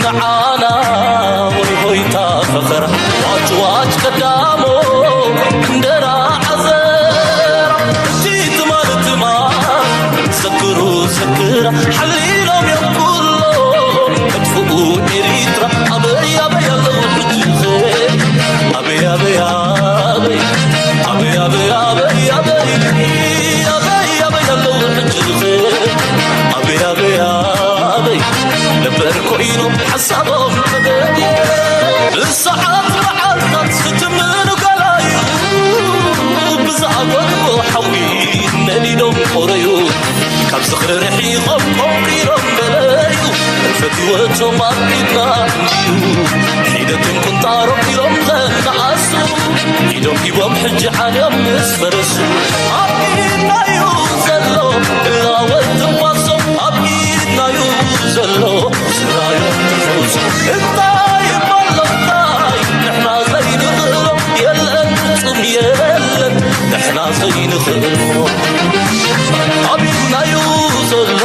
ንዓና ወይ ሆይታ ፈኸራ ዋጭ ዋጭ ቀዳሞ እንደራ ዓዘራ እቲ ትማል ትማል ዘክሩ ዘክራ ሓሊሎም እዮም ኩሎ መጥፍኡ ኤሪትራ ኣበይ ኣበይ ኣለዉ ሕጂ ኣበይ ኣበይ ኣበይ ኣበይ ኣበይ ኣበይ ኣበይ ኣበይ ኣበይ ኣለዉ ሕጂ ኣበይ ኣበይ ኣበይ ነበር ኮይኑ ሓሳቦም ተገድየ ብሰዓት መዓልታት ክትምኑ ገላዩ ብዝኣጎድዎ ሓዊ ነዲዶም ቆረዩ ካብ ዝኽሪ ርሒቖም ቆንቂሎም በለዩ ፈትወቶም ኣብ ኢድና እንድዩ ሒደትን ቁንጣሮም ኢሎም ዘነኣሱ ኢዶም ሂቦም ሕጂ ዓልዮም ምስ ፈረሱ ኣብ ኢድናዩ ዘሎ እላወት ትንፋሶም ኣብ ኢድናዩ ዘሎ ስራዮም ትፈውሱ እንታይ እሞ ኣሎ እንታይ ንሕና ዘይንኽእሎ የለን ፍጹም የለን ንሕና ዘይንኽእሎ ኣብ ኢድናዩ ዘሎ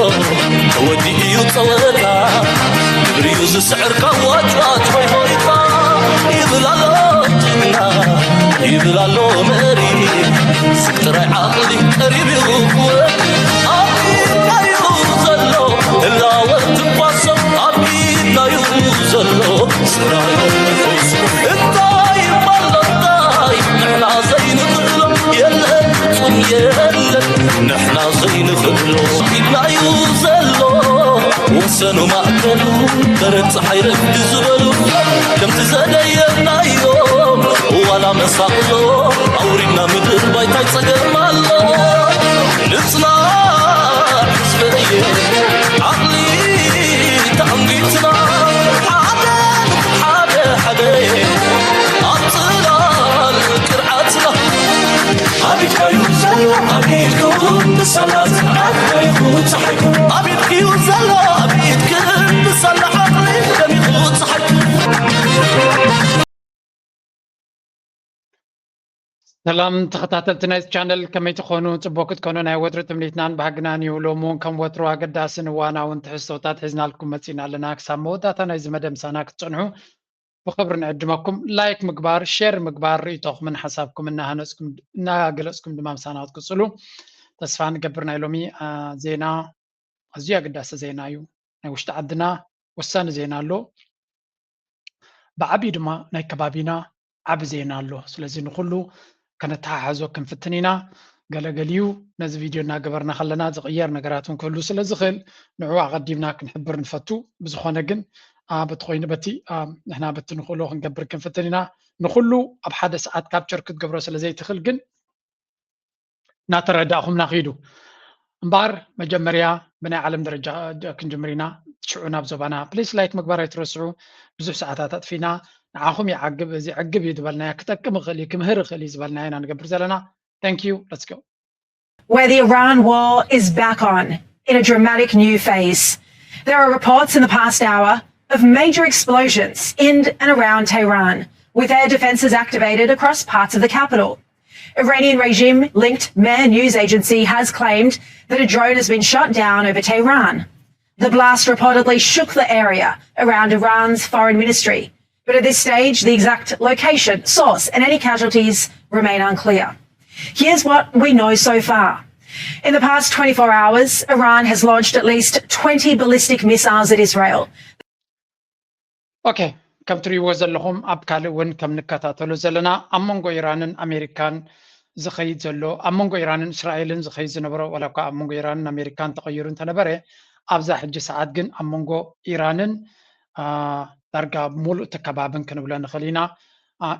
ተወዲኡ እዩ ጸወታ ግብሪዩ ዝስዕር ካብ ዋጭዋጭ ሆይ ሆይታ ይብል ኣሎ ጅግና ይብል ኣሎ መሪ ስብ ጥራይ ዓቕሊ ቀሪብ እዩ ክወድ ኣብ ኢድናዩ ዘሎ ህላወ ትንፋሶም ኣብ ኢድናዩ ዘሎ ስራዮ እንታይ እሞ ኣሎ እንታይ ንሕና ዘይንኽእሎ የለን ፍጹም የለን ንሕና ዘይንኽእሎ ኢድናዩ ዘሎ ወሰኑ ማእከሉ በረድ ፀሓይ ረግዲ ዝበሉ ከምቲ ዘደየብናዮም ዋላ መሳቕሎ ኣውሪድና ምድር ባይታይ ፀገም ኣሎ ንፅናዕ ህዝበየ ዓቕሊ ተኣንጊትና ሓደ ሓደ ሓደ ኣብ ፅላል ቅርዓትና ኣቢድካዩ ዘሎ ኣቢድኩም ብሰላት ኣቢድኩ ፀሓይኩ ኣቢድክዩ ዘሎ ኣቢድክን ብሰላ ዓቕሊ ደሚቑ ፀሓይኩ ሰላም ተኸታተልቲ ናይዚ ቻነል ከመይ ትኾኑ? ፅቡቅ ክትኮኑ ናይ ወትሩ ትምኒትናን ባህግናን እዩ። ሎሚ እውን ከም ወትሩ ኣገዳስን እዋናውን ትሕዝቶታት ሒዝናልኩም መፂና ኣለና። ክሳብ መወዳእታ ናይዚ መደብ ምሳና ክትፀንሑ ብኽብሪ ንዕድመኩም። ላይክ ምግባር፣ ሼር ምግባር፣ ርእይቶኹምን ሓሳብኩም እናሃነፅኩም እናገለፅኩም ድማ ምሳና ክትቅፅሉ ተስፋ ንገብር። ናይ ሎሚ ዜና ኣዝዩ ኣገዳሲ ዜና እዩ። ናይ ውሽጢ ዓድና ወሳኒ ዜና ኣሎ። ብዓብዩ ድማ ናይ ከባቢና ዓቢ ዜና ኣሎ። ስለዚ ንኹሉ ከነተሓሕዞ ክንፍትን ኢና። ገለገሊኡ ነዚ ቪድዮ እናገበርና ከለና ዝቕየር ነገራት እውን ክህሉ ስለ ዝኽእል ንዕኡ ኣቐዲምና ክንሕብር ንፈቱ። ብዝኾነ ግን በቲ ኮይኑ በቲ ንሕና በቲ ንኽእሎ ክንገብር ክንፍትን ኢና። ንኹሉ ኣብ ሓደ ሰዓት ካፕቸር ክትገብሮ ስለ ዘይትኽእል ግን እናተረዳእኹምና ኪዱ። እምበኣር መጀመርያ ብናይ ዓለም ደረጃ ክንጅምር ኢና። ሽዑ ናብ ዞባና ፕሊስ ላይክ ምግባር ኣይትረስዑ። ብዙሕ ሰዓታት ኣጥፊና ንዓኹም ይዓግብ፣ እዚ ዕግብ እዩ ዝበልናዮ ክጠቅም ይኽእል እዩ፣ ክምህር ይኽእል እዩ ዝበልናዮ ኢና ንገብር ዘለና። Thank you. Let's go. Where the Iran war is back on in a dramatic new phase. There are reports in the past hour of major explosions in and around Tehran, with air defences activated across parts of the capital. Iranian regime linked Mehr news agency has claimed that a drone has been shot down over Tehran. The blast reportedly shook the area around Iran's foreign ministry, but at this stage, the exact location, source, and any casualties remain unclear. Here's what we know so far. In the past twenty-four hours, Iran has launched at least twenty ballistic missiles at Israel. ኦኬ፣ ከም ትሪእዎ ዘለኹም ኣብ ካልእ እውን ከም ንከታተሎ ዘለና ኣብ መንጎ ኢራንን ኣሜሪካን ዝኸይድ ዘሎ ኣብ መንጎ ኢራንን እስራኤልን ዝኸይድ ዝነበረ ዋላ እኳ ኣብ መንጎ ኢራንን ኣሜሪካን ተቐይሩ እንተነበረ ኣብዛ ሕጂ ሰዓት ግን ኣብ መንጎ ኢራንን ዳርጋ ሙሉእ እቲ ከባብን ክንብሎ ንኽእል ኢና።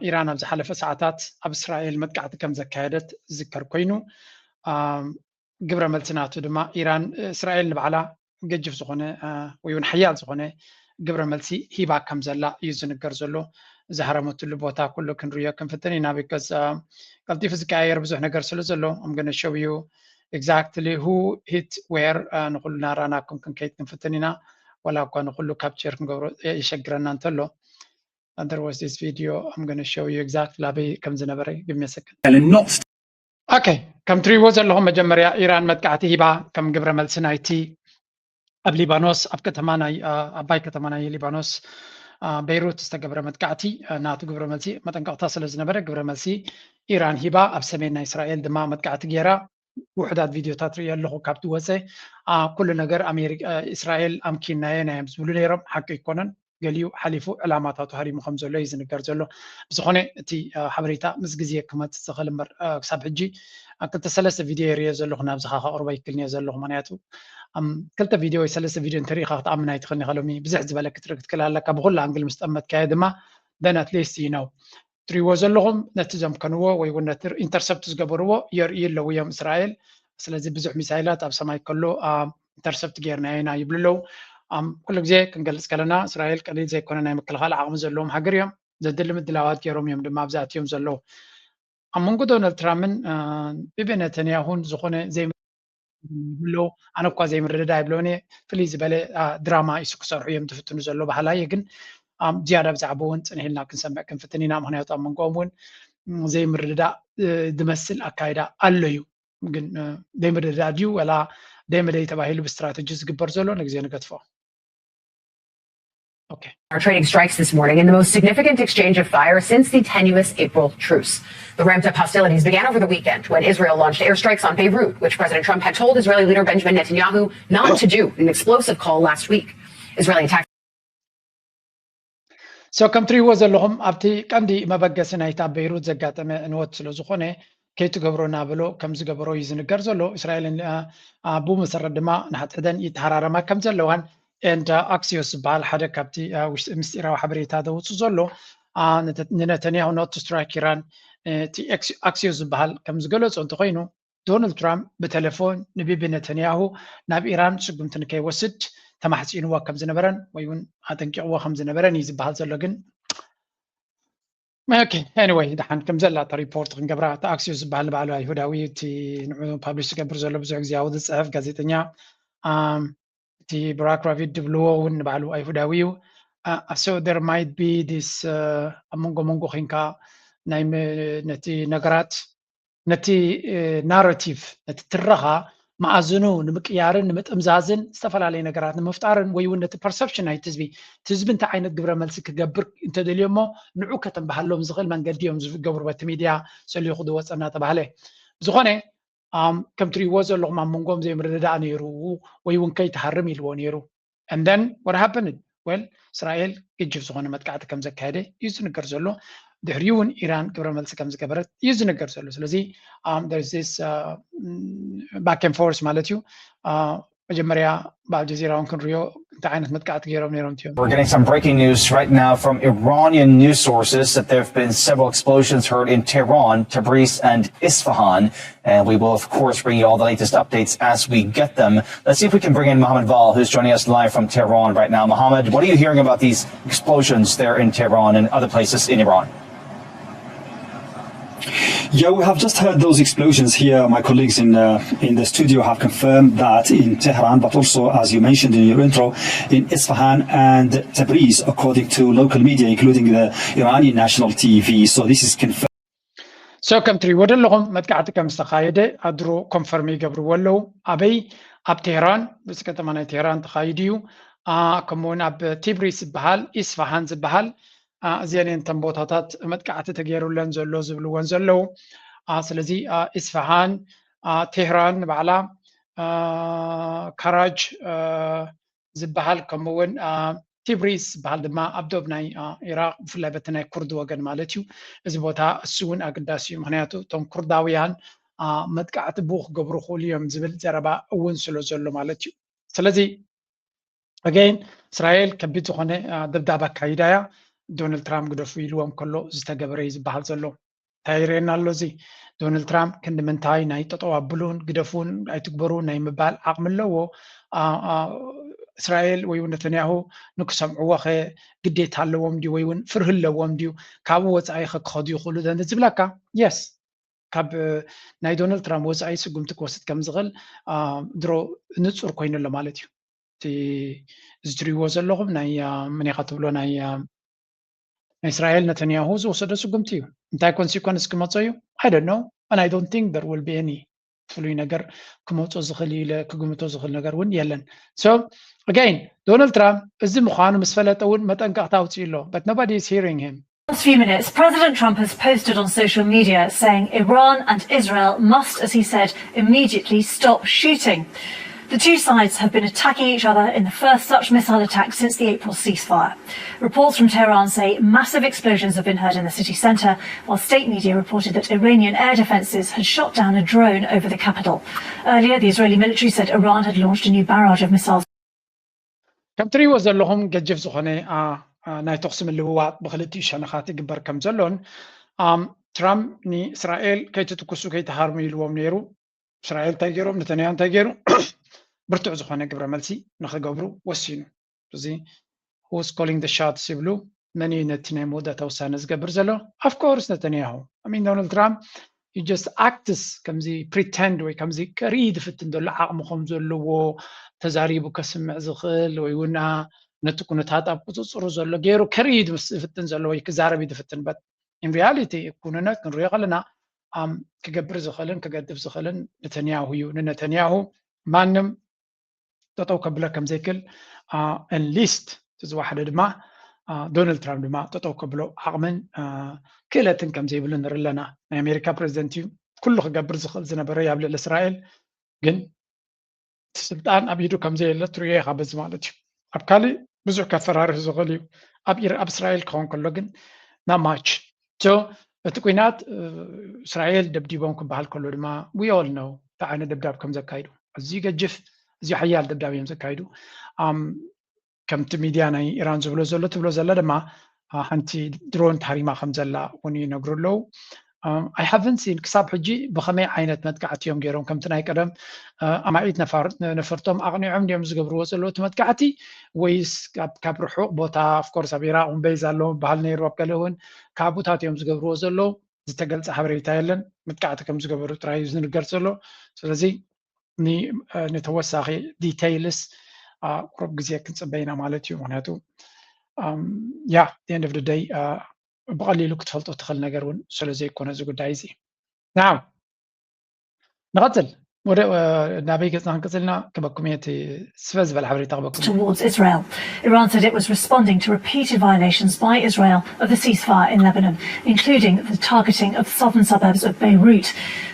ኢራን ኣብ ዝሓለፈ ሰዓታት ኣብ እስራኤል መጥቃዕቲ ከም ዘካየደት ዝዝከር ኮይኑ ግብረ መልሲ ናቱ ድማ ኢራን እስራኤል ንባዕላ ገጅፍ ዝኾነ ወይ እውን ሓያል ዝኾነ ግብረ መልሲ ሂባ ከም ዘላ እዩ ዝንገር ዘሎ። ዝሃረመትሉ ቦታ ኩሉ ክንርእዮ ክንፍትን ኢና። ቢኮዝ ቀልጢፉ ዝቀያየር ብዙሕ ነገር ስለ ዘሎ I'm gonna show you exactly who hit where ንኩሉ እናረኣናኩም ክንከይድ ክንፍትን ኢና። ዋላ እኳ ንኩሉ ካፕቸር ክንገብሮ የሸግረና እንተሎ there was this video I'm gonna show you exactly ኣበይ ከም ዝነበረ give me a second. ኦኬ ከም ትሪእዎ ዘለኹም መጀመርያ ኢራን መጥቃዕቲ ሂባ ከም ግብረ መልሲ ናይቲ ኣብ ሊባኖስ ኣብ ከተማ ናይ ዓባይ ከተማ ናይ ሊባኖስ ቤይሩት ዝተገብረ መጥቃዕቲ ናቱ ግብረ መልሲ መጠንቀቕታ ስለ ዝነበረ ግብረ መልሲ ኢራን ሂባ። ኣብ ሰሜን ናይ እስራኤል ድማ መጥቃዕቲ ገይራ። ውሑዳት ቪድዮታት ርእየ ኣለኹ ካብቲ ወፀ። ኩሉ ነገር እስራኤል ኣምኪናየን እዮም ዝብሉ ነይሮም። ሓቂ ኣይኮነን። ገሊኡ ሓሊፉ ዕላማታቱ ሃሪሙ ከም ዘሎ እዩ ዝንገር ዘሎ። ብዝኾነ እቲ ሓበሬታ ምስ ግዜ ክመፅእ ዝኽእል እምበር ክሳብ ሕጂ ክልተ ሰለስተ ቪድዮ የርእዮ ዘለኹ ናብዚ ከቕርቦ ይክልንዮ ዘለኹ። ምክንያቱ ክልተ ቪድዮ ወይ ሰለስተ ቪድዮ እንተሪኢኻ ክትኣምን ኣይትኽእልን ኢኻ። ሎሚ ብዝሕ ዝበለ ክትርኢ ክትክእል ኣለካ። ብኩሉ ኣንግል ምስ ጠመትካዮ ድማ then at least you know ትሪእዎ ዘለኹም ነቲ ዘምከንዎ ወይ እውን ነቲ ኢንተርሰፕት ዝገበርዎ የርእዩ ኣለዉ እዮም እስራኤል። ስለዚ ብዙሕ ሚሳይላት ኣብ ሰማይ ከሎ ኢንተርሰፕት ጌርናዮ ኢና ይብሉ ኣለዉ። ኩሉ ግዜ ክንገልፅ ከለና እስራኤል ቀሊል ዘይኮነ ናይ ምክልኻል ዓቕሚ ዘለዎም ሃገር እዮም። ዘድሊ ምድላዋት ገይሮም እዮም ድማ ኣብዚ ኣትዮም ዘለዉ። ኣብ መንጎ ዶናልድ ትራምፕን ቢቢ ነተንያሁን ዝኾነ ዘይብሎ ኣነ እኳ ዘይምርድዳ ይብለውን ፍልይ ዝበለ ድራማ ኢሱ ክሰርሑ እዮም ዝፍትኑ ዘሎ ባህላ እየ። ግን ዝያዳ ብዛዕባ እውን ፅንሕ ኢልና ክንሰምዕ ክንፍትን ኢና። ምክንያቱ ኣብ መንጎኦም እውን ዘይምርድዳ ዝመስል ኣካይዳ ኣሎ እዩ። ግን ዘይምርድዳ ድዩ ወላ ደይ መደይ ተባሂሉ ብስትራተጂ ዝግበር ዘሎ ንግዜ ንገድፎ። Okay. Our training strikes this morning in the most significant exchange of fire since the tenuous April truce. The ramped up hostilities began over the weekend when Israel launched airstrikes on Beirut, which President Trump had told Israeli leader Benjamin Netanyahu not to do in an explosive call last week. Israeli attack. So ከም ትሪእዎ ዘለኹም ኣብቲ ቀንዲ መበገሲ ናይቲ ኣብ ቤይሩት ዘጋጠመ ዕንወት ስለ ዝኾነ ከይትገብሮ እናበሎ ከም ዝገበሮ እዩ ዝንገር ዘሎ። እስራኤልን ብኡ መሰረት ድማ ንሓድሕደን ይተሃራረማ ከም ዘለዋን and ኣክሲዮስ ዝበሃል ሓደ ካብቲ ምስጢራዊ ሓበሬታ ዘውፅእ ዘሎ ንነተንያሁ not to strike ኢራን እቲ ኣክሲዮስ ዝበሃል ከም ዝገለፆ እንተኮይኑ ዶናልድ ትራምፕ ብቴሌፎን ንቢቢ ነተንያሁ ናብ ኢራን ስጉምቲ ንከይወስድ ተማሕፂንዎ ከም ዝነበረን ወይ እውን ኣጠንቂቕዎ ከም ዝነበረን እዩ ዝበሃል ዘሎ። ግን okay anyway ደሓን ከም ዘላ እታ ሪፖርት ክንገብራ እቲ ኣክሲዮስ ዝበሃል ንባዕሉ ኣይሁዳዊ እቲ ንዑ ፓብሊሽ ዝገብር ዘሎ ብዙሕ ግዜ ኣብኡ ዝፅሕፍ ጋዜጠኛ እቲ ብራክ ራቪድ ድብልዎ እውን ንባዕሉ ኣይሁዳዊ እዩ። So there might be this ኣብ መንጎ መንጎ ኮንካ ናይ ነቲ ነገራት ነቲ ናራቲቭ ነቲ ትረኻ መኣዝኑ ንምቅያርን ንምጥምዛዝን ዝተፈላለዩ ነገራት ንምፍጣርን ወይ እውን ነቲ ፐርሰፕሽን ናይቲ ህዝቢ እቲ ህዝቢ እንታይ ዓይነት ግብረ መልሲ ክገብር እንተደልዮ እሞ ንዑ ከተንባሃሎም ዝኽእል መንገዲ እዮም ዝገብሩ በቲ ሚድያ ሰሊኹ ዝወፀ እናተባህለ። ብዝኾነ ከም ትሪእዎ ዘለኹም ኣብ መንጎም ዘይምርድዳእ ነይሩ ወይ እውን ከይትሃርም ኢልዎ ነይሩ። And then what happened? Well እስራኤል ግጅፍ ዝኾነ መጥቃዕቲ ከም ዘካየደ እዩ ዝንገር ዘሎ። ድሕሪኡ እውን ኢራን ግብረ መልሲ ከም ዝገበረት እዩ ዝንገር ዘሎ። ስለዚ this back and forth ማለት እዩ። መጀመርያ ብኣልጀዚራ እውን ክንሪኦ እንታይ ዓይነት መጥቃዕቲ ገይሮም ነይሮም እዮም። We're getting some breaking news right now from Iranian news sources that there have been several explosions heard in Tehran, Tabriz, and Isfahan. And we will, of course, bring you all the latest updates as we get them. Let's see if we can bring in Mohammed Val, who's joining us live from Tehran right now. Mohammed, what are you hearing about these explosions there in Tehran and other places in Iran? Yeah, we have just heard those explosions here. My colleagues in uh, in the studio have confirmed that in Tehran, but also, as you mentioned in your intro, in Isfahan and Tabriz, according to local media, including the Iranian national T V. So this is confirmed. So ከም ትሪእዎ ዘለኹም መጥቃዕቲ ከም ዝተኻየደ ኣድሮ ኮንፈርም ይገብርዎ ኣለዉ። ኣበይ? ኣብ ቴህራን፣ ርእሲ ከተማ ናይ ቴህራን ተኻይዱ እዩ። ከምኡውን ኣብ ቲብሪስ ዝበሃል ኢስፋሃን ዝበሃል እዚአን እየን እተን ቦታታት መጥቃዕቲ ተገይሩለን ዘሎ ዝብልወን ዘለዉ። ስለዚ ኢስፋሃን፣ ቴህራን ንባዕላ፣ ካራጅ ዝበሃል ከምኡውን ቲብሪስ ዝበሃል ድማ ኣብ ዶብ ናይ ኢራቅ ብፍላይ በቲ ናይ ኩርድ ወገን ማለት እዩ። እዚ ቦታ እሱ እውን ኣገዳሲ እዩ። ምክንያቱ እቶም ኩርዳውያን መጥቃዕቲ ብኡ ክገብሩ ክእሉ እዮም ዝብል ዘረባ እውን ስለ ዘሎ ማለት እዩ። ስለዚ ኣገይን እስራኤል ከቢድ ዝኾነ ደብዳብ ኣካይዳ እያ። ዶናልድ ትራምፕ ግደፉ ኢልዎም ከሎ ዝተገበረ እዩ ዝበሃል ዘሎ። እንታይ ይርእየና ኣሎ እዚ? ዶናልድ ትራምፕ ክንዲ ምንታይ ናይ ጠጠው ኣብሉን ግደፉን ኣይትግበሩ ናይ ምባል ዓቕሚ ኣለዎ። እስራኤል ወይ እውን ነተንያሁ ንክሰምዕዎ ኸ ግዴታ ኣለዎም ድዩ ወይ እውን ፍርሂ ኣለዎም ድዩ? ካብኡ ወፃኢ ኸ ክኸዱ ይኽእሉ ዘንድ ዝብለካ? የስ ካብ ናይ ዶናልድ ትራምፕ ወፃኢ ስጉምቲ ክወስድ ከም ዝኽእል ድሮ ንፁር ኮይኑ ኣሎ ማለት እዩ። እዚ ትሪእዎ ዘለኹም ናይ መን ኢኻ ትብሎ ናይ ናይ እስራኤል ነተንያሁ ዝወሰዶ ስጉምቲ እዩ። እንታይ ኮንሲኮንስ ክመፆ እዩ? I don't know and I don't think there will be any ፍሉይ ነገር ክመፆ ዝኽእል ኢለ ክግምቶ ዝኽእል ነገር እውን የለን። So again ዶናልድ ትራምፕ እዚ ምዃኑ ምስ ፈለጠ እውን መጠንቀቕታ ኣውፅኡ ኣሎ። But nobody is hearing him. Last few minutes, President Trump has posted on social media saying Iran and Israel must, as he said, immediately stop shooting. The two sides have been attacking each other in the first such missile attack since the April ceasefire. Reports from Tehran say massive explosions have been heard in the city centre, while state media reported that Iranian air defences had shot down a drone over the capital. Earlier, the Israeli military said Iran had launched a new barrage of missiles. ከም ትሪእዎ ዘለኹም ገጅፍ ዝኾነ ናይ ተኹሲ ምልውዋጥ ብክልቲኡ ሸነኻት ይግበር ከም ዘሎን ትራምፕ ንእስራኤል ከይትትኩሱ ከይትሃርሙ ኢልዎም ነይሩ። እስራኤል እንታይ ገይሮም፣ ነተንያሁ እንታይ ገይሩ፣ ብርቱዕ ዝኾነ ግብረ መልሲ ንክገብሩ ወሲኑ። እዚ who's calling the shots ይብሉ፣ መን እዩ ነቲ ናይ መወዳእታ ውሳነ ዝገብር ዘሎ? Of course ነተንያሁ። I mean ዶናልድ ትራምፕ just acts ከምዚ pretend ወይ ከምዚ ከርኢ ዝፍትን ዘሎ ዓቕሚ ከም ዘለዎ ተዛሪቡ ከስምዕ ዝኽእል ወይ እውን ነቲ ኩነታት ኣብ ቁፅፅሩ ዘሎ ገይሩ ከርኢ ዝፍትን ዘሎ ወይ ክዛረብ ዝፍትን but in reality ኩንነት ክንሪኦ ከለና ክገብር ዝኽእልን ክገድፍ ዝኽእልን ነተንያሁ እዩ። ንነተንያሁ ማንም ጠጠው ከብሎ ከም ዘይክእል at least እቲ ዝወሓደ ድማ ዶናልድ ትራምፕ ድማ ጠጠው ከብሎ ዓቕምን ክእለትን ከም ዘይብሉ ንርኢ ኣለና። ናይ ኣሜሪካ ፕረዚደንት እዩ፣ ኩሉ ክገብር ዝኽእል ዝነበረ እዩ ኣብ ልዕሊ እስራኤል። ግን እቲ ስልጣን ኣብ ኢዱ ከም ዘየለ ትርእዮ ኢኻ በዚ ማለት እዩ። ኣብ ካሊእ ብዙሕ ከፈራርህ ዝኽእል እዩ፣ ኣብ እስራኤል ክኸውን ከሎ ግን not much። እቲ ኲናት እስራኤል ደብዲቦም ክበሃል ከሎ ድማ we all know እንታይ ዓይነት ደብዳብ ከም ዘካይዱ፣ ኣዝዩ ገጅፍ፣ ኣዝዩ ሓያል ደብዳብ እዮም ዘካይዱ። ከምቲ ሚድያ ናይ ኢራን ዝብሎ ዘሎ ትብሎ ዘላ ድማ ሓንቲ ድሮን ተሃሪማ ከም ዘላ እውን ይነግሩ ኣለዉ። I haven't seen ክሳብ ሕጂ ብኸመይ ዓይነት መጥቃዕቲ እዮም ገይሮም፣ ከምቲ ናይ ቀደም ኣማኢት ነፈርቶም ኣቕኒዖም ድዮም ዝገብርዎ ዘለዉ እቲ መጥቃዕቲ፣ ወይስ ካብ ርሑቕ ቦታ? Of course ኣብ ኢራቅ እውን ቤዝ ኣለዎም በሃል ነይሩ፣ ኣብ ገለ እውን ካቡታት እዮም ዝገብርዎ ዘለዉ። ዝተገልፀ ሓበሬታ የለን። መጥቃዕቲ ከም ዝገበሩ ጥራይ እዩ ዝንገር ዘሎ። ስለዚ ንተወሳኺ details ቁሩብ ግዜ ክንፅበ ኢና ማለት እዩ። ምክንያቱ yeah the end of the day ብቐሊሉ ክትፈልጦ ትኽእል ነገር እውን ስለ ዘይኮነ እዚ ጉዳይ እዚ። Now ንቐፅል። ወደ ናበይ ገፅና ክንቅፅልና ክበኩም እየ እቲ ስበ ዝበለ ሓበሬታ ክበኩም። Towards Israel. Iran said it was responding to repeated violations by Israel of the ceasefire in Lebanon, including the targeting of the southern suburbs of Beirut.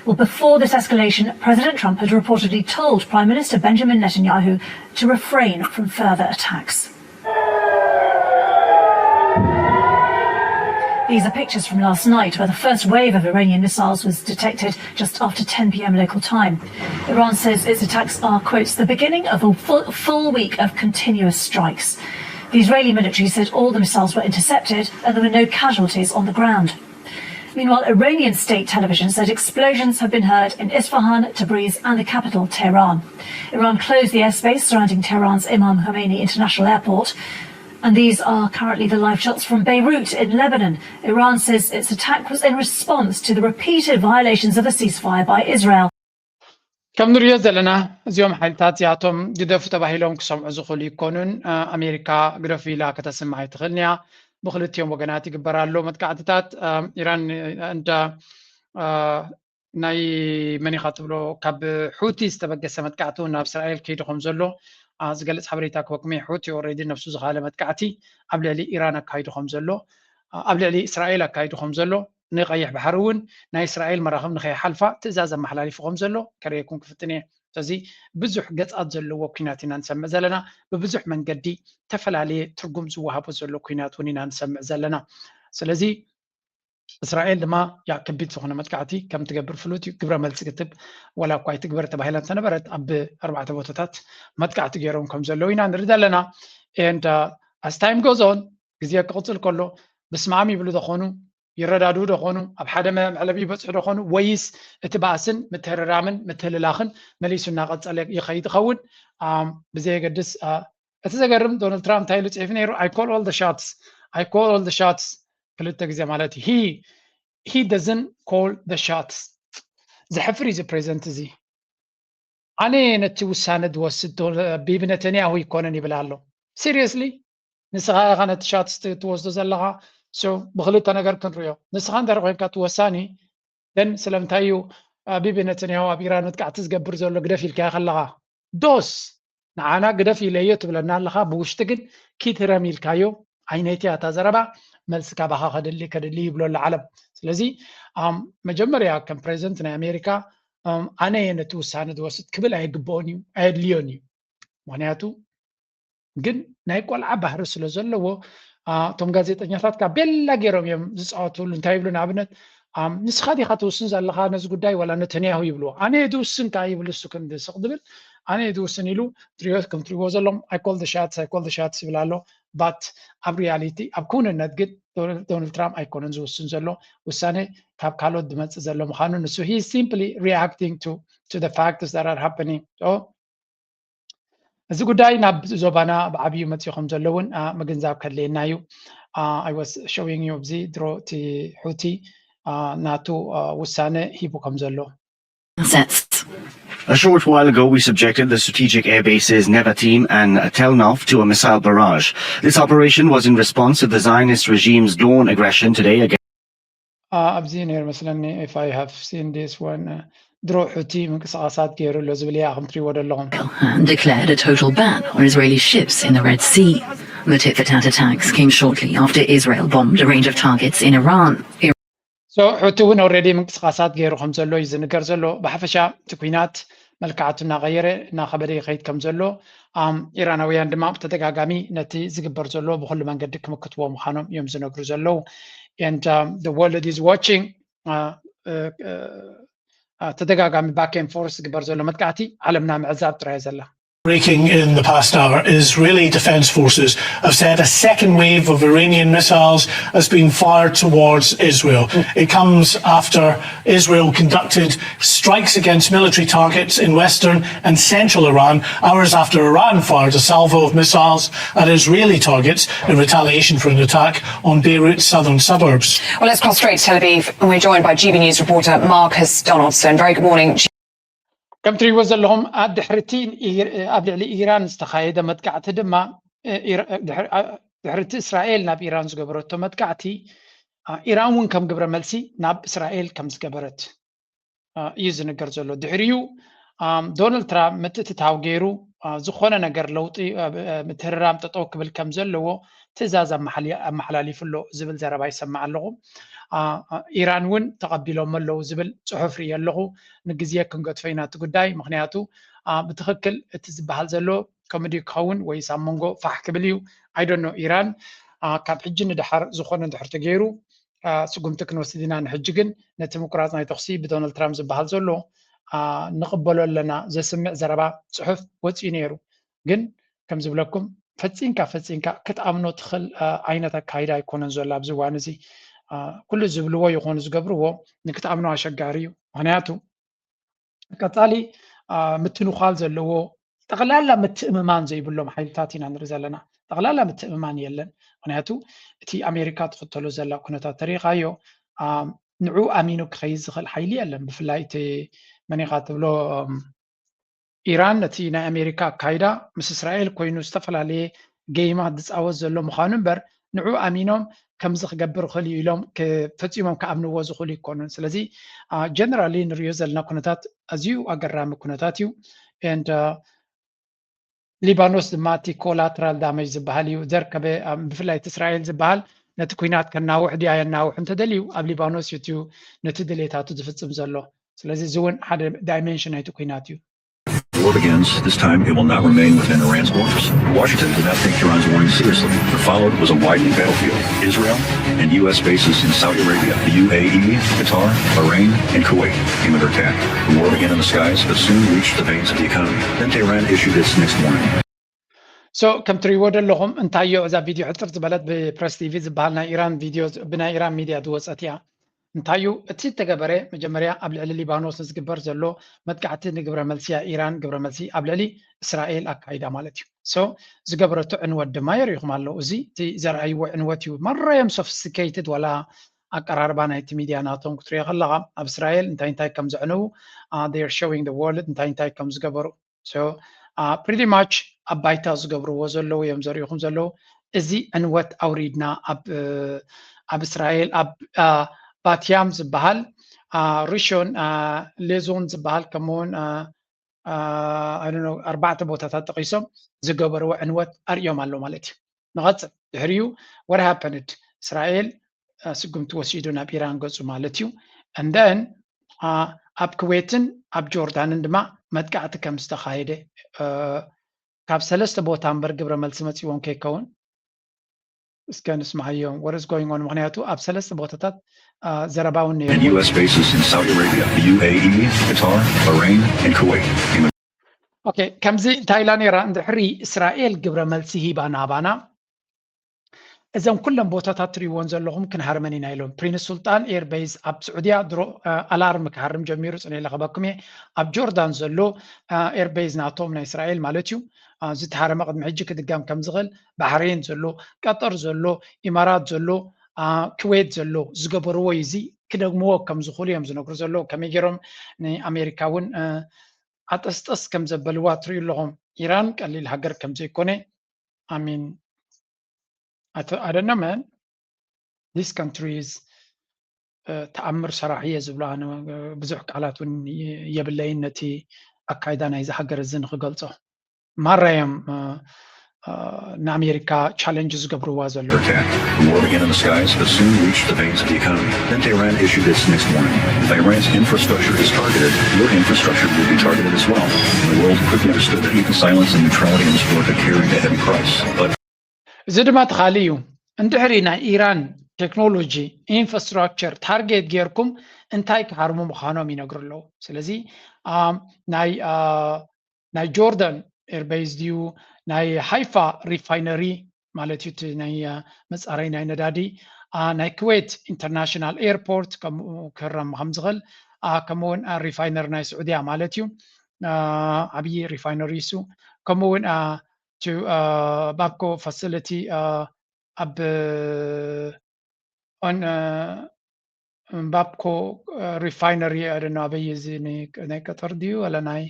Well, before this escalation, President Trump had reportedly told Prime Minister Benjamin Netanyahu to refrain from further attacks. These are pictures from last night, where the first wave of Iranian missiles was detected just after ten p.m. local time. Iran says its attacks are, quotes, the beginning of a full, full week of continuous strikes. The Israeli military said all the missiles were intercepted and there were no casualties on the ground. Meanwhile, Iranian state television said explosions have been heard in Isfahan, Tabriz, and the capital, Tehran. Iran closed the airspace surrounding Tehran's Imam Khomeini International Airport. And these are currently the live shots from Beirut in Lebanon. Iran says its attack was in response to the repeated violations of a ceasefire by Israel. ከም ንሪኦ ዘለና እዚኦም ሓይልታት እዚኣቶም ግደፉ ተባሂሎም ክሰምዑ ዝኽእሉ ይኮኑን። ኣሜሪካ ግደፉ ኢላ ከተስምዕ ኣይትኽእልን እያ። ብክልቲኦም ወገናት ይግበር ኣሎ መጥቃዕትታት። ኢራን እንዳ ናይ መን ኢኻ ትብሎ ካብ ሑቲ ዝተበገሰ መጥቃዕቲ እውን ናብ እስራኤል ከይዱ ከም ዘሎ ዝገልፅ ሓበሬታ ክበኩም እየ። ሑቲ already ነብሱ ዝኻለ መጥቃዕቲ ኣብ ልዕሊ ኢራን ኣካይዱ ከም ዘሎ ኣብ ልዕሊ እስራኤል ኣካይዱ ከም ዘሎ ንቀይሕ ባሕሪ እውን ናይ እስራኤል መራኽብ ንከይሓልፋ ትእዛዝ ኣመሓላሊፉ ከም ዘሎ ከርእየኩም ክፍትን እየ። ስለዚ ብዙሕ ገፃት ዘለዎ ኲናት ኢና ንሰምዕ ዘለና። ብብዙሕ መንገዲ ዝተፈላለየ ትርጉም ዝወሃቦ ዘሎ ኲናት እውን ኢና ንሰምዕ ዘለና። ስለዚ እስራኤል ድማ ያ ከቢድ ዝኾነ መጥቃዕቲ ከም ትገብር ፍሉጥ እዩ። ግብረ መልሲ ክትብ ወላ እኳ ኣይትግበር ተባሂላ እንተነበረት ኣብ ኣርባዕተ ቦታታት መጥቃዕቲ ገይሮም ከም ዘለዉ ኢና ንርኢ ዘለና። And as time goes on ግዜ ክቕፅል ከሎ ብስማም ይብሉ ዶ ኾኑ ይረዳድኡ ዶ ኾኑ ኣብ ሓደ መዕለቢ ይበፅሑ ዶ ኾኑ ወይስ እቲ ባእስን ምትህርራምን ምትህልላኽን መሊሱ እናቐፀለ ይኸይድ ይኸውን ብዘየገድስ እቲ ዘገርም ዶናልድ ትራምፕ እንታይ ኢሉ ፅሒፉ ነይሩ? I call all the shots, I call all the shots ክልተ ግዜ ማለት እዩ። He doesn't call the shots። ዘሕፍር እዩ እዚ ፕሬዚደንት እዚ። ኣነ ነቲ ውሳነ ዝወስድ ቢቢ ነተንያሁ ይኮነን ይብል ኣሎ። Seriously ንስኻ ኢኻ ነቲ shots ትወስዶ ዘለኻ። ብክልተ ነገር ክንሪኦ። ንስኻ እንተ ኮንካ እቲ ወሳኒ then ስለምንታይ እዩ ቢቢ ነተንያሁ ኣብ ኢራን መጥቃዕቲ ዝገብር ዘሎ ግደፍ ኢልካዮ ከለኻ፣ ዶስ ንዓና ግደፍ ኢለዮ ትብለና ኣለኻ፣ ብውሽጢ ግን ኪድ ህረም ኢልካዮ። ዓይነይቲ እታ ዘረባ መልሲ ካባኻ ከድሊ ከድሊ ይብሎ ኣሎ ዓለም። ስለዚ መጀመርያ ከም ፕሬዚደንት ናይ ኣሜሪካ ኣነ እየ ነቲ ውሳነ ዝወስድ ክብል ኣይግብኦን እዩ፣ ኣየድልዮን እዩ። ምክንያቱ ግን ናይ ቆልዓ ባህሪ ስለ ዘለዎ እቶም ጋዜጠኛታት ካብ ቤላ ገይሮም እዮም ዝፃወትሉ። እንታይ ይብሉ ንኣብነት፣ ንስኻ ዲኻ ትውስን ዘለኻ ነዚ ጉዳይ ዋላ ነተንያሁ ይብልዎ። ኣነ እየ ዝውስን ከኣ ይብል እሱ ክንዲ ስቕ ዝብል፣ ኣነ እየ ዝውስን ኢሉ ትሪኦ ከም ትሪዎ ዘሎም I call the shots, I call the shots ይብል ኣሎ። ባት ኣብ ሪያሊቲ ኣብ ክውንነት ግን ዶናልድ ትራምፕ ኣይኮነን ዝውስን ዘሎ፣ ውሳነ ካብ ካልኦት ዝመፅእ ዘሎ ምዃኑ ንሱ he simply reacting to to the facts that are happening. እዚ ጉዳይ ናብ ዞባና ብዓብዩ መፅኡ ከም ዘሎ እውን ምግንዛብ ከድልየና እዩ። I was showing you ኣብዚ ድሮ እቲ ሑቲ ናቱ ውሳነ ሂቡ ከም ዘሎ assets. A short while ago, we subjected the strategic air bases Nevatim and Telnov to a missile barrage. This operation was in response to the Zionist regime's dawn aggression today against. ኣብዚ ነይሩ መስለኒ if I have seen this one ድሮ ሑቲ ምንቅስቃሳት ገይሩ ኣሎ ዝብል እያ ከም ትሪዎ ዘለኹም and declared a total ban on Israeli ships in the Red Sea. The tit for tat attacks came shortly after Israel bombed a range of targets in Iran. So ሑቲ እውን already ምንቅስቃሳት ገይሩ ከም ዘሎ እዩ ዝንገር ዘሎ። ብሓፈሻ እቲ ኩናት መልክዓቱ እናቀየረ እናከበደ ይኸይድ ከም ዘሎ፣ ኢራናውያን ድማ ብተደጋጋሚ ነቲ ዝግበር ዘሎ ብኩሉ መንገዲ ክምክትዎ ምዃኖም እዮም ዝነግሩ ዘለዉ። And the world is watching. ተደጋጋሚ back and forth ዝግበር ዘሎ መጥቃዕቲ ዓለምና ምዕዛብ ጥራይ ዘላ። Breaking in the past hour, Israeli Defense Forces have said a second wave of Iranian missiles has been fired towards Israel. It comes after Israel conducted strikes against military targets in western and central Iran, hours after Iran fired a salvo of missiles at Israeli targets in retaliation for an attack on Beirut's southern suburbs. Well, let's cross straight to Tel Aviv, and we're joined by G B News reporter Marcus Donaldson. Very good morning. ከም ትሪእዎ ዘለኹም ኣብ ድሕርቲ ኣብ ልዕሊ ኢራን ዝተኻየደ መጥቃዕቲ ድማ ድሕርቲ እስራኤል ናብ ኢራን ዝገበረቶ መጥቃዕቲ ኢራን እውን ከም ግብረ መልሲ ናብ እስራኤል ከም ዝገበረት እዩ ዝንገር ዘሎ። ድሕሪኡ ዶናልድ ትራምፕ ምትእትታው ገይሩ ዝኾነ ነገር ለውጢ ምትህርራም ጠጠው ክብል ከም ዘለዎ ትእዛዝ ኣመሓላሊፉ ኣሎ ዝብል ዘረባ ይሰማዕ ኣለኹ። ኢራን እውን ተቐቢሎሞ ኣለዉ ዝብል ፅሑፍ ርኢ ኣለኹ። ንግዜ ክንገድፎ ኢና እቲ ጉዳይ፣ ምክንያቱ ብትኽክል እቲ ዝበሃል ዘሎ ከምኡ ድዩ ክኸውን ወይስ ኣብ መንጎ ፋሕ ክብል እዩ? I don't know። ኢራን ካብ ሕጂ ንደሓር ዝኾነ እንድሕር ተገይሩ ስጉምቲ ክንወስድ ኢና። ንሕጂ ግን ነቲ ምቁራፅ ናይ ተኹሲ ብዶናልድ ትራምፕ ዝበሃል ዘሎ ንቕበሎ ኣለና ዘስምዕ ዘረባ ፅሑፍ ወፂኡ ነይሩ። ግን ከም ዝብለኩም ፈፂንካ ፈፂንካ ክትኣምኖ ትኽእል ዓይነት ኣካይዳ ኣይኮነን ዘሎ ኣብዚ እዋን እዚ። ኩሉ ዝብልዎ ይኾኑ ዝገብርዎ ንክትኣምኖ ኣሸጋሪ እዩ። ምክንያቱ ቀፃሊ ምትንዃል ዘለዎ ጠቕላላ ምትእምማን ዘይብሎም ሓይልታት ኢና ንርኢ ዘለና። ጠቕላላ ምትእምማን የለን። ምክንያቱ እቲ ኣሜሪካ ትኽተሎ ዘላ ኩነታት ተሪኻዮ ንዑ ኣሚኑ ክኸይድ ዝኽእል ሓይሊ የለን። ብፍላይ እቲ መኒኻ ትብሎ ኢራን ነቲ ናይ ኣሜሪካ ኣካይዳ ምስ እስራኤል ኮይኑ ዝተፈላለየ ገይማት ዝፃወት ዘሎ ምዃኑ እምበር ንዑ ኣሚኖም ከምዚ ክገብር ይኽእል እዩ ኢሎም ፈፂሞም ክኣምንዎ ዝኽእሉ ይኮኑን። ስለዚ ጀነራሊ ንሪኦ ዘለና ኩነታት ኣዝዩ ኣገራሚ ኩነታት እዩ። And ሊባኖስ ድማ እቲ collateral damage ዝበሃል እዩ ዘርከበ። ብፍላይ እቲ እስራኤል ዝበሃል ነቲ ኩናት ከናውሕ ድያ የናውሕ እንተደልዩ ኣብ ሊባኖስ እዩ ነቲ ድሌታቱ ዝፍፅም ዘሎ። ስለዚ እዚ እውን ሓደ ዳይሜንሽን ናይቲ ኩናት እዩ። The war begins. This time, it will not remain within Iran's borders. Washington did not take Iran's warning seriously. What followed was a widening battlefield. Israel and U S bases in Saudi Arabia, the U A E, Qatar, Bahrain, and Kuwait came under attack. The war began in the skies, but soon reached the veins of the economy. Then Tehran issued its next warning. So ከም ትሪእዎ ዘለኹም እንታዮ እዛ ቪድዮ ሕፅር ዝበለት ብፕረስ ቲቪ ዝበሃል ናይ ኢራን ቪድዮ ብናይ ኢራን ሚድያ ዝወፀት እያ። እንታዩ እቲ ተገበረ መጀመርያ ኣብ ልዕሊ ሊባኖስ ንዝግበር ዘሎ መጥቃዕቲ ንግብረ መልሲ እያ ኢራን ግብረ መልሲ ኣብ ልዕሊ እስራኤል ኣካይዳ ማለት እዩ። So ዝገበረቶ ዕንወት ድማ የርእኹም ኣለዉ። እዚ እቲ ዘርኣይዎ ዕንወት እዩ። መራዮም sophisticated ዋላ ኣቀራርባ ናይቲ ሚድያ ናቶም ክትሪኦ ከለኻ ኣብ እስራኤል እንታይ እንታይ ከም ዘዕነዉ they are showing the world እንታይ እንታይ ከም ዝገበሩ። So pretty much ኣብ ባይታ ዝገብርዎ ዘለዉ እዮም ዘርእኹም ዘለዉ። እዚ ዕንወት ኣውሪድና ኣብ እስራኤል ኣብ ባትያም ዝበሃል ሪሾን ሌዞን ዝበሃል ከምኡውን ኣርባዕተ ቦታታት ጠቂሶም ዝገበርዎ ዕንወት ኣርእዮም ኣሎ ማለት እዩ። ንቐፅል። ድሕሪኡ what happened? እስራኤል ስጉምቲ ወሲዱ ናብ ኢራን ገፁ ማለት እዩ። And then ኣብ ክዌትን ኣብ ጆርዳንን ድማ መጥቃዕቲ ከም ዝተኻየደ፣ ካብ ሰለስተ ቦታ እምበር ግብረ መልሲ መፂዎም ከይከውን እስከ ንስማዓዮም። What is going on? ምክንያቱ ኣብ ሰለስተ ቦታታት ዘረባውን ነይሩ። U S bases in Saudi Arabia, the U A E, Qatar, Bahrain, and Kuwait. ኦኬ፣ ከምዚ እንታይ ኢላ ነይራ? እንድሕሪ እስራኤል ግብረ መልሲ ሂባ ናባና፣ እዘን ኩለን ቦታታት ትሪእዎን ዘለኹም ክንሃርመን ኢና ኢሎም። ፕሪንስ ሱልጣን ኤርቤዝ ኣብ ስዑድያ ድሮ ኣላርም ክሃርም ጀሚሩ፣ ፅነ ለኸበኩም እየ። ኣብ ጆርዳን ዘሎ ኤርቤዝ ናቶም ናይ እስራኤል ማለት እዩ ዝተሃረመ ቅድሚ ሕጂ ክድገም ከም ዝኽእል፣ ባሕሬን ዘሎ፣ ቀጠር ዘሎ፣ ኢማራት ዘሎ፣ ክዌት ዘሎ ዝገበርዎ እዩ። እዚ ክደግምዎ ከም ዝኽእሉ እዮም ዝነግሩ ዘለዉ። ከመይ ገይሮም ንኣሜሪካ እውን ዓጠስጠስ ከም ዘበልዋ ትሪኡ ኣለኹም። ኢራን ቀሊል ሃገር ከም ዘይኮነ፣ I mean I don't know man, this country is ተኣምር ሰራሕ እየ ዝብሎ ኣነ። ብዙሕ ቃላት እውን የብለይን ነቲ ኣካይዳ ናይዚ ሃገር እዚ ንክገልፆ። ማራ እዮም ንኣሜሪካ ቻለንጅ ዝገብርዋ ዘለዉ። War began in the skies, but soon reached the veins of the economy. Then Tehran issued its next warning. If Iran's infrastructure is targeted, your infrastructure will be targeted as well. And the world quickly understood that even silence and neutrality in this war could carry a heavy price. But እዚ ድማ ትኻሊ እዩ። እንድሕሪ ናይ ኢራን ቴክኖሎጂ ኢንፍራስትራክቸር ታርጌት ጌርኩም እንታይ ክሃርሙ ምዃኖም ይነግሩ ኣለዉ። ስለዚ ናይ ናይ ጆርዳን ኤርቤዝ ድዩ፣ ናይ ሃይፋ ሪፋይነሪ ማለት እዩ፣ እቲ ናይ መፃረይ ናይ ነዳዲ፣ ናይ ክዌት ኢንተርናሽናል ኤርፖርት ከምኡ ክህረም ከም ዝኽእል፣ ከምኡውን ሪፋይነር ናይ ስዑድያ ማለት እዩ፣ ዓብዪ ሪፋይነሪ እሱ፣ ከምኡውን ባብኮ ፋሲሊቲ ኣብ ባብኮ ሪፋይነሪ ኣደና ኣበይ እዚ ናይ ቀጠር ድዩ ወላ ናይ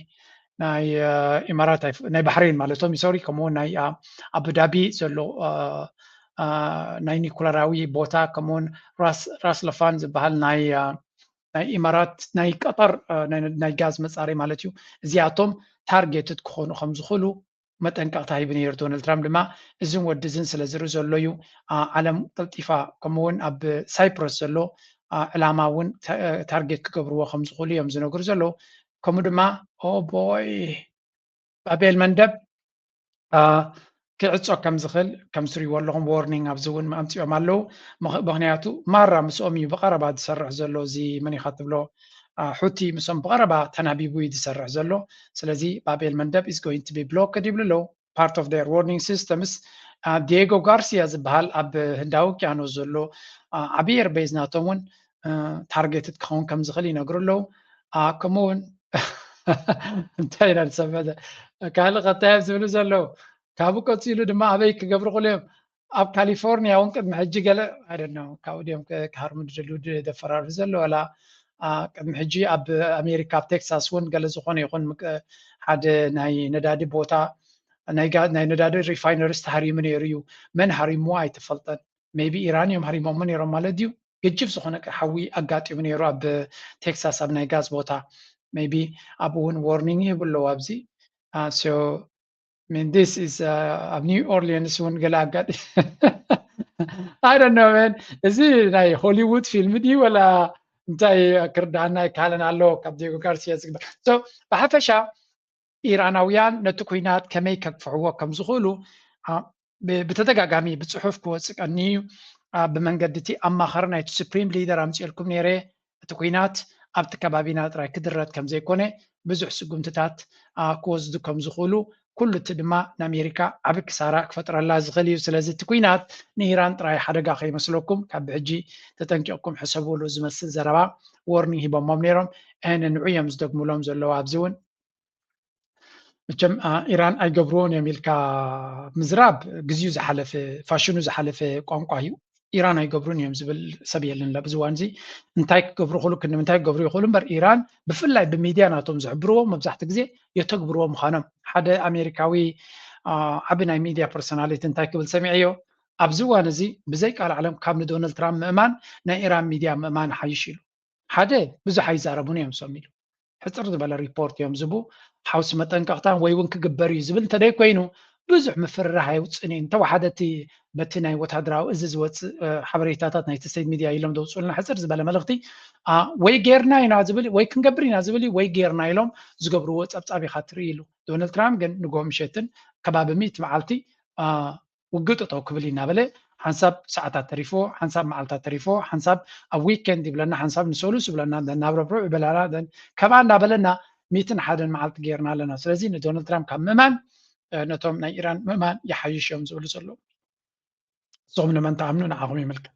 ናይ ኢማራት ናይ ባሕሬን ማለቶም ሶሪ፣ ከምኡውን ናይ ኣቡዳቢ ዘሎ ናይ ኒኩለራዊ ቦታ፣ ከምኡውን ራስ ለፋን ዝበሃል ናይ ናይ ኢማራት ናይ ቀጠር ናይ ጋዝ መፃረይ ማለት እዩ። እዚኣቶም ታርጌትድ ክኾኑ ከም ዝኽእሉ መጠንቀቕታ ሂቡ ነይሩ። ዶናልድ ትራምፕ ድማ እዝን ወዲ እዝን ስለ ዝርኢ ዘሎ እዩ ዓለም ቀልጢፋ፣ ከምኡውን ኣብ ሳይፕረስ ዘሎ ዕላማ እውን ታርጌት ክገብርዎ ከም ዝኽእሉ እዮም ዝነግሩ ዘለዉ። ከምኡ ድማ ኦ ቦይ ባቤል መንደብ ክዕጾ ከም ዝኽእል ከም ትሪእዎ ኣለኹም ዋርኒንግ ኣብዚ እውን ኣምፂኦም ኣለዉ። ምክንያቱ ማራ ምስኦም እዩ ብቐረባ ዝሰርሕ ዘሎ እዚ መን ኢኻ ትብሎ ሑቲ ምስኦም ብቐረባ ተናቢቡ እዩ ዝሰርሕ ዘሎ። ስለዚ ባቤል መንደብ is going to be blocked ይብሉ ኣለዉ። Part of their warning systems ዲየጎ ጋርሲያ ዝበሃል ኣብ ህንዳዊ ውቅያኖስ ዘሎ ዓብዪ ኤርቤዝ ናቶም እውን ታርጌትድ ክኸውን ከም ዝኽእል ይነግሩ ኣለዉ። ከምኡ እውን እንታይ ኢና ንሰምዕ ካልእ ቀጣዮም ዝብሉ ዘለዉ። ካብኡ ቀፂሉ ድማ ኣበይ ክገብሩ ክእሉ እዮም? ኣብ ካሊፎርኒያ እውን ቅድሚ ሕጂ ገለ I don't know ካብኡ ድዮም ክሃርሙ ዝደልዩ ዘፈራርሑ ዘለዉ፣ ዋላ ቅድሚ ሕጂ ኣብ ኣሜሪካ ኣብ ቴክሳስ እውን ገለ ዝኾነ ይኹን ሓደ ናይ ነዳዲ ቦታ ናይ ነዳዲ ሪፋይነሪስ ተሃሪሙ ነይሩ እዩ። መን ሃሪምዎ ኣይተፈልጠን። ሜይቢ ኢራን እዮም ሃሪሞሞ ነይሮም ማለት ድዩ? ገጅፍ ዝኾነ ሓዊ ኣጋጢሙ ነይሩ ኣብ ቴክሳስ ኣብ ናይ ጋዝ ቦታ። ሜይቢ ኣብኡ እውን ዋርኒንግ ይህቡ ኣለዉ ኣብዚ። So I mean this is ኣብ ኒው ኦርሊንስ እውን ገለ ኣጋጢ I don't know man፣ እዚ ናይ ሆሊውድ ፊልም ድዩ ወላ እንታይ ክርዳኣና ኣይከኣለን ኣሎ ካብ ዲየጎ ጋርሲያ ዝግበር። ብሓፈሻ ኢራናውያን ነቲ ኲናት ከመይ ከግፍሕዎ ከም ዝኽእሉ ብተደጋጋሚ ብፅሑፍ ክወፅእ ቀንዩ እዩ። ብመንገዲ እቲ ኣማኸሪ ናይቲ ሱፕሪም ሊደር ኣምፅኤልኩም ነይረ። እቲ ኲናት ኣብቲ ከባቢና ጥራይ ክድረት ከም ዘይኮነ ብዙሕ ስጉምትታት ክወስዱ ከም ዝኽእሉ፣ ኩሉ እቲ ድማ ንኣሜሪካ ዓቢ ክሳራ ክፈጥረላ ዝኽእል እዩ። ስለዚ እቲ ኲናት ንኢራን ጥራይ ሓደጋ ከይመስለኩም ካብ ብሕጂ ተጠንቂቕኩም ሕሰብሉ ዝመስል ዘረባ ዋርኒንግ ሂቦሞም ነይሮም። ንዑ እዮም ዝደግሙሎም ዘለዉ ኣብዚ እውን። መቸም ኢራን ኣይገብርዎን እዮም ኢልካ ምዝራብ ግዜኡ ዝሓለፈ ፋሽኑ ዝሓለፈ ቋንቋ እዩ። ኢራን ኣይገብሩን እዮም ዝብል ሰብ የለን ኣብዚ እዋን እዚ። እንታይ ክገብሩ ይኽእሉ ክንዲ ምንታይ ክገብሩ ይኽእሉ እምበር ኢራን ብፍላይ ብሚድያ ናቶም ዝሕብርዎ መብዛሕትኡ ግዜ የተግብርዎ ምዃኖም። ሓደ ኣሜሪካዊ ዓቢ ናይ ሚድያ ፐርሶናሊቲ እንታይ ክብል ሰሚዐዮ፣ ኣብዚ እዋን እዚ ብዘይ ቃል ዓለም ካብ ንዶናልድ ትራምፕ ምእማን ናይ ኢራን ሚድያ ምእማን ሓይሽ ኢሉ። ሓደ ብዙሕ ኣይዛረቡን እዮም ሰም ኢሉ ሕፅር ዝበለ ሪፖርት እዮም ዝቡ ሓውሲ መጠንቀቕታን ወይ እውን ክግበር እዩ ዝብል እንተደይ ኮይኑ ብዙሕ ምፍርራሕ ኣይውፅን እዩ። እንተወሓደ እቲ በቲ ናይ ወታደራዊ እዚ ዝወፅእ ሓበሬታታት ናይቲ ስቴት ሚድያ ኢሎም ዘውፅኡልና ሕፅር ዝበለ መልእኽቲ ወይ ጌርና ኢና ዝብል ወይ ክንገብር ኢና ዝብል ወይ ጌርና ኢሎም ዝገብርዎ ፀብፃብ ኢኻ ትርኢ ኢሉ። ዶናልድ ትራምፕ ግን ንጎ ምሸትን ከባቢ ሚት መዓልቲ ውግእ ጠጠው ክብል እናበለ ሓንሳብ ሰዓታት ተሪፎ ሓንሳብ መዓልታት ተሪፎ ሓንሳብ ኣብ ዊኬንድ ይብለና ሓንሳብ ንሰሉስ ይብለና ናብ ረብዑ ይበላና ካብኣ እናበለና ሚትን ሓደን መዓልቲ ጌርና ኣለና። ስለዚ ንዶናልድ ትራምፕ ካብ ምእማን ነቶም ናይ ኢራን ምእማን ይሓይሽ እዮም ዝብሉ ዘለዉ። ንስኹም ንመን ትኣምኑ ንዓኹም ይምልከት።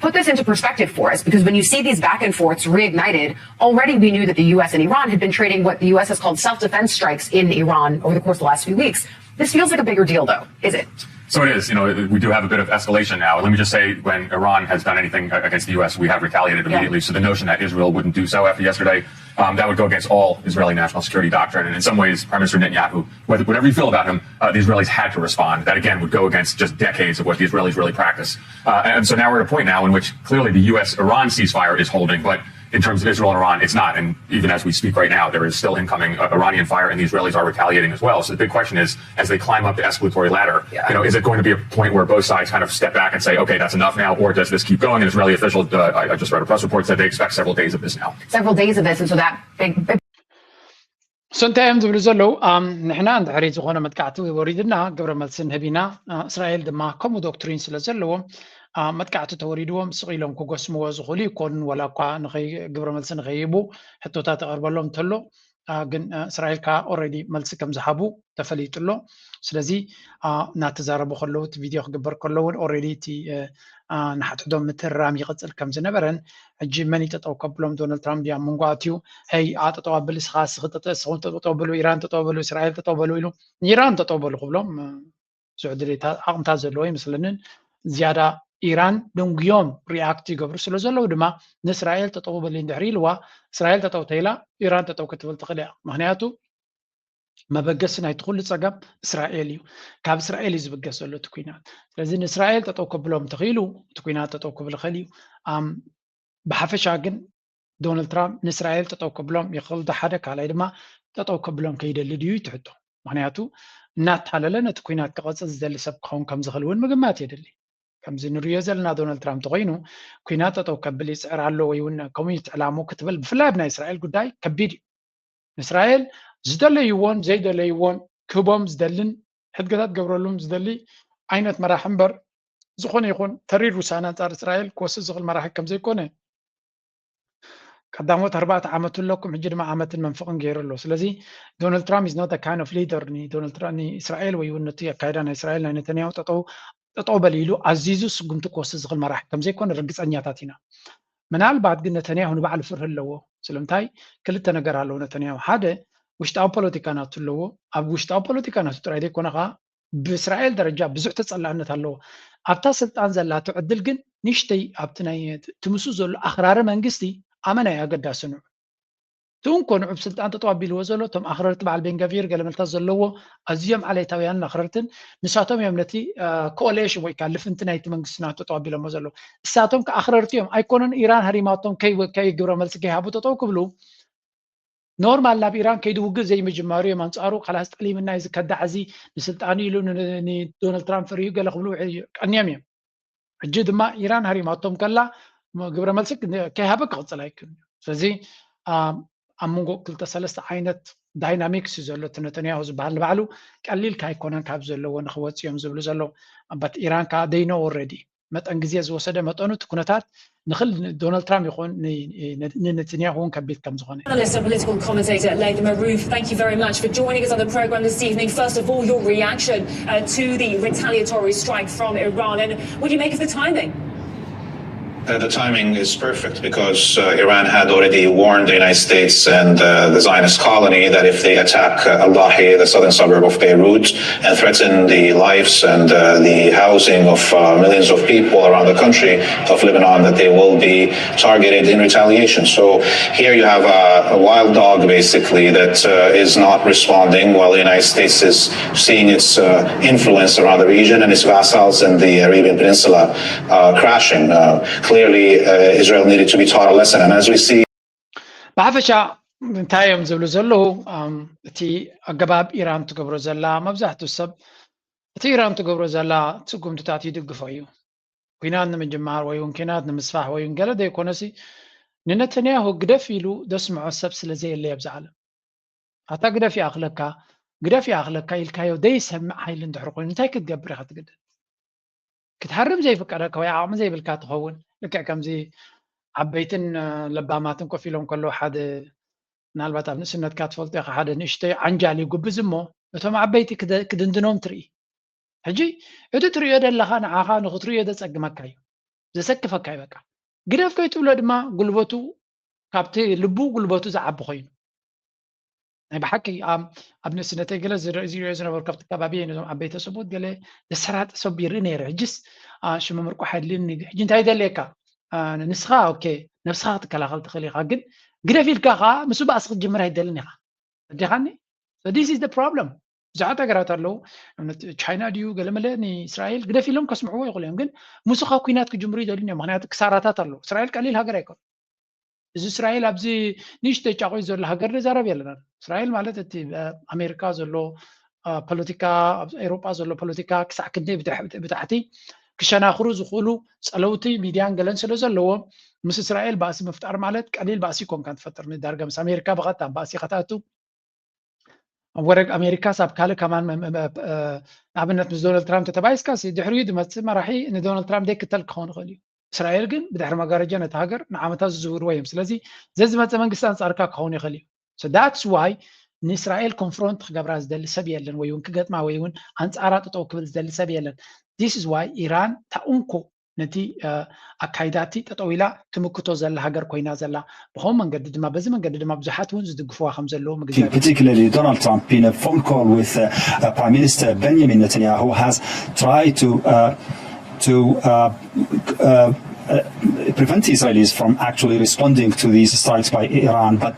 Put this into perspective for us, because when you see these back and forths reignited, already we knew that the U S and Iran had been trading what the U S has called self-defense strikes in Iran over the course of the last few weeks. This feels like a bigger deal, though, is it? So it is. You know, we do have a bit of escalation now. Let me just say, when Iran has done anything against the U S, we have retaliated immediately. Yeah. So the notion that Israel wouldn't do so after yesterday, um, that would go against all Israeli national security doctrine. And in some ways, Prime Minister Netanyahu, whatever you feel about him, uh, the Israelis had to respond. That, again, would go against just decades of what the Israelis really practice. Uh, and so now we're at a point now in which clearly the U S Iran ceasefire is holding, but in terms of Israel and Iran, it's not. And even as we speak right now, there is still incoming uh, Iranian fire, and the Israelis are retaliating as well. So the big question is, as they climb up the escalatory ladder, yeah. you know, is it going to be a point where both sides kind of step back and say, okay, that's enough now, or does this keep going? And Israeli officials, uh, I, I just read a press report, said they expect several days of this now. Several days of this, and so that big, big so እንታይ እዮም ዝብሉ ዘለዉ? ንሕና እንድሕሪ ዝኾነ መጥቃዕቲ ወሪድና ግብረ መልሲ ንህብ ኢና። እስራኤል ድማ ከምኡ ዶክትሪን ስለ ዘለዎም መጥቃዕቲ ተወሪድዎም ስቕ ኢሎም ክጎስምዎ ዝኽእሉ ይኮኑን፣ ወላ እኳ ግብረ መልሲ ንኸይህቡ ሕቶታት ይቐርበሎም እንተሎ፣ ግን እስራኤል ከዓ ኦረዲ መልሲ ከም ዝሃቡ ተፈሊጡ ኣሎ። ስለዚ እናተዛረቡ ከለዉ እቲ ቪድዮ ክግበር ከሎ እውን ኦረዲ እቲ ንሓትሕዶም ምትርራም ይቕፅል ከም ዝነበረን ሕጂ መን ይጠጠው ከብሎም ዶናልድ ትራምፕ ድያ መንጎ ኣትዩ ሀይ ኣጠጠው ኣብል እስኻ እስኺ ጠጠ እስኹም ጠጠው በሉ ኢራን ጠጠው በሉ እስራኤል ጠጠው በሉ ኢሉ ንኢራን ጠጠው በሉ ክብሎም ብዙሕ ድሌታ ዓቕምታት ዘለዎ ይመስለንን ዝያዳ ኢራን ደንጉዮም ሪኣክት ይገብሩ ስለ ዘለዉ ድማ ንእስራኤል ጠጠው በሊ እንድሕር ኢልዋ እስራኤል ጠጠው ተይላ ኢራን ጠጠው ክትብል ትኽእል እያ ምክንያቱ መበገሲ ናይቲ ኩሉ ፀገም እስራኤል እዩ። ካብ እስራኤል እዩ ዝብገስ ዘሎ እቲ ኩናት። ስለዚ ንእስራኤል ጠጠው ከብሎም እንተኽኢሉ እቲ ኩናት ጠጠው ክብል ይኽእል እዩ። ብሓፈሻ ግን ዶናልድ ትራምፕ ንእስራኤል ጠጠው ከብሎም ይኽእል ዶ ሓደ ካልኣይ ድማ ጠጠው ከብሎም ከይደሊ ድዩ እዩ እቲ ሕቶ። ምክንያቱ እናተሓለለ ነቲ ኩናት ክቐፅል ዝደሊ ሰብ ክኸውን ከም ዝኽእል እውን ምግማት የድሊ። ከምዚ ንሪኦ ዘለና ዶናልድ ትራምፕ እንተኮይኑ ኩናት ጠጠው ከብል ይፅዕር ኣሎ ወይ እውን ከምኡ እዩ ዕላሙ ክትብል ብፍላይ ኣብ ናይ እስራኤል ጉዳይ ከቢድ እዩ። ንእስራኤል ዝደለይዎን ዘይደለይዎን ክህቦም ዝደልን ሕድገታት ገብረሉም ዝደሊ ዓይነት መራሒ እምበር ዝኾነ ይኹን ተሪር ውሳነ ኣንጻር እስራኤል ክወስድ ዝኽእል መራሒ ከም ዘይኮነ ቀዳሞት ኣርባዕተ ዓመት ኣለኩም ሕጂ ድማ ዓመትን መንፍቕን ገይሩ ኣሎ። ስለዚ ዶናልድ ትራምፕ is not kind of leader ንእስራኤል ወይ እውን ነቲ ኣካይዳ ናይ እስራኤል ናይ ነተንያሁ ጠጠው ጠጠው በል ኢሉ ኣዚዙ ስጉምቲ ክወስድ ዝኽእል መራሒ ከም ዘይኮነ ርግፀኛታት ኢና። ምናልባት ግን ነተንያሁ ንባዕሉ ፍርሂ ኣለዎ። ስለምንታይ ክልተ ነገር ኣለዎ ነተንያሁ። ሓደ ውሽጣዊ ፖለቲካ ናቱ ኣለዎ። ኣብ ውሽጣዊ ፖለቲካ ናቱ ጥራይ ዘይኮነ ከዓ ብእስራኤል ደረጃ ብዙሕ ተፀላእነት ኣለዎ። ኣብታ ስልጣን ዘላቶ ዕድል ግን ንእሽተይ ኣብቲ ናይ ትምሱ ዘሎ ኣኽራሪ መንግስቲ ኣመና እዩ ኣገዳሲ ንዑ። እቲ እንኮ ንዑ ብስልጣን ጠጠው ኣቢልዎ ዘሎ እቶም ኣኽረርቲ በዓል ቤንገቪር ገለመልታት ዘለዎ ኣዝዮም ዓሌታውያንን ኣኽረርትን ንሳቶም እዮም ነቲ ኮሌሽን ወይ ከዓ ልፍንቲ ናይቲ መንግስቲ ናቱ ጠጠው ኣቢሎሞ ዘለዉ። እሳቶም ከዓ ኣኽረርቲ እዮም ኣይኮኑን ኢራን ሃሪማቶም ከይ ግብረ መልሲ ከይሃቡ ጠጠው ክብሉ ኖርማል ናብ ኢራን ከይዲ ውግእ ዘይምጅማሩ እዮም ኣንፃሩ ካላስ ጠሊምና እዩ ዝከዳዕ እዚ ንስልጣኑ ኢሉ ንዶናልድ ትራምፕ ፈሪሁ ገለ ክብሉ ቀንዮም እዮም። ሕጂ ድማ ኢራን ሃሪማቶም ከላ ግብረ መልሲ ከይሃበ ክቕፅል ኣይክእልን እዩ። ስለዚ ኣብ መንጎ ክልተ ሰለስተ ዓይነት ዳይናሚክስ እዩ ዘሎ እቲ ነተንያሁ ዝበሃል ንባዕሉ ቀሊል ካይኮነን ካብ ዘለዎ ንክወፅ እዮም ዝብሉ ዘለዉ በት ኢራን ከዓ ደይኖ ኦረዲ መጠን ግዜ ዝወሰደ መጠኑ እቲ ኩነታት ንክል ዶናልድ ትራምፕ ይኹን ንነትንያሁ እውን ከቢድ ከም ዝኾነ Analyst and political commentator Latham Aruf, thank you very much for joining us on the program this evening. First of all, your reaction uh, to the retaliatory strike from Iran, and what do you make of the timing? Uh, the timing is perfect because uh, Iran had already warned the United States and uh, the Zionist colony that if they attack uh, Al-Dahi, the southern suburb of Beirut, and threaten the lives and uh, the housing of uh, millions of people around the country of Lebanon, that they will be targeted in retaliation. So here you have a, a wild dog, basically, that uh, is not responding while the United States is seeing its uh, influence around the region and its vassals in the Arabian Peninsula uh, crashing. Uh, clearly, uh, Israel needed to be taught a lesson. And as we see, ብሓፈሻ እንታይ እዮም ዝብሉ ዘለዉ? እቲ ኣገባብ ኢራን ትገብሮ ዘላ፣ መብዛሕትኡ ሰብ እቲ ኢራን ትገብሮ ዘላ ስጉምትታት ይድግፎ እዩ። ኩናት ንምጅማር ወይ እውን ኩናት ንምስፋሕ ወይ እውን ገለ ዘይኮነሲ፣ ንነተንያሁ ግደፍ ኢሉ ዘስምዖ ሰብ ስለ ዘየለ ኣብዚ ዓለም፣ ኣታ ግደፍ ይኣኽለካ፣ ግደፍ ይኣኽለካ ኢልካዮ ዘይሰምዕ ሓይሊ እንድሕር ኮይኑ እንታይ ክትገብር ኢኻ ትግደድ? ክትሃርም ዘይፍቀደካ ወይ ዓቕሚ ዘይብልካ ትኸውን። ልክዕ ከምዚ ዓበይትን ለባማትን ኮፍ ኢሎም ከለዉ ሓደ፣ ምናልባት ኣብ ንእስነትካ ትፈልጦ ኢኻ፣ ሓደ ንእሽተይ ዓንጃል ይጉብዝ እሞ ነቶም ዓበይቲ ክድንድኖም ትርኢ። ሕጂ እቲ ትርእዮ ዘለኻ ንዓኻ ንኽትርእዮ ዘጸግመካ እዩ፣ ዘሰክፈካ እዩ። በቃ ግደፍ ከይትብሎ ድማ ጉልበቱ፣ ካብቲ ልቡ ጉልበቱ ዝዓቢ ኮይኑ። ናይ ብሓቂ ኣብ ንእስነተይ ገለ ዝርእዮ ዝነበሩ ካብቲ ከባቢ ነዞም ዓበይቲ ሰብኡት ገለ ዘሰራጢ ሰብ ይርኢ ነይረ። ሕጅስ ሽምምር ቋሕ የድልየኒ። ሕጂ እንታይ ይደልየካ ንስኻ? ኦኬ፣ ነብስኻ ክትከላኸል ትኽእል ኢኻ፣ ግን ግደፍ ኢልካ ከዓ ምስ ባእሲ ክትጅምር ኣይደልን ኢኻ። ኣዲኻኒ? This is the problem። ብዙሓት ሃገራት ኣለዉ፣ ቻይና ድዩ ገለመለ ንእስራኤል ግደፍ ኢሎም ከስምዕዎ ይኽእሉ እዮም፣ ግን ምስ ካብ ኩናት ክጅምሩ ይደልዩ እዮም። ምክንያቱ ክሳራታት ኣለዉ። እስራኤል ቀሊል ሃገር ኣይኮን። እዚ እስራኤል ኣብዚ ንእሽተይ ጫቑይ ዘሎ ሃገር ንዛረብ የለና። እስራኤል ማለት እቲ ኣሜሪካ ዘሎ ፖለቲካ፣ ኣብ ኤውሮጳ ዘሎ ፖለቲካ ክሳዕ ክንደይ ብታሕቲ ክሸናኽሩ ዝኽእሉ ጸለውቲ ሚድያን ገለን ስለ ዘለዎም፣ ምስ እስራኤል ባእሲ ምፍጣር ማለት ቀሊል ባእሲ ይኮንካ ትፈጥር። ንዳርጋ ምስ ኣሜሪካ ብቐጥታ ባእሲ ከተኣቱ ወረግ ኣሜሪካስ ኣብ ካልእ ከማን ንኣብነት ምስ ዶናልድ ትራምፕ ተተባይስካ ድሕሪኡ ዝመፅእ መራሒ ንዶናልድ ትራምፕ ዘይክተል ክኸውን ይኽእል እዩ። እስራኤል ግን ብድሕሪ መጋረጃ ነቲ ሃገር ንዓመታት ዝዝውርዎ እዮም። ስለዚ ዘዝመፀ መንግስቲ ኣንፃርካ ክኸውን ይኽእል እዩ። That's why ንእስራኤል ኮንፍሮንት ክገብራ ዝደሊ ሰብ የለን፣ ወይ እውን ክገጥማ ወይ እውን ኣንፃራ ጠጠው ክብል ዝደሊ ሰብ የለን። This is why ኢራን ታኡንኮ ነቲ ኣካይዳቲ ጠጠው ኢላ ትምክቶ ዘላ ሃገር ኮይና ዘላ። ብኸው መንገዲ ድማ በዚ መንገዲ ድማ ብዙሓት እውን ዝድግፍዋ ከም ዘለዉ ምግንዛብ። Particularly Donald Trump in a phone call with uh, uh, Prime Minister Benjamin Netanyahu has tried to uh, to uh, uh, prevent Israelis from actually responding to these strikes by Iran. But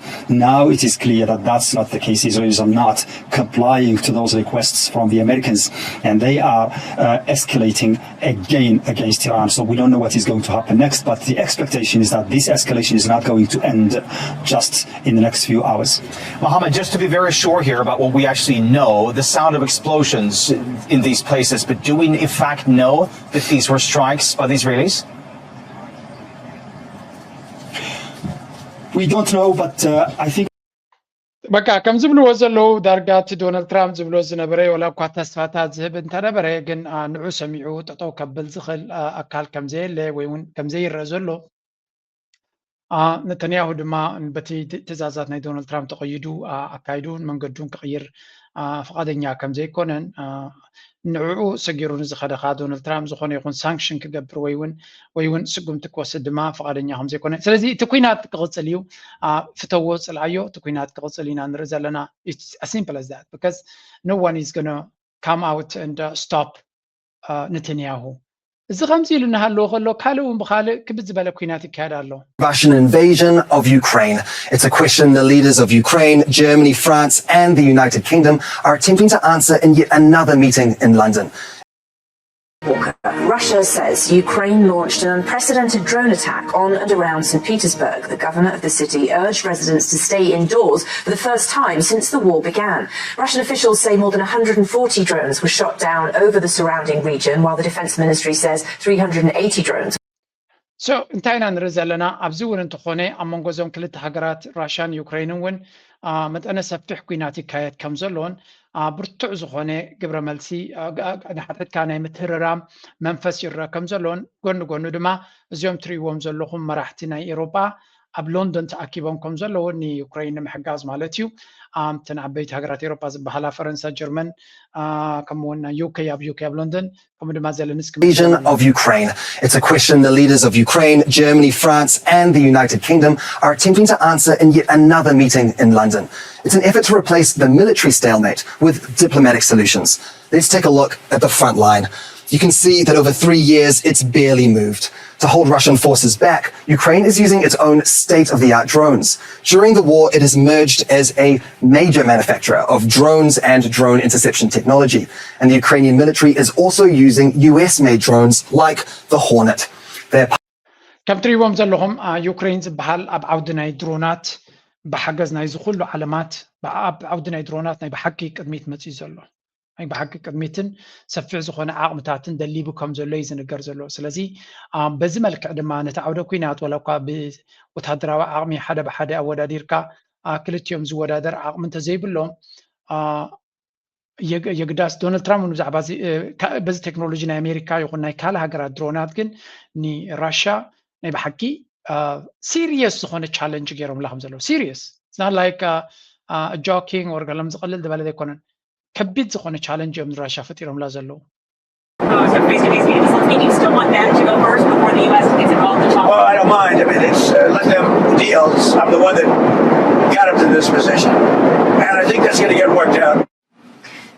now it is clear that that's not the case. Israelis are not complying to those requests from the Americans, and they are uh, escalating again against Iran. So we don't know what is going to happen next, but the expectation is that this escalation is not going to end just in the next few hours. Mohammed, just to be very sure here about what we actually know, the sound of explosions in these places, but do we in fact know that these were strikes by the Israelis? We don't know, but uh, I think በቃ ከም ዝብልዎ ዘለዉ ዳርጋ እቲ ዶናልድ ትራምፕ ዝብሎ ዝነበረ ወላ እኳ ተስፋታት ዝህብ እንተነበረ ግን ንዑ ሰሚዑ ጠጠው ከብል ዝኽእል ኣካል ከምዘየለ ወይ እውን ከምዘይረአ ዘሎ ነተንያሁ ድማ በቲ ትእዛዛት ናይ ዶናልድ ትራምፕ ተቐይዱ ኣካይዱን መንገዱን ክቕይር ፍቓደኛ ከምዘይኮነን ንዕኡ ሰጊሩ ንዝኸደ ከዓ ዶናልድ ትራምፕ ዝኾነ ይኹን ሳንክሽን ክገብር ወይ እውን ወይ እውን ስጉምቲ ክወስድ ድማ ፍቓደኛ ከምዘይኮነ። ስለዚ እቲ ኩናት ክቕፅል እዩ። ፍተዎ፣ ፅልኣዮ፣ እቲ ኩናት ክቕፅል ኢና ንርኢ ዘለና። Simple as that because no one is gonna come out and stop ነተንያሁ። እዚ ከምዚ ኢሉ እናሃለወ ከሎ ካልእ እውን ብኻልእ ክብድ ዝበለ ኩናት ይካየድ ኣሎ። Russian invasion of Ukraine. It's a question the leaders of Ukraine, Germany, France, and the United Kingdom are attempting to answer in yet another meeting in London. Russia says Ukraine launched an unprecedented drone attack on and around St. Petersburg. The governor of the city urged residents to stay indoors for the first time since the war began. Russian officials say more than one hundred forty drones were shot down over the surrounding region, while the defense ministry says three hundred eighty drones. So እንታይ ኢና ንርኢ ዘለና? ኣብዚ እውን እንተኾነ ኣብ መንጎ እዞም ክልተ ሃገራት ራሽያን ዩክሬንን እውን መጠነ ሰፊሕ ኩናት ይካየድ ከም ዘሎን ብርቱዕ ዝኾነ ግብረ መልሲ ንሓድሕድካ ናይ ምትህርራም መንፈስ ይረአ ከም ዘሎን ጎኒ ጎኑ ድማ እዚኦም ትርእይዎም ዘለኹም መራሕቲ ናይ ኤሮጳ ኣብ ሎንዶን ተኣኪቦም ከም ዘለዉ ንዩክሬን ንምሕጋዝ ማለት እዩ። እተን ዓበይቲ ሃገራት ኤሮጳ ዝበሃላ ፈረንሳ፣ ጀርመን ከምኡውን ናይ ዩኬ ኣብ ዩኬ ኣብ ሎንዶን ከምኡ ድማ ዘለንስኪ Invasion of Ukraine. It's a question the leaders of Ukraine, Germany, France, and the United Kingdom are attempting to answer in yet another meeting in London. It's an effort to replace the military stalemate with diplomatic solutions. Let's take a look at the front line. You can see that over three years, it's barely moved. To hold Russian forces back, Ukraine is using its own state of the art drones. During the war, it has emerged as a major manufacturer of drones and drone interception technology. And the Ukrainian military is also using U S made drones like the Hornet. They're ከም ትርእይዎም ዘለኹም ዩክሬን ዝበሃል ኣብ ዓውዲ ናይ ድሮናት ብሓገዝ ናይዚ ኩሉ ዓለማት ኣብ ዓውዲ ናይ ድሮናት ናይ ብሓቂ ቅድሚት መፅዩ ዘሎ ናይ ብሓቂ ቅድሚትን ሰፊሕ ዝኾነ ዓቕምታትን ደሊቡ ከም ዘሎ እዩ ዝንገር ዘሎ። ስለዚ በዚ መልክዕ ድማ ነቲ ዓውደ ኩናት ወላ እኳ ብወታደራዊ ዓቕሚ ሓደ ብሓደ ኣወዳዲርካ ክልቲኦም ዝወዳደር ዓቕሚ እንተዘይብሎም የግዳስ ዶናልድ ትራምፕ ብዛዕባ በዚ ቴክኖሎጂ ናይ ኣሜሪካ ይኹን ናይ ካልእ ሃገራት ድሮናት ግን ንራሻ ናይ ብሓቂ ሲሪየስ ዝኾነ ቻለንጅ ገይሮምላ ከም ዘለዉ ሲሪየስ ላይክ ጆኪንግ ወር ገሎም ዝቐልል ዝበለ ዘይኮነን ከቢድ ዝኾነ ቻለንጅ እዮም ንራሻ ፈጢሮምላ ዘለዉ Well, I don't mind. I mean, it's uh, let them deals. I'm the one that got him to this position, and I think that's going to get worked out.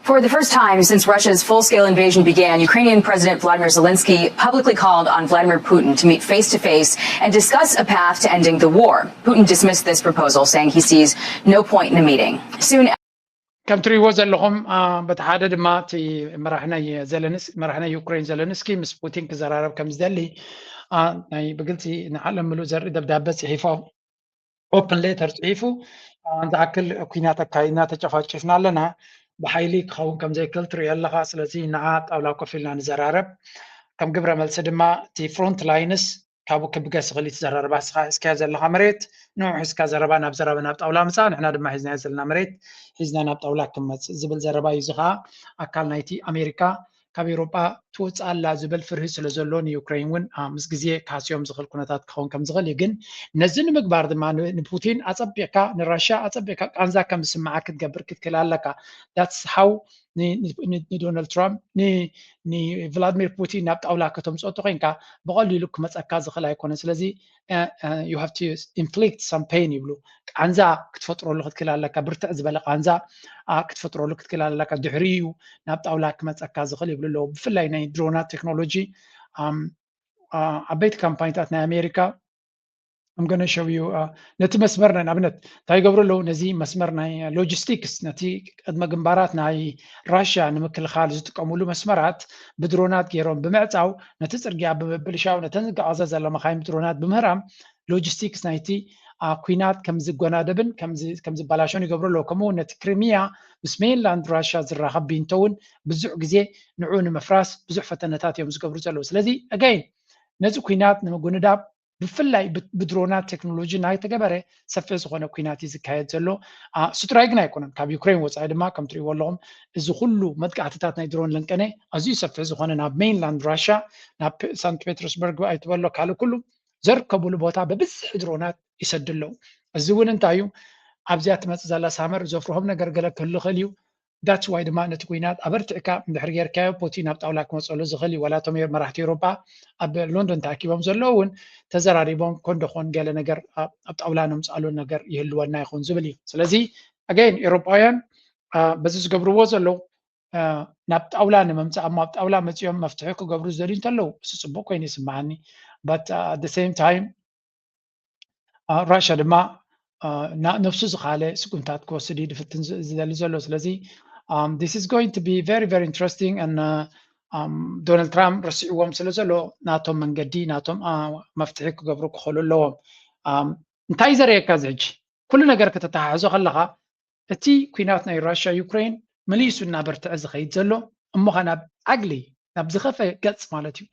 For the first time since Russia's full scale invasion began, Ukrainian President Vladimir Zelensky publicly called on Vladimir Putin to meet face to face and discuss a path to ending the war. Putin dismissed this proposal, saying he sees no point in a meeting. Soon ከም ትሪእዎ ዘለኹም በቲ ሓደ ድማ እቲ መራሕናይ ዘለንስ መራሕናይ ዩክሬን ዘለንስኪ ምስ ፑቲን ክዘራረብ ከም ዝደሊ ናይ ብግልፂ ንዓለም ምሉእ ዘርኢ ደብዳበ ፅሒፎም ኦፕን ሌተር ፅሒፉ ዝኣክል ኩናት ኣካይድና ተጨፋጭፍና ኣለና ብሓይሊ ክኸውን ከም ዘይክእል ትሪኦ ኣለኻ ስለዚ ንዓ ጣውላ ኮፍ ኢልና ንዘራረብ ከም ግብረ መልሲ ድማ እቲ ፍሮንት ላይንስ ካብኡ ክብገስ ይኽእል እቲ ዘረባ እስኻ ሒዝካዮ ዘለኻ መሬት ንዑ ሒዝካ ዘረባ ናብ ዘረባ ናብ ጣውላ ምፃእ ንሕና ድማ ሒዝናዮ ዘለና መሬት ሒዝና ናብ ጣውላ ክመፅእ ዝብል ዘረባ እዩ እዚ ከዓ ኣካል ናይቲ ኣሜሪካ ካብ ኤውሮጳ ትወፅእ ኣላ ዝብል ፍርሂ ስለ ዘሎ ንዩክሬን እውን ምስ ግዜ ክሃስዮም ዝኽእል ኩነታት ክኸውን ከም ዝኽእል እዩ ግን ነዚ ንምግባር ድማ ንፑቲን ኣፀቢቕካ ንራሽያ ኣፀቢቕካ ቃንዛ ከም ዝስምዓ ክትገብር ክትክእል ኣለካ that's how ንዶናልድ ትራምፕ ንቭላድሚር ፑቲን ናብ ጣውላ ከተምፅኦ ተኮይንካ ብቐሊሉ ክመፀካ ዝኽእል ኣይኮነን ስለዚ you have to inflict some pain ይብሉ ቃንዛ ክትፈጥረሉ ክትክእል ኣለካ ብርትዕ ዝበለ ቃንዛ ክትፈጥረሉ ክትክእል ኣለካ ድሕሪ እዩ ናብ ጣውላ ክመፀካ ዝኽእል ይብሉ ኣለዉ ብፍላይ ናይ ድሮናት ቴክኖሎጂ ዓበይቲ ካምፓኒታት ናይ ኣሜሪካ I'm going to show you ነቲ መስመር ናይ ንኣብነት እንታይ ይገብሩ ኣለዉ ነዚ መስመር ናይ ሎጂስቲክስ ነቲ ቅድመ ግንባራት ናይ ራሽያ ንምክልኻል ዝጥቀምሉ መስመራት ብድሮናት ገይሮም ብምዕፃው ነቲ ፅርግያ ብምብልሻው ነተን ዝጓዓዛ ዘሎ መኻይን ብድሮናት ብምህራም ሎጂስቲክስ ናይቲ ኩናት ከም ዝጎናደብን ከም ዝበላሾን ይገብሩ ኣለዉ ከምኡ እውን ነቲ ክሪሚያ ምስ ሜንላንድ ራሽያ ዝራኸብ ቢንቶ እውን ብዙሕ ግዜ ንዑ ንምፍራስ ብዙሕ ፈተነታት እዮም ዝገብሩ ዘለዉ ስለዚ ኣጋይን ነዚ ኩናት ንምጉንዳብ ብፍላይ ብድሮናት ቴክኖሎጂ ናይ ተገበረ ሰፊሕ ዝኾነ ኩናት እዩ ዝካየድ ዘሎ እሱ ጥራይ ግን ኣይኮነን ካብ ዩክሬን ወፃኢ ድማ ከም ትሪእዎ ኣለኹም እዚ ኩሉ መጥቃዕትታት ናይ ድሮን ለንቀነ ኣዝዩ ሰፊሕ ዝኾነ ናብ ሜንላንድ ራሽያ ናብ ሳንት ፔተርስበርግ ኣይትበሎ ካልእ ኩሉ ዘርከቡሉ ቦታ ብብዝሒ ድሮናት ይሰዱ ኣለዉ እዚ እውን እንታይ እዩ ኣብዚኣ ትመፅእ ዘላ ሳመር ዘፍርሆም ነገር ገለ ክህሉ ይኽእል እዩ that's why ድማ ነቲ ኩናት ኣበርቲዕካ እንድሕር ጌርካዮ ፑቲን ኣብ ጣውላ ክመፀሉ ዝኽእል እዩ ዋላ እቶም መራሕቲ ኤውሮጳ ኣብ ሎንዶን ተኣኪቦም ዘለዉ እውን ተዘራሪቦም ኮንደኾን ገለ ነገር ኣብ ጣውላ ነምፅኣሉ ነገር ይህልወና ይኹን ዝብል እዩ ስለዚ ኣገይን ኤውሮጳውያን በዚ ዝገብርዎ ዘለዉ ናብ ጣውላ ንምምፃእ እሞ ኣብ ጣውላ መፂኦም መፍትሒ ክገብሩ ዝደልዩ እንተለዉ እሱ ፅቡቅ ኮይኑ ይስምዓኒ but at the same time ራሽያ ድማ ነብሱ ዝኻለ ስጉምታት ክወስድ እዩ ድፍትን ዝደሊ ዘሎ ስለዚ this is going to be very very interesting and ዶናልድ ትራምፕ ረሲዕዎም ስለ ዘሎ ናቶም መንገዲ ናቶም መፍትሒ ክገብሩ ክኽእሉ ኣለዎም እንታይ ዘርእየካ እዚ ሕጂ ኩሉ ነገር ከተተሓሕዞ ከለካ እቲ ኩናት ናይ ራሽያ ዩክሬን መሊሱ እናበርትዐ ዝኸይድ ዘሎ እሞ ኸ ናብ ኣግሊ ናብ ዝኸፈ ገፅ ማለት እዩ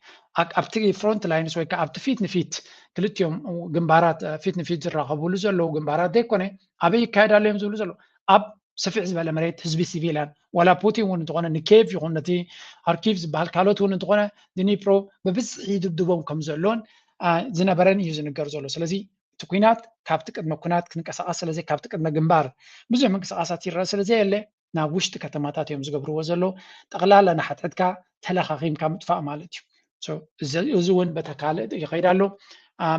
ኣብቲ ፍሮንት ላይንስ ወይ ኣብቲ ፊት ንፊት ክልቲኦም ግንባራት ፊት ንፊት ዝራኸብሉ ዘለዉ ግንባራት ዘይኮነ ኣበይ ይካየድ ኣሎ እዮም ዝብሉ ዘለዉ ኣብ ሰፊሕ ዝበለ መሬት ህዝቢ ሲቪልያን ዋላ ፑቲን እውን እንተኾነ ንኬቭ ይኹን ነቲ ሃርኪቭ ዝበሃል ካልኦት እውን እንተኾነ ድኒፕሮ ብብዝሒ ይድብድቦም ከም ዘሎን ዝነበረን እዩ ዝንገር ዘሎ ስለዚ እቲ ኩናት ካብቲ ቅድመ ኩናት ክንቀሳቐስ ስለዘይ ካብቲ ቅድመ ግንባር ብዙሕ ምንቅስቃሳት ይረአ ስለዘየለ ናብ ውሽጢ ከተማታት እዮም ዝገብርዎ ዘለዉ ጠቕላላ ንሓትሕትካ ተለኻኺምካ ምጥፋእ ማለት እዩ እዚ እውን በታ ካልእ ይኸይድ ኣሎ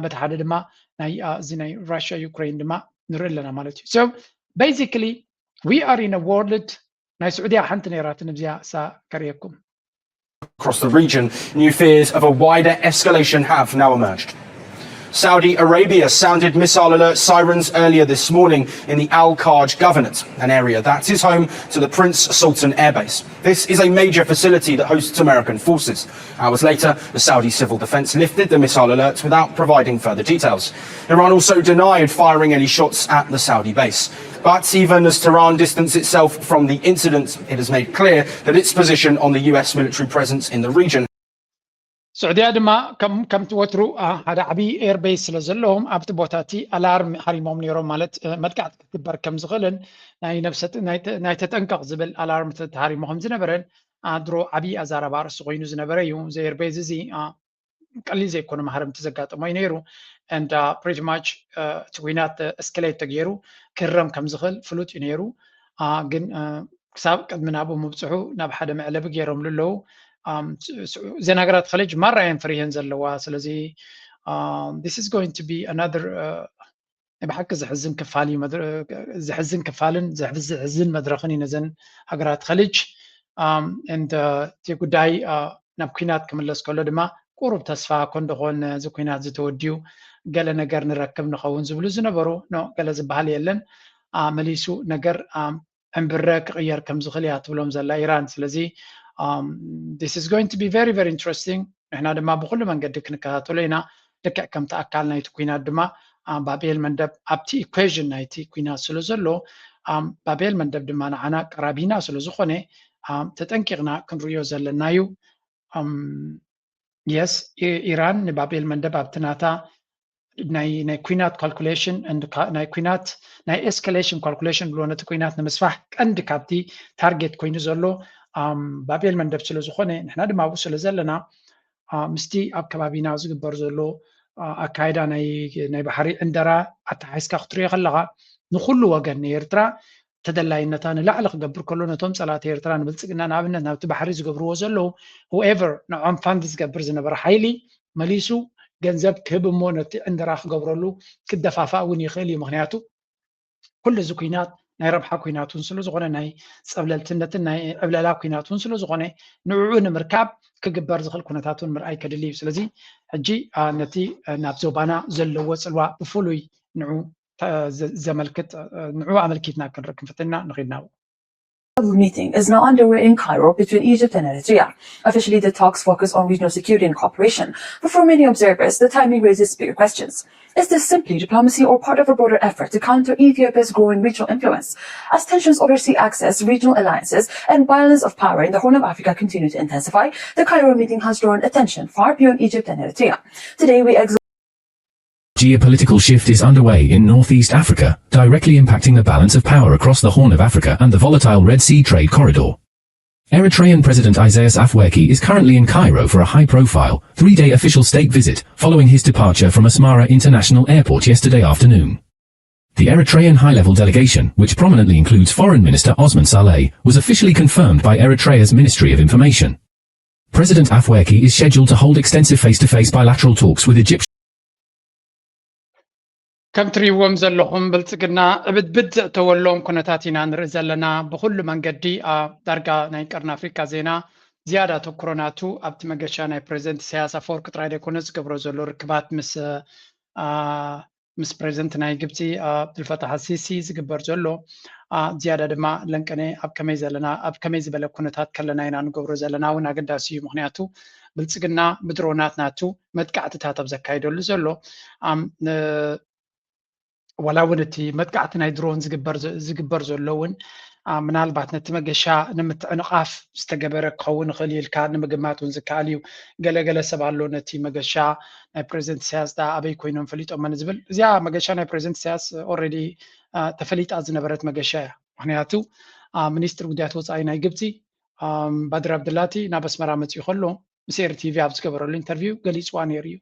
በቲ ሓደ ድማ ናይ እዚ ናይ ራሽያ ዩክሬን ድማ ንርኢ ኣለና ማለት እዩ so basically we are in a world ናይ ስዑድያ ሓንቲ ነይራትን እዚኣ እሳ ከርእየኩም Across the region, new fears of a wider escalation have now emerged. Saudi Arabia sounded missile alert sirens earlier this morning in the Al Khaj Governorate, an area that is home to the Prince Sultan Air Base. This is a major facility that hosts American forces. Hours later, the Saudi civil defense lifted the missile alert without providing further details. Iran also denied firing any shots at the Saudi base. But even as Tehran distanced itself from the incident, it has made clear that its position on the U S military presence in the region. ስዑድያ ድማ ከም ከምቲ ወትሩ ሓደ ዓብዪ ኤርቤስ ስለ ዘለዎም ኣብቲ ቦታ እቲ ኣላርም ሃሪሞም ነይሮም፣ ማለት መጥቃዕቲ ክግበር ከም ዝኽእልን ናይ ነብሰ ናይ ተጠንቀቕ ዝብል ኣላርም ተሃሪሞ ከም ዝነበረን ድሮ ዓብዪ ኣዛራባ ርእሲ ኮይኑ ዝነበረ እዩ። እዚ ኤርቤስ እዚ ቀሊል ዘይኮነ ማህረምቲ ዘጋጠሞ እዩ ነይሩ። And pretty much እቲ ኩናት እስከሌት ተገይሩ ክህረም ከም ዝኽእል ፍሉጥ እዩ ነይሩ። ግን ክሳብ ቅድሚ ናብኡ ምብፅሑ ናብ ሓደ መዕለቢ ገይሮምሉ ኣለዉ። እዘን ሃገራት ኸሊጅ ማራ እየን ፍሪሀን ዘለዋ። ስለዚ this is going to be another ናይ ብሓቂ ዘሕዝን ክፋል እዩ። ዘሕዝን ክፋልን ዘሕዝን መድረኽን እዩ ነዘን ሃገራት ኸሊጅ። እቲ ጉዳይ ናብ ኩናት ክምለስ ከሎ ድማ ቁሩብ ተስፋ ኮንደኾን እዚ ኩናት ዝተወድዩ ገለ ነገር ንረክብ ንኸውን ዝብሉ ዝነበሩ ኖ ገለ ዝበሃል የለን። መሊሱ ነገር ዕምብረ ክቕየር ከም ዝኽእል እያ ትብሎም ዘላ ኢራን። ስለዚ this is going to be very very interesting። ንሕና ድማ ብኩሉ መንገዲ ክንከታተሎ ኢና። ልክዕ ከምቲ ኣካል ናይቲ ኩናት ድማ ባብኤል መንደብ ኣብቲ ኢኩዌዥን ናይቲ ኩናት ስለ ዘሎ ባብኤል መንደብ ድማ ንዓና ቀራቢና ስለ ዝኾነ ተጠንቂቕና ክንርእዮ ዘለና እዩ። የስ ኢራን ንባብኤል መንደብ ኣብቲ ናታ ናይ ናይ ኩናት ካልኩሌሽን ናይ ኩናት ናይ ኤስካሌሽን ካልኩሌሽን ብሎ ነቲ ኩናት ንምስፋሕ ቀንዲ ካብቲ ታርጌት ኮይኑ ዘሎ ባብኤል መንደብ ስለ ዝኾነ ንሕና ድማ ኣብኡ ስለ ዘለና ምስቲ ኣብ ከባቢና ዝግበር ዘሎ ኣካይዳ ናይ ባሕሪ ዕንደራ ኣተሓሒዝካ ክትሪኦ ከለኻ ንኩሉ ወገን ንኤርትራ ተደላይነታ ንላዕሊ ክገብር ከሎ ነቶም ጸላእቲ ኤርትራ ንብልጽግና ንኣብነት ናብቲ ባሕሪ ዝገብርዎ ዘለዉ whoever ንዖም ፋንድ ዝገብር ዝነበረ ሓይሊ መሊሱ ገንዘብ ክህብ እሞ ነቲ ዕንደራ ክገብረሉ ክደፋፋእ እውን ይኽእል እዩ። ምክንያቱ ኩሉ እዚ ኩናት ናይ ረብሓ ኩናት እውን ስለ ዝኾነ ናይ ጸብለልትነትን ናይ ዕብለላ ኩናት እውን ስለ ዝኾነ ንዕኡ ንምርካብ ክግበር ዝኽእል ኩነታት እውን ምርኣይ ከድሊ እዩ። ስለዚ ሕጂ ነቲ ናብ ዞባና ዘለዎ ጽልዋ ብፍሉይ ንዑ ዘመልክት ንዑ ኣመልኪትና ክንርኢ ክንፍትና ንኽእል ኢና። Meeting is now underway in Cairo between Egypt and Eritrea. Officially, the talks focus on regional security and cooperation, but for many observers, the timing raises bigger questions. Is this simply diplomacy or part of a broader effort to counter Ethiopia's growing regional influence? As tensions over sea access, regional alliances, and balance of power in the Horn of Africa continue to intensify, the Cairo meeting has drawn attention far beyond Egypt and Eritrea. Today, we examine Geopolitical shift is underway in northeast Africa, directly impacting the balance of power across the Horn of Africa and the volatile Red Sea trade corridor. Eritrean President Isaias Afwerki is currently in Cairo for a high-profile, three-day official state visit following his departure from Asmara International Airport yesterday afternoon. The Eritrean high-level delegation, which prominently includes Foreign Minister Osman Saleh, was officially confirmed by Eritrea's Ministry of Information. President Afwerki is scheduled to hold extensive face-to-face bilateral talks with Egyptian ከም ትሪእዎም ዘለኹም ብልጽግና ዕብድብድ ዘእተወሎም ኩነታት ኢና ንርኢ ዘለና። ብኹሉ መንገዲ ዳርጋ ናይ ቀርኒ ኣፍሪካ ዜና ዝያዳ ተኩሮ ናቱ ኣብቲ መገሻ ናይ ፕሬዚደንት ኢሳያስ ኣፈወርቂ ጥራይ ዘይኮነ ዝገብሮ ዘሎ ርክባት ምስ ምስ ፕሬዚደንት ናይ ግብፂ ኣብዱልፈታሕ ኣሲሲ ዝግበር ዘሎ ዝያዳ ድማ ለንቀነ ኣብ ከመይ ዘለና ኣብ ከመይ ዝበለ ኩነታት ከለና ኢና ንገብሮ ዘለና እውን ኣገዳሲ እዩ። ምክንያቱ ብልፅግና ብድሮናት ናቱ መጥቃዕትታት ኣብ ዘካይደሉ ዘሎ ዋላ እውን እቲ መጥቃዕቲ ናይ ድሮን ዝግበር ዘሎ እውን ምናልባት ነቲ መገሻ ንምትዕንቓፍ ዝተገበረ ክኸውን ይኽእል ኢልካ ንምግማት እውን ዝከኣል እዩ። ገለገለ ሰብ ኣሎ ነቲ መገሻ ናይ ፕሬዚደንት ኢሳያስ ዳ ኣበይ ኮይኖም ፈሊጦመን ዝብል። እዚኣ መገሻ ናይ ፕሬዚደንት ኢሳያስ ኦልሬዲ ተፈሊጣ ዝነበረት መገሻ እያ። ምክንያቱ ሚኒስትር ጉዳያት ወፃኢ ናይ ግብፂ ባድር ኣብድላቲ ናብ ኣስመራ መፂኡ ከሎ ምስ ኤሪ ቲቪ ኣብ ዝገበረሉ ኢንተርቪው ገሊፅዋ ነይሩ እዩ።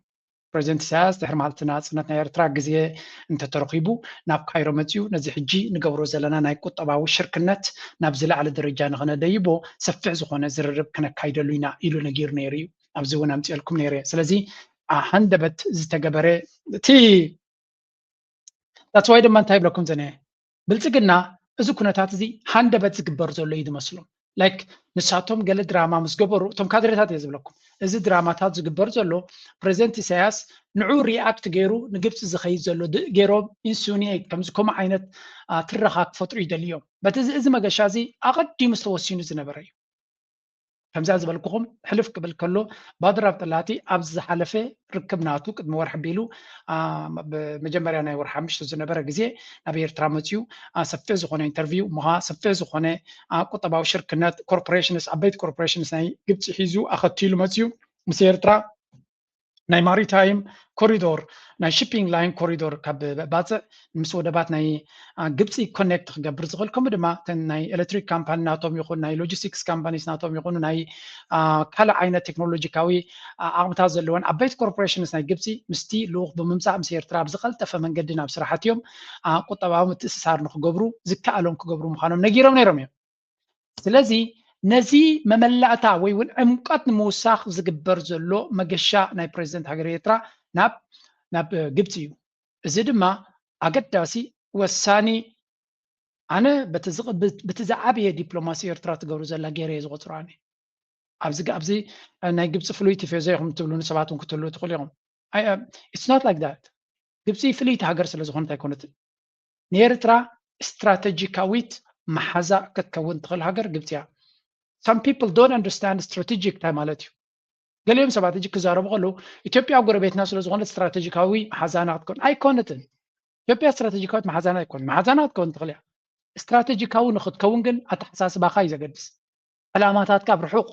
ፕሬዚደንት ኢሳያስ ድሕሪ ማዕልቲ ናጽነት ናይ ኤርትራ ግዜ እንተተረኺቡ ናብ ካይሮ መጺኡ ነዚ ሕጂ ንገብሮ ዘለና ናይ ቁጠባዊ ሽርክነት ናብ ዝለዓለ ደረጃ ንኽነደይቦ ሰፊሕ ዝኾነ ዝርርብ ክነካይደሉ ኢና ኢሉ ነጊሩ ነይሩ እዩ። ኣብዚ እውን ኣምጺኤልኩም ነይረ። ስለዚ ሃንደበት ዝተገበረ እቲ that's why ድማ እንታይ ይብለኩም ዘነ ብልጽግና እዚ ኩነታት እዚ ሃንደበት ዝግበር ዘሎ እዩ ዝመስሎም። ላይክ ንሳቶም ገለ ድራማ ምስ ገበሩ፣ እቶም ካድሬታት እየ ዝብለኩም፣ እዚ ድራማታት ዝግበር ዘሎ ፕሬዚደንት ኢሳያስ ንዑ ሪኣክት ገይሩ ንግብፂ ዝኸይድ ዘሎ ገይሮም ኢንሱኒየት ከምዚ ከምኡ ዓይነት ትረኻ ክፈጥሩ ይደልዮም። በቲ እዚ መገሻ እዚ ኣቐዲሙ ዝተወሲኑ ዝነበረ እዩ። ከምዚኣ ዝበልኩኹም ሕልፍ ክብል ከሎ ባድር ኣብጥላቲ ኣብ ዝሓለፈ ርክብ ናቱ ቅድሚ ወርሒ ቢሉ ብመጀመርያ ናይ ወርሒ ሓሙሽተ ዝነበረ ግዜ ናብ ኤርትራ መፅዩ ሰፊሕ ዝኾነ ኢንተርቪው ምሃ ሰፊሕ ዝኾነ ቁጠባዊ ሽርክነት ኮርፖሬሽንስ ዓበይቲ ኮርፖሬሽንስ ናይ ግብፂ ሒዙ ኣኸቲሉ መፅዩ ምስ ኤርትራ ናይ ማሪታይም ኮሪዶር ናይ ሺፒንግ ላይን ኮሪዶር ካብ ባፅዕ ምስ ወደባት ናይ ግብፂ ኮኔክት ክገብር ዝኽእል ከምኡ ድማ ናይ ኤሌክትሪክ ካምፓኒ ናቶም ይኹን ናይ ሎጂስቲክስ ካምፓኒስ ናቶም ይኹኑ ናይ ካልእ ዓይነት ቴክኖሎጂካዊ ዓቕምታት ዘለወን ዓበይቲ ኮርፖሬሽንስ ናይ ግብፂ ምስቲ ልኡኽ ብምምፃእ ምስ ኤርትራ ብዝቐልጠፈ መንገዲ ናብ ስራሕትዮም ቁጠባዊ ምትእስሳር ንክገብሩ ዝከኣሎም ክገብሩ ምዃኖም ነጊሮም ነይሮም እዮም። ስለዚ ነዚ መመላእታ ወይ እውን ዕምቀት ንምውሳኽ ዝግበር ዘሎ መገሻ ናይ ፕሬዚደንት ሃገር ኤርትራ ናብ ናብ ግብፂ እዩ። እዚ ድማ ኣገዳሲ ወሳኒ ኣነ በቲ ዝዓበየ ዲፕሎማሲ ኤርትራ ትገብሩ ዘላ ገይረ እየ ዝቆፅሮ ኣነ ኣብዚ ኣብዚ ናይ ግብፂ ፍሉይ ቲፌዞ ኢኹም ትብሉ ንሰባት እውን ክትህልው ትኽእሉ ኢኹም it's not like that ግብፂ ፍልይቲ ሃገር ስለ ዝኾነት ኣይኮነትን ንኤርትራ ስትራተጂካዊት መሓዛ ክትከውን ትኽእል ሃገር ግብፂ እያ some people don't understand strategic እንታይ ማለት እዩ ገሊኦም ሰባት እጂ ክዛረቡ ከለዉ ኢትዮጵያ ጎረቤትና ስለ ዝኾነት ስትራተጂካዊ መሓዛና ክትከውን ኣይኮነትን ኢትዮጵያ ስትራተጂካዊት መሓዛና ኣይኮን መሓዛና ክትከውን ትኽእል እያ ስትራተጂካዊ ንክትከውን ግን ኣተሓሳስባኻ እዩ ዘገድስ ዕላማታትካ ኣብ ርሑቕ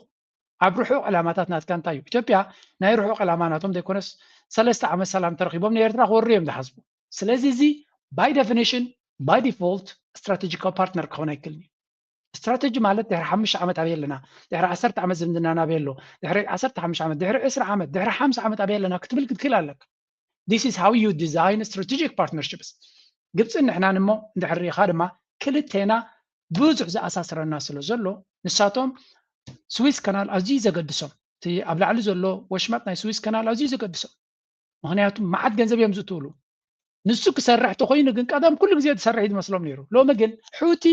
ኣብ ርሑቕ ዕላማታት ናትካ እንታይ እዩ ኢትዮጵያ ናይ ርሑቕ ዕላማ ናቶም ዘይኮነስ ሰለስተ ዓመት ሰላም ተረኪቦም ንኤርትራ ክወሩ እዮም ዝሓስቡ ስለዚ እዚ by definition by default strategical partner ክኸውን ኣይክልን እዩ strategy ማለት ድሕሪ ሓሙሽተ ዓመት ኣበይ ኣለና ድሕሪ ዓሰርተ ዓመት ዝምድናና ኣበይ ኣሎ ድሕሪ ዓሰርተ ሓሙሽተ ዓመት ድሕሪ ዕስራ ዓመት ድሕሪ ሓምሳ ዓመት ኣበይ ኣለና ክትብል ክትክእል ኣለካ this is how you design strategic partnerships ግብፅን ንሕናን እሞ እንድሕር ርኢኻ ድማ ክልቴና ብዙሕ ዝኣሳስረና ስለ ዘሎ ንሳቶም ስዊስ ከናል ኣዝዩ ዘገድሶም እቲ ኣብ ላዕሊ ዘሎ ወሽመጥ ናይ ስዊስ ከናል ኣዝዩ ዘገድሶም ምክንያቱ መዓት ገንዘብ እዮም ዝእትውሉ ንሱ ክሰርሕ ተኮይኑ ግን ቀደም ኩሉ ግዜ ዝሰርሕ ዝመስሎም ነይሩ ሎሚ ግን ሑቲ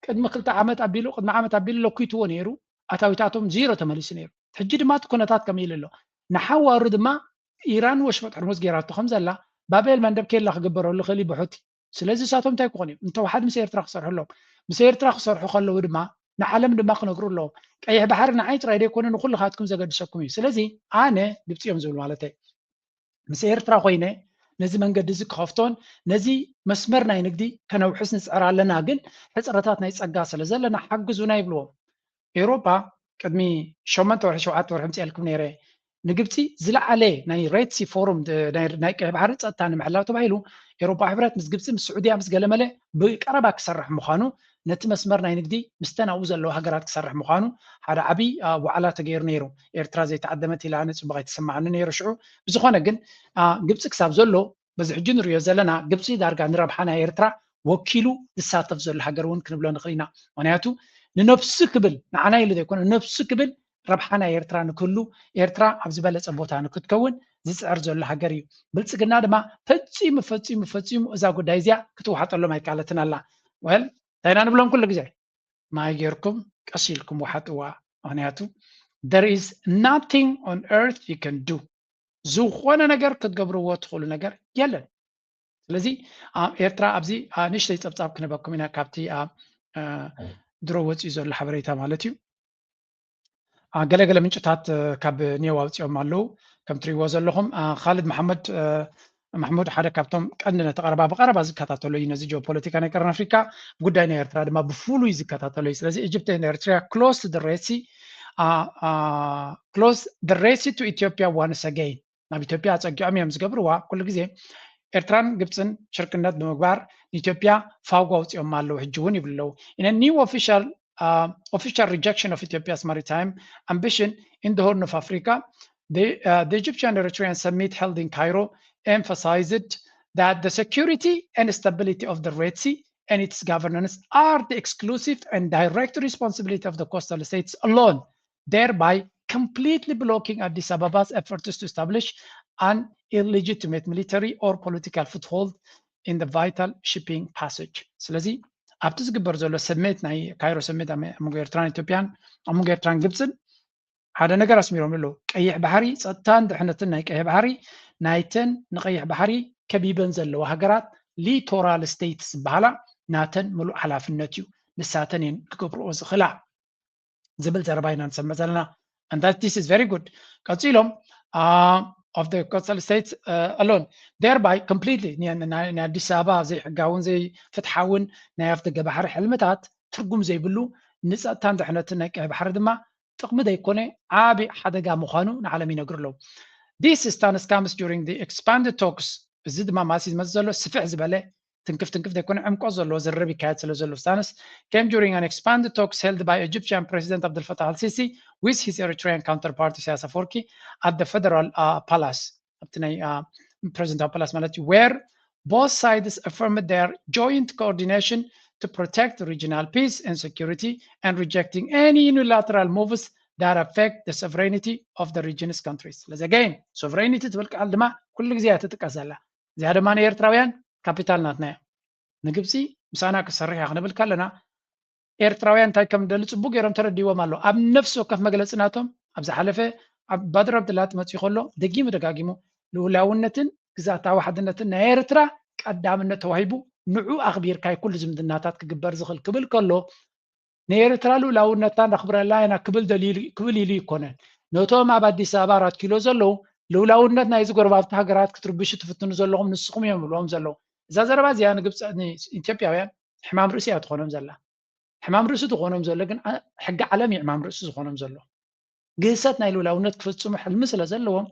ቅድሚ ክልተ ዓመት ኣቢሉ ቅድሚ ዓመት ኣቢሉ ለኩትዎ ነይሩ ኣታዊታቶም ዜሮ ተመሊሱ ነይሩ ሕጂ ድማ እቲ ኩነታት ከም ኢሉ ኣሎ ንሓዋሩ ድማ ኢራን ወሽመጥ ሕርሙዝ ገይራቶ ከም ዘላ ባቤል መንደብ ኬላ ክግበረሉ ክእል ብሑቲ ስለዚ እሳቶም እንታይ ክኾኑ እዮም እንተወሓድ ምስ ኤርትራ ክሰርሑ ኣለዎም ምስ ኤርትራ ክሰርሑ ከለዉ ድማ ንዓለም ድማ ክነግሩ ኣለዎም ቀይሕ ባሕሪ ንዓይ ጥራይ ዘይኮነ ንኩልኻትኩም ዘገድሰኩም እዩ ስለዚ ኣነ ግብፂ እዮም ዝብል ማለተይ ምስ ኤርትራ ኮይነ ነዚ መንገዲ እዚ ክኸፍቶን ነዚ መስመር ናይ ንግዲ ከነውሕስ ንፅዕር ኣለና ግን ሕፅረታት ናይ ፀጋ ስለ ዘለና ሓግዙና ይብልዎም ኤውሮጳ ቅድሚ ሸሞንተ ወርሒ ሸውዓተ ወርሒ ምፅኣልኩም ነይረ ንግብፂ ዝለዓለ ናይ ሬድሲ ፎሩም ናይ ቀይ ባሕሪ ፀጥታ ንምሕላው ተባሂሉ ኤውሮጳ ሕብረት ምስ ግብፂ ምስ ስዑድያ ምስ ገለመለ ብቀረባ ክሰርሕ ምዃኑ ነቲ መስመር ናይ ንግዲ ምስተን ኣብኡ ዘለዋ ሃገራት ክሰርሕ ምዃኑ ሓደ ዓብዪ ዋዕላ ተገይሩ ነይሩ ኤርትራ ዘይተዓደመት ኢለ ኣነ ፅቡቕ ኣይተሰማዓኒ ነይሩ ሽዑ ብዝኾነ ግን ግብፂ ክሳብ ዘሎ በዚ ሕጂ ንሪኦ ዘለና ግብፂ ዳርጋ ንረብሓ ናይ ኤርትራ ወኪሉ ዝሳተፍ ዘሎ ሃገር እውን ክንብሎ ንኽእል ኢና ምክንያቱ ንነብሱ ክብል ንዓና ኢሉ ዘይኮነ ነብሱ ክብል ረብሓ ናይ ኤርትራ ንክህሉ ኤርትራ ኣብ ዝበለፀ ቦታ ንክትከውን ዝፅዕር ዘሎ ሃገር እዩ ብልፅግና ድማ ፈፂሙ ፈፂሙ ፈፂሙ እዛ ጉዳይ እዚኣ ክትወሓጠሎም ኣይካለትን ኣላ ወል እንታይ ኢና ንብሎም ኩሉ ግዜ ማይ ጌርኩም ቀስ ኢልኩም ወሓጥዋ ምክንያቱ there is nothing on earth you can do ዝኾነ ነገር ክትገብርዎ ትኽእሉ ነገር የለን ስለዚ ኣብ ኤርትራ ኣብዚ ንእሽተይ ፀብፃብ ክንበኩም ኢና ካብቲ ኣብ ድሮ ወፂኡ ዘሎ ሓበሬታ ማለት እዩ ገለገለ ምንጭታት ካብ ኒው ኣውፅኦም ኣለዉ ከም ትሪእዎ ዘለኹም ካልድ መሓመድ ማሕሙድ ሓደ ካብቶም ቀንዲ ነቲ ቀረባ ብቀረባ ዝከታተሎ እዩ ነዚ ጂኦፖለቲካ ናይ ቀረን ኣፍሪካ ጉዳይ ናይ ኤርትራ ድማ ብፍሉይ ዝከታተሎ እዩ ስለዚ Egypt and Eritrea close the Red Sea close the Red Sea to Ethiopia once again ናብ ኢትዮጵያ ኣፀጊዖም እዮም ዝገብርዋ ኩሉ ግዜ ኤርትራን ግብፅን ሽርክነት ብምግባር ንኢትዮጵያ ፋውጎ ኣውፅኦም ኣለዉ ሕጂ እውን ይብሉ ኣለዉ in a new official uh, official rejection of Ethiopia's maritime ambition in the Horn of Africa the, uh, the Egyptian Eritrean summit held in Cairo emphasized that the security and stability of the Red Sea and its governance are the exclusive and direct responsibility of the coastal states alone, thereby completely blocking Addis Ababa's efforts to establish an illegitimate military or political foothold in the vital shipping passage. ስለዚ ኣብቲ ዝግበር ዘሎ ሰሜት ናይ ካይሮ ሰሜት ኣብ መንጎ ኤርትራን ኢትዮጵያን ኣብ መንጎ ኤርትራን ግብፅን ሓደ ነገር ኣስሚሮም ኣለዉ። ቀይሕ ባሕሪ ጸጥታን ድሕነትን ናይ ቀይሕ ባሕሪ ናይተን ንቀይሕ ባሕሪ ከቢበን ዘለዋ ሃገራት ሊቶራል ስቴትስ ዝበሃላ ናተን ምሉእ ሓላፍነት እዩ፣ ንሳተን እየን ክገብርኦ ዝኽእላ ዝብል ዘረባ ኢና ንሰምዕ ዘለና። And that this is very good። ቀጺሎም of the coastal states alone thereby completely ናይ ኣዲስ ኣበባ ዘይሕጋውን ዘይፍትሓውን ናይ ኣፍደገ ባሕሪ ሕልምታት ትርጉም ዘይብሉ ንጸጥታን ድሕነትን ናይ ቀይሕ ባሕሪ ድማ ጥቕሚ ዘይኮነ ዓቢ ሓደጋ ምዃኑ ንዓለም ይነግሩ ኣለዉ። This stance comes during the expanded talks እዚ ድማ ማሲ ዝመጽእ ዘሎ ስፍሕ ዝበለ ትንክፍ ትንክፍ ዘይኮነ ዕምቆት ዘለዎ ዝርርብ ይካየድ ስለ ዘሎ stance came during an expanded talks held by Egyptian President Abdel Fattah al-Sisi with his Eritrean counterpart Isaias Afwerki at the Federal uh, Palace ኣብቲ ናይ Presidential Palace ማለት እዩ where both sides affirmed their joint coordination to protect regional peace and security and rejecting any unilateral moves that affect the sovereignty of the region's countries. ስለዚ again sovereignty ትብል ቃል ድማ ኩሉ ግዜ እያ ትጥቀስ ዘላ። እዚኣ ድማ ንኤርትራውያን ካፒታል ናትና እያ። ንግብፂ ምሳና ክሰርሕ እያ ክንብል ከለና ኤርትራውያን እንታይ ከም ደሊ ፅቡቅ ገይሮም ተረዲዎም ኣሎ። ኣብ ነፍሲ ወከፍ መግለፂ ናቶም ኣብ ዝሓለፈ ኣብ ባድር ኣብድላጥ መፅኡ ከሎ ደጊሙ ደጋጊሙ ልኡላውነትን ግዛታዊ ሓድነትን ናይ ኤርትራ ቀዳምነት ተዋሂቡ ንዑ ኣኽቢርካ ኩሉ ዝምድናታት ክግበር ዝኽእል ክብል ከሎ ንኤርትራ ልኡላውነታ ነኽብረላ ኢና ክብል ደልዩ ክብል ኢሉ ይኮነን። ነቶም ኣብ ኣዲስ ኣበባ ኣራት ኪሎ ዘለዉ ልኡላውነት ናይዚ ጎረባብቲ ሃገራት ክትርብሹ ትፍትኑ ዘለኹም ንስኹም እዮም ይብልዎም ዘለዉ። እዛ ዘረባ እዚኣ ንግብፂ ንኢትዮጵያውያን ሕማም ርእሲ እያ ትኾኖም ዘላ። ሕማም ርእሲ ዝኾኖም ዘሎ ግን ሕጊ ዓለም እዩ ሕማም ርእሲ ዝኾኖም ዘሎ። ግህሰት ናይ ልኡላውነት ክፍፅሙ ሕልሚ ስለ ዘለዎም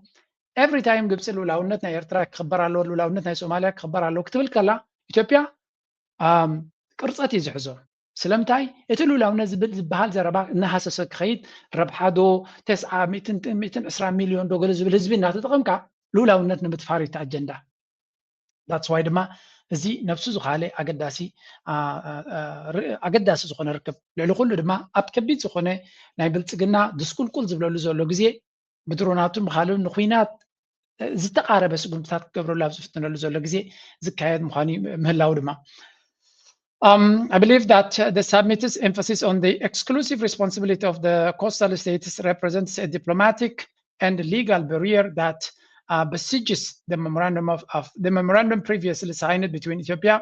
every time ግብፂ ልኡላውነት ናይ ኤርትራ ክኽበር ኣለዎ፣ ልኡላውነት ናይ ሶማልያ ክኽበር ኣለዎ ክትብል ከላ ኢትዮጵያ ቅርፀት እዩ ዝሕዞ። ስለምንታይ እቲ ልኡላውነት ዝብል ዝበሃል ዘረባ እናሃሰሰ ክኸይድ ረብሓ ዶ ተስዓ ሚእትን ሚእትን ዕስራ ሚልዮን ዶ ገለ ዝብል ህዝቢ እናተጠቐምካ ልኡላውነት ንምትፋር እዩ እቲ ኣጀንዳ። That's why ድማ እዚ ነብሱ ዝኻለ ኣገዳሲ ኣገዳሲ ዝኾነ ርክብ ልዕሊ ኩሉ ድማ ኣብ ከቢድ ዝኾነ ናይ ብልፅግና ድስቁልቁል ዝብለሉ ዘሎ ግዜ ብድሮናቱን ብካልእ ንኩናት ዝተቃረበ ስጉምትታት ክገብረሉ ኣብ ዝፍትነሉ ዘሎ ግዜ ዝካየድ ምዃኑ ምህላው ድማ Um, I believe that uh, the summit's emphasis on the exclusive responsibility of the coastal states represents a diplomatic and legal barrier that uh, besieges the memorandum of, of the memorandum previously signed between Ethiopia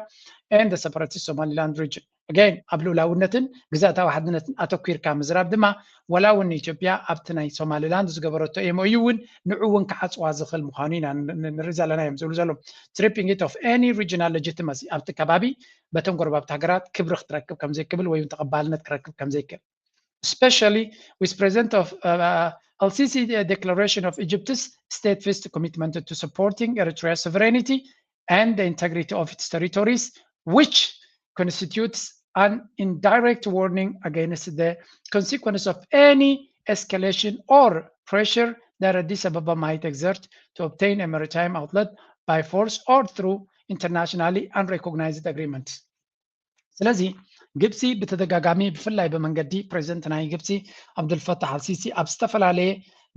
and the separatist Somaliland region. Again, ኣብ ልኡላውነትን ግዛታዊ ሓድነትን ኣተኲርካ ምዝራብ ድማ ዋላ እውን ኢትዮጵያ ኣብቲ ናይ ሶማሊላንድ ዝገበረቶ M O U እውን ንዑ እውን ክዓፅዋ ዝኽእል ምዃኑ ኢና ንርኢ ዘለና እዮም ዝብሉ ዘለዉ። Stripping it of any regional legitimacy ኣብቲ ከባቢ በተን ጎረባብቲ ሃገራት ክብሪ ክትረክብ ከምዘይክብል ወይ ተቐባልነት ክረክብ ከምዘይክእል especially with present of uh, Al-Sisi declaration of Egypt's state-first commitment to supporting Eritrea's sovereignty and the integrity of its territories, which constitutes an indirect warning against the consequence of any escalation or pressure that Addis Ababa might exert to obtain a maritime outlet by force or through internationally unrecognized agreements. ስለዚ ግብፂ ብተደጋጋሚ ብፍላይ ብመንገዲ ፕሬዚደንት ናይ ግብፂ ኣብዱልፈታሕ ኣልሲሲ ኣብ ዝተፈላለየ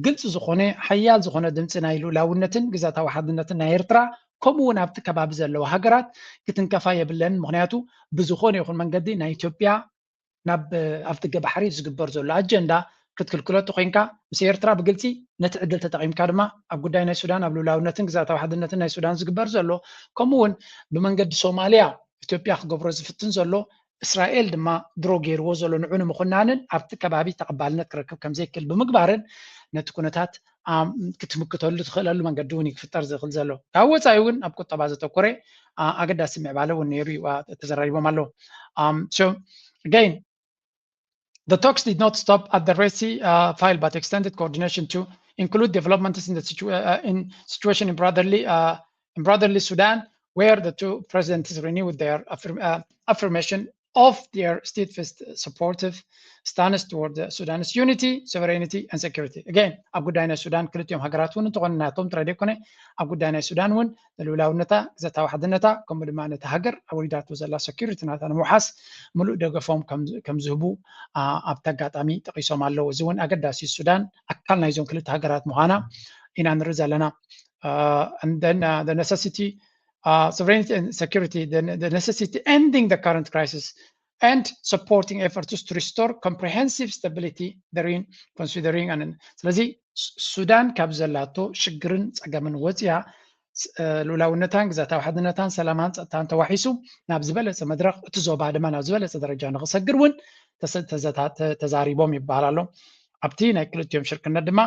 ግልፂ ዝኾነ ሓያል ዝኾነ ድምፂ ናይ ልኡላውነትን ግዛታዊ ሓድነትን ናይ ኤርትራ ከምኡ እውን ኣብቲ ከባቢ ዘለዋ ሃገራት ክትንከፋ የብለን። ምክንያቱ ብዝኾነ ይኹን መንገዲ ናይ ኢትዮጵያ ናብ ኣፍደገ ባሕሪ ዝግበር ዘሎ ኣጀንዳ ክትክልክሎ እንተኮይንካ ምስ ኤርትራ ብግልፂ ነቲ ዕድል ተጠቒምካ ድማ ኣብ ጉዳይ ናይ ሱዳን ኣብ ልኡላውነትን ግዛታዊ ሓድነትን ናይ ሱዳን ዝግበር ዘሎ ከምኡ እውን ብመንገዲ ሶማልያ ኢትዮጵያ ክገብሮ ዝፍትን ዘሎ እስራኤል ድማ ድሮ ገይርዎ ዘሎ ንዑ ንምኹናንን ኣብቲ ከባቢ ተቐባልነት ክረክብ ከምዘይክእል ብምግባርን ነቲ ኩነታት ክትምክተሉ ትኽእለሉ መንገዲ እውን ክፍጠር ዝኽእል ዘሎ። ካብ ወፃኢ እውን ኣብ ቁጠባ ዘተኮረ ኣገዳሲ ምዕባለ እውን ነይሩ እዩ ተዘራሪቦም ኣለዉ። Again, the talks did not stop at the Red Sea uh, file but extended coordination to include developments in the situa uh, in situation in brotherly uh, in brotherly Sudan, where the two presidents renewed their affirm uh, affirmation of their steadfast supportive stance toward the Sudan's unity, sovereignty, and security. Again, ኣብ ጉዳይ ናይ ሱዳን ክልቲኦም ሃገራት እውን እንተኾነ ናቶም ጥራይ ዘይኮነ ኣብ ጉዳይ ናይ ሱዳን እውን ንልኡላውነታ፣ ግዛታዊ ሓድነታ ከምኡ ድማ ነቲ ሃገር ኣውሪዳቶ ዘላ ሰኪሪቲ ናታ ንምውሓስ ምሉእ ደገፎም ከም ዝህቡ ኣብቲ ኣጋጣሚ ጠቒሶም ኣለዉ። እዚ እውን ኣገዳሲ ሱዳን ኣካል ናይዞም ክልተ ሃገራት ምዃና ኢና ንርኢ ዘለና። And then uh, the necessity uh, sovereignty and security, the, the necessity ending the current crisis and supporting efforts to restore comprehensive stability therein, considering an ስለዚ ሱዳን ካብ ዘላቶ ሽግርን ፀገምን ወፅያ ልኡላውነታን ግዛታዊ ሓድነታን ሰላማን ፀጥታን ተዋሒሱ ናብ ዝበለፀ መድረክ እቲ ዞባ ድማ ናብ ዝበለፀ ደረጃ ንክሰግር እውን ተዘ- ተዘታ- ተ- ተዛሪቦም ይበሃል ኣሎ። ኣብቲ ናይ ክልቲኦም ሽርክነት ድማ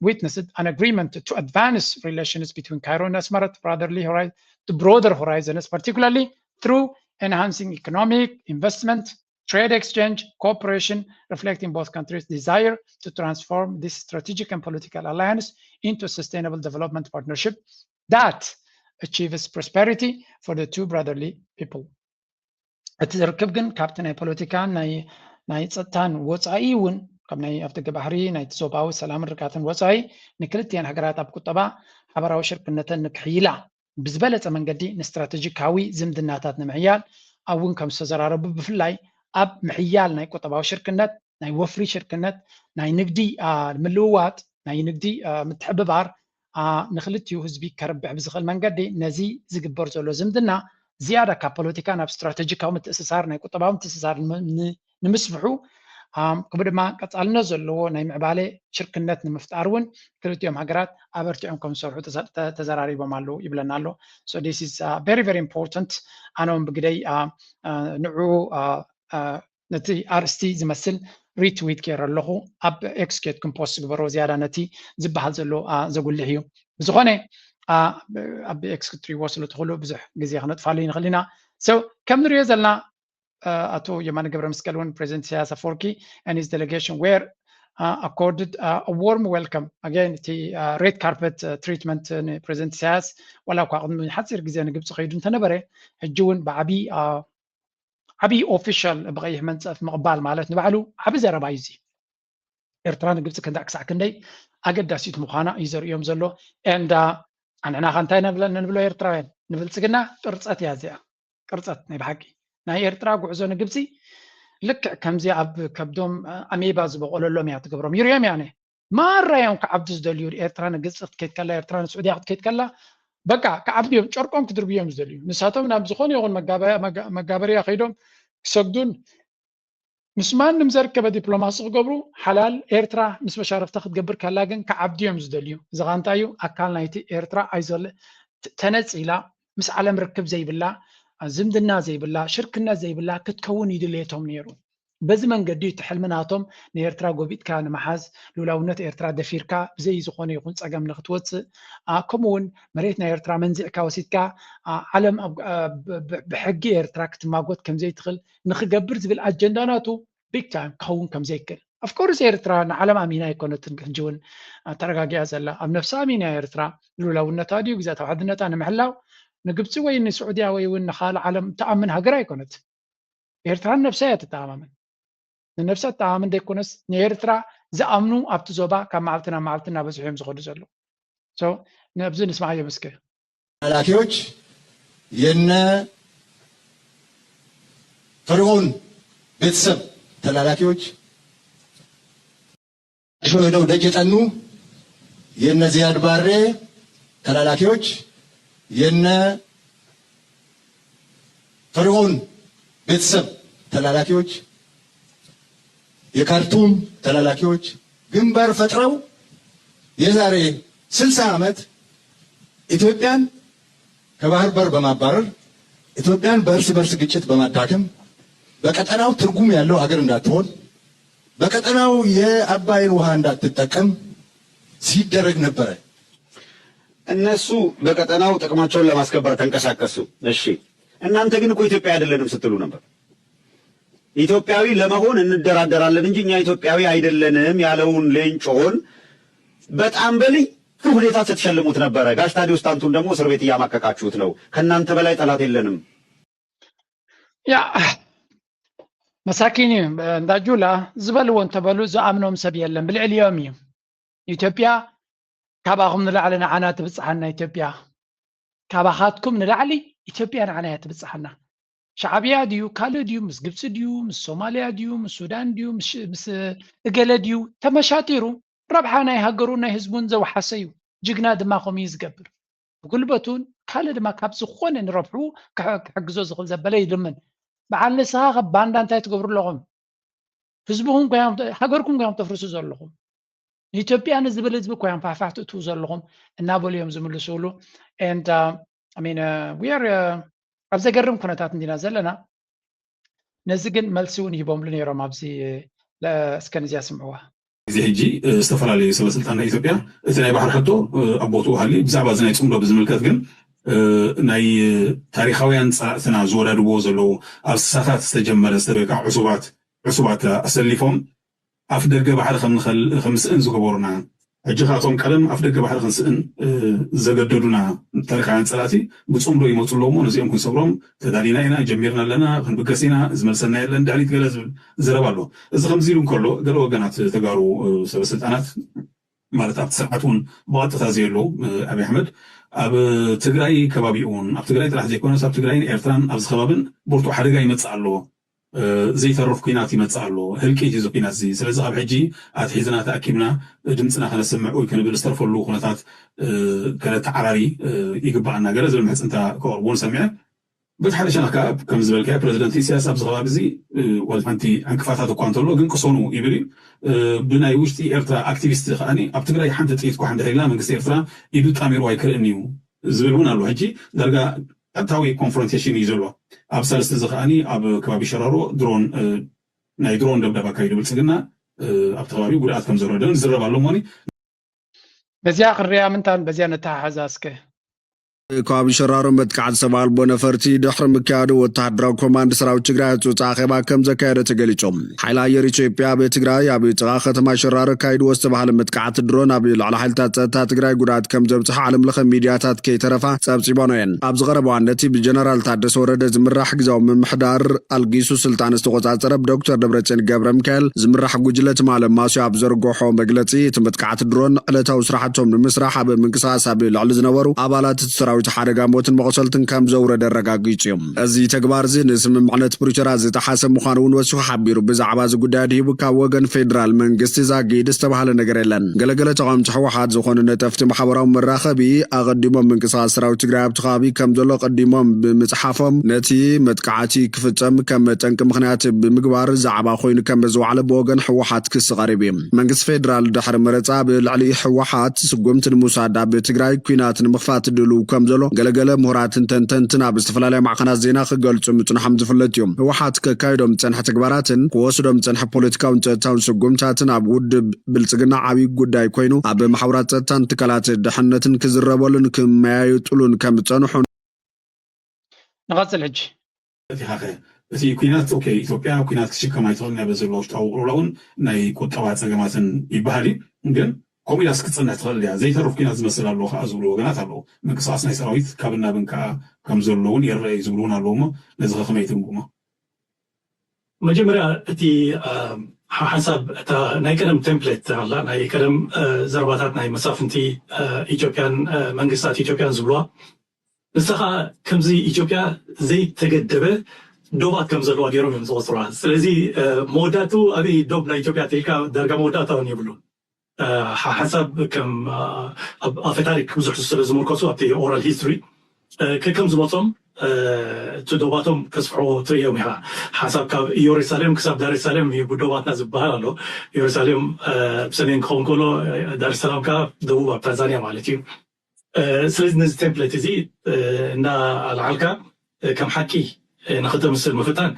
witnessed an agreement to advance relations between Cairo and Asmara to brotherly horizon, to broader horizons, particularly through enhancing economic, investment, trade exchange, cooperation, reflecting both countries' desire to transform this strategic and political alliance into a sustainable development partnership that achieves prosperity for the two brotherly people. እቲ ርክብ ግን ካብቲ ናይ ፖለቲካን ናይ ናይ ጸጥታን ወጻኢ እውን ካብ ናይ ኣፍደገ ባሕሪ ናይቲ ዞባዊ ሰላምን ርግኣትን ወጻኢ ንክልቲኣን ሃገራት ኣብ ቁጠባ ሓበራዊ ሽርክነተን ንክሕይላ ብዝበለጸ መንገዲ ንስትራተጂካዊ ዝምድናታት ንምሕያል ኣብ እውን ከም ዝተዘራረቡ ብፍላይ ኣብ ምሕያል ናይ ቁጠባዊ ሽርክነት ናይ ወፍሪ ሽርክነት ናይ ንግዲ ምልውዋጥ ናይ ንግዲ ምትሕብባር ንክልቲኡ ህዝቢ ከርብሕ ብዝኽእል መንገዲ ነዚ ዝግበር ዘሎ ዝምድና ዝያዳ ካብ ፖለቲካ ናብ ስትራተጂካዊ ምትእስሳር ናይ ቁጠባዊ ምትእስሳር ንምስፍሑ ከምኡ ድማ ቀፃልነት ዘለዎ ናይ ምዕባለ ሽርክነት ንምፍጣር እውን ክልቲኦም ሃገራት ኣበርቲዖም ከም ዝሰርሑ ተዘራሪቦም ኣለዉ ይብለና ኣሎ። So this is very very important ኣነ እውን ብግደይ ንዕኡ ነቲ ኣርእስቲ ዝመስል retweet ገይረ ኣለኹ ኣብ ኤክስ ኬድኩም ፖስት ግበሮ ዝያዳ ነቲ ዝበሃል ዘሎ ዘጉልሕ እዩ። ብዝኾነ ኣብ ኤክስ ክትሪእዎ ስለ ትኽእሉ ብዙሕ ግዜ ክነጥፋሉ ንኽእል ኢና። So ከም ንሪኦ ዘለና ኣቶ የማነ ገብረ መስቀል እውን ፕሬዚደንት ኢሳያስ ኣፈወርቂ and his delegation were accorded a warm welcome. Again እቲ red carpet treatment ንፕሬዚደንት ኢሳያስ ዋላ እኳ ቅድሚ ሓፂር ግዜ ንግብፂ ከይዱ እንተነበረ ሕጂ እውን ብዓብዪ ዓብዪ ኦፊሻል ብቐይሕ መንፀፍ ምቕባል ማለት ንባዕሉ ዓቢ ዘረባ እዩ እዚ። ኤርትራ ንግብፂ ክንዳዕ ክሳዕ ክንደይ ኣገዳሲት ምዃና እዩ ዘርእዮም ዘሎ። And ኣንሕና ከ እንታይ ነብለ- ንብሎ ኤርትራውያን ንብልፅግና ቅርፀት እያ እዚኣ። ቅርፀት ናይ ብሓቂ ናይ ኤርትራ ጉዕዞ ንግብፂ ልክዕ ከምዚ ኣብ ከብዶም ኣሜባ ዝበቆለሎም እያ ትገብሮም። ይርእዮም እያ ማራ እዮም ክዓብዱ ዝደልዩ። ኤርትራ ንግብፂ ክትከይድ ከላ ኤርትራ ንስዑድያ ክትከይድ ከላ በቃ ክዓብዱ እዮም ጨርቆም ክድርብዮም ዝደልዩ። ንሳቶም ናብ ዝኾነ ይኹን መጋበርያ ከይዶም ክሰግዱን ምስ ማንም ዘርከበ ዲፕሎማሲ ክገብሩ ሓላል ኤርትራ ምስ መሻርፍታ ክትገብር ከላ ግን ክዓብዱ እዮም ዝደልዩ። እዚ ኸ እንታይ እዩ ኣካል ናይቲ ኤርትራ ኣይዞለ ተነፂላ ምስ ዓለም ርክብ ዘይብላ ዝምድና ዘይብላ ሽርክነት ዘይብላ ክትከውን ይድልየቶም ነይሩ። በዚ መንገዲ እቲ ሕልሚ ናቶም ንኤርትራ ጎቢጥካ ንምሓዝ ልኡላውነት ኤርትራ ደፊርካ ብዘይ ዝኾነ ይኹን ጸገም ንክትወጽእ ከምኡ እውን መሬት ናይ ኤርትራ መንዚዕካ ወሲድካ ዓለም ብሕጊ ኤርትራ ክትማጎት ከምዘይትኽእል ንክገብር ዝብል ኣጀንዳ ናቱ big time ክኸውን ከምዘይክእል of course ኤርትራ ንዓለም ኣሚና ኣይኮነትን ሕጂ እውን ተረጋጊኣ ዘላ ኣብ ነፍሳ ኣሚና ኤርትራ ልኡላውነታ ድዩ ግዛታዊ ሓድነታ ንምሕላው ንግብፂ ወይ ንስዑድያ ወይ እውን ንካልእ ዓለም ትኣምን ሃገር ኣይኮነት። ኤርትራ ንነብሳ እያ ትተኣማመን። ንነብሳ ትተኣማመን ዘይኮነስ ንኤርትራ ዝኣምኑ ኣብቲ ዞባ ካብ መዓልቲ ናብ መዓልቲ እናበዝሑ እዮም ዝኸዱ ዘለዉ። ነብዚ ንስማዓዮም እስከ። ተላላኪዎች የነ ፈርዖን ቤተሰብ ተላላኪዎች ሄደው ደጅ የጠኑ የነ ዚያድ ባሬ ተላላኪዎች የነ ፈርዖን ቤተሰብ ተላላኪዎች የካርቱም ተላላኪዎች ግንባር ፈጥረው የዛሬ ስልሳ ዓመት ኢትዮጵያን ከባህር በር በማባረር ኢትዮጵያን በእርስ በርስ ግጭት በማዳከም በቀጠናው ትርጉም ያለው ሀገር እንዳትሆን በቀጠናው የአባይን ውሃ እንዳትጠቀም ሲደረግ ነበረ። እነሱ በቀጠናው ጥቅማቸውን ለማስከበር ተንቀሳቀሱ። እሺ እናንተ ግን እኮ ኢትዮጵያ አይደለንም ስትሉ ነበር። ኢትዮጵያዊ ለመሆን እንደራደራለን እንጂ እኛ ኢትዮጵያዊ አይደለንም ያለውን ሌንጮን በጣም በልዩ ሁኔታ ስትሸልሙት ነበረ። ጋሽ ታዲዮስ ታንቱን ደግሞ እስር ቤት እያማቀቃችሁት ነው። ከእናንተ በላይ ጠላት የለንም። ያ መሳኪን እዩ እንዳ ጁላ ዝበልዎ እንተበሉ ዝኣምኖም ሰብ የለን ብልዕሊኦም እዩ። ኢትዮጵያ ካባኹም ንላዕሊ ንዓና ትብፅሓና ኢትዮጵያ ካባኻትኩም ንላዕሊ ኢትዮጵያ ንዓና እያ ትብፅሓና። ሻዕብያ ድዩ ካልእ ድዩ ምስ ግብፂ ድዩ ምስ ሶማልያ ድዩ ምስ ሱዳን ድዩ ምስ እገለ ድዩ ተመሻጢሩ ረብሓ ናይ ሃገሩን ናይ ህዝቡን ዘውሓሰ እዩ። ጅግና ድማ ከምኡ እዩ ዝገብር። ብጉልበቱን ካልእ ድማ ካብ ዝኾነ ንረብሑ ክሕግዞ ዝኽእል ዘበለ ይልምን። በዓል ንስኻ ካብ ባንዳ እንታይ ትገብሩ ኣለኹም? ህዝብኹም እኮ እዮም፣ ሃገርኩም እኮ እዮም ተፍርሱ ዘለኹም። ንኢትዮጵያ ንዝብል ህዝቢ እኮ እዮም ፋሕፋሕ ትእትዉ ዘለኹም እናበሉ እዮም ዝምልስሉ። And uh, I mean uh, we are uh, ኣብ ዘገርም ኩነታት እንዲና ዘለና። ነዚ ግን መልሲ እውን ይህቦምሉ ነይሮም ኣብዚ። እስከ ነዚኣ ስምዕዋ። እዚ ሕጂ ዝተፈላለዩ ሰበስልጣን ናይ ኢትዮጵያ እቲ ናይ ባሕሪ ሕቶ ኣብ ቦትኡ ሃሊ፣ ብዛዕባ እዚ ናይ ፅምዶ ብዝምልከት ግን ናይ ታሪካውያን ፀላእትና ዝወዳድብዎ ዘለዉ ኣብ ስሳታት ዝተጀመረ ዝተበቃ ዕሱባት ዕሱባት ኣሰሊፎም ኣፍ ደገ ባሕሪ ከምስእን ዝገበሩና፣ ሕጂ ከኣቶም ቀደም ኣፍ ደገ ባሕሪ ክንስእን ዘገደዱና ታሪካውያን ፀላእቲ ብፅምዶ ይመፁ ኣለዎ እሞ ነዚኦም ክንሰብሮም ተዳሊና ኢና፣ ጀሚርና ኣለና፣ ክንብገስ ኢና፣ ዝመልሰና የለን፣ ዳሊት ገለ ዝብል ዘረባ ኣሎ። እዚ ከምዚ ኢሉ እንከሎ ገለ ወገናት ተጋሩ ሰበስልጣናት ማለት ኣብቲ ስርዓት እውን ብቐጥታ ዘየለዉ ኣብይ ኣሕመድ ኣብ ትግራይ ከባቢኡ እውን ኣብ ትግራይ ጥራሕ ዘይኮነስ ኣብ ትግራይን ኤርትራን ኣብዚ ከባብን ብርቱዕ ሓደጋ ይመፅእ ኣሎ ዘይተርፍ ኲናት ይመጽእ ኣሎ፣ ህልቂት እዩ እዚ ኲናት እዚ። ስለዚ ካብ ሕጂ ኣትሒዝና ተኣኪብና ድምጽና ከነስምዕ ወይ ክንብል ዝተርፈሉ ኩነታት ከነተዓራሪ ይግባኣና ገለ ዝብል ምሕጽንታ ከቕርቡ እውን ሰሚዐ። በቲ ሓደ ሸነኽ ከዓ ከም ዝበልካዮ ፕረዚደንት ኢሳያስ ኣብዚ ከባቢ እዚ ዋላ ሓንቲ ዕንቅፋታት እኳ እንተሎ ግን ቅሰኑ ይብል እዩ። ብናይ ውሽጢ ኤርትራ ኣክቲቪስት ከዓኒ ኣብ ትግራይ ሓንቲ ጥይት ኳሕ እንድሕር ኢልና መንግስቲ ኤርትራ ኢዱ ጣሚሩ ኣይክርእን እዩ ዝብል እውን ኣሎ። ሕጂ ዳርጋ ቀጥታዊ ኮንፍሮንቴሽን እዩ ዘሎ። ኣብ ሳልስቲ እዚ ከዓኒ ኣብ ከባቢ ሸራሮ ድሮን ናይ ድሮን ደብዳብ ኣካይዱ ብልፅግና ኣብቲ ከባቢ ጉድኣት ከም ዘረደን ዝረብ ኣሎ እሞኒ በዚኣ ክንሪኣ ምንታን በዚኣ ነተሓሓዛ እስከ። ከባቢ ሸራሮ መጥቃዕቲ ሰብ ኣልቦ ነፈርቲ ድሕሪ ምክያዱ ወተሃደራዊ ኮማንድ ሰራዊት ትግራይ ኣፅውፃ ኣኼባ ከም ዘካየደ ተገሊፁ። ሓይሊ ኣየር ኢትዮጵያ ኣብ ትግራይ ኣብ ጥቓ ከተማ ሸራሮ ኣካይድዎ ዝተባህለ መጥቃዕቲ ድሮን ኣብ ልዕሊ ሓይልታት ጸጥታ ትግራይ ጉድኣት ከም ዘብፅሕ ዓለም ለኸ ሚድያታት ከይተረፋ ጸብፂበኖ እየን። ኣብ ዝቐረበ እዋን ነቲ ብጀነራል ታደሰ ወረደ ዝምራሕ ግዛዊ ምምሕዳር ኣልጊሱ ስልጣን ዝተቆጻጸረ ብዶክተር ደብረፅዮን ገብረ ሚካኤል ዝምራሕ ጉጅለ ትማሊ ማስዮ ኣብ ዘርገሖ መግለፂ እቲ መጥቃዕቲ ድሮን ዕለታዊ ስራሕቶም ንምስራሕ ኣብ ምንቅስቃስ ኣብ ልዕሊ ዝነበሩ ኣባላት እቲ ሰራዊት ሓደጋ ሞትን መቑሰልትን ከም ዘውረደ ኣረጋጊፁ እዩ። እዚ ተግባር እዚ ንስምምዕነት ፕሪቶርያ ዝጠሓሰ ምዃኑ እውን ወሲኹ ሓቢሩ። ብዛዕባ እዚ ጉዳይ ኣድሂቡ ካብ ወገን ፌደራል መንግስቲ ዛጊድ ዝተባህለ ነገር የለን። ገለገለ ተቓወምቲ ህወሓት ዝኾኑ ነጠፍቲ ማሕበራዊ መራኸቢ ኣቐዲሞም ምንቅስቃስ ሰራዊት ትግራይ ኣብቲ ከባቢ ከም ዘሎ ቀዲሞም ብምፅሓፎም ነቲ መጥቃዕቲ ክፍፀም ከም ጠንቂ ምኽንያት ብምግባር ዛዕባ ኮይኑ ከም ዘውዓለ ብወገን ህወሓት ክሲ ቀሪቡ እዩ። መንግስቲ ፌደራል ድሕሪ መረፃ ኣብ ልዕሊ ህወሓት ስጉምቲ ንምውሳድ ኣብ ትግራይ ኲናት ንምኽፋት ድልው ከም ዘሎ ገለገለ ምሁራትን ተንተንትን ኣብ ዝተፈላለዩ ማዕኸናት ዜና ክገልፁ ምፅንሖም ዝፍለጥ እዩ። ህወሓት ከካይዶም ዝፀንሐ ተግባራትን ክወስዶም ዝፀንሐ ፖለቲካውን ፀጥታውን ስጉምታትን ኣብ ውድብ ብልፅግና ዓብዪ ጉዳይ ኮይኑ ኣብ ማሕበራት ፀጥታን ትካላት ድሕነትን ክዝረበሉን ክመያየጥሉን ከም ዝፀንሑ ንቐፅል ሕጂ። እቲኻ ኸ እቲ ኲናት ኦኬ ኢትዮጵያ ኲናት ክትሽከም ኣይትኽእልን እያ በዚ ዘሎ ውሽጣዊ ቅልውላውን ናይ ቁጠባ ፀገማትን ይበሃል እዩ። ግን ከምኡ ኢላስ ክትፀንሕ ትኽእል ድያ? ዘይተርፍ ኲናት ዝመስል ኣሎ ከዓ ዝብሉ ወገናት ኣለዉ። ምንቅስቃስ ናይ ሰራዊት ካብን ናብን ከዓ ከም ዘሎ እውን ይረአ እዩ ዝብሉ እውን ኣለዉ እሞ ነዚ ኸ ከመይ ትግምግሞ? መጀመርያ እቲ ሓንሳብ እታ ናይ ቀደም ቴምፕሌት ኣላ ናይ ቀደም ዘረባታት ናይ መሳፍንቲ ኢትዮጵያን መንግስታት ኢትዮጵያን ዝብልዋ ንሳ ከዓ ከምዚ ኢትዮጵያ ዘይተገደበ ዶባት ከም ዘለዋ ገይሮም እዮም ዝቆፅሩዋ። ስለዚ መወዳእቱ ኣበይ ዶብ ናይ ኢትዮጵያ ተልካ ዳርጋ መወዳእታ እውን የብሉን። ሓንሳብ ከም ኣፈ ታሪክ ብዙሕ ስለ ዝምርኮሱ ኣብቲ ኦራል ሂስትሪ ከከም ዝመፆም እቲ ዶባቶም ከስፍሕዎ ትርእዮም ኢኻ። ሓንሳብ ካብ ኢየሩሳሌም ክሳብ ዳሬሳሌም እዩ ብዶባትና ዝበሃል ኣሎ። ኢየሩሳሌም ብሰሜን ክኸውን ከሎ ዳሬሰላም ከዓ ደቡብ ኣብ ታንዛንያ ማለት እዩ። ስለዚ ነዚ ቴምፕሌት እዚ እናኣልዓልካ ከም ሓቂ ንክተምስል ምፍታን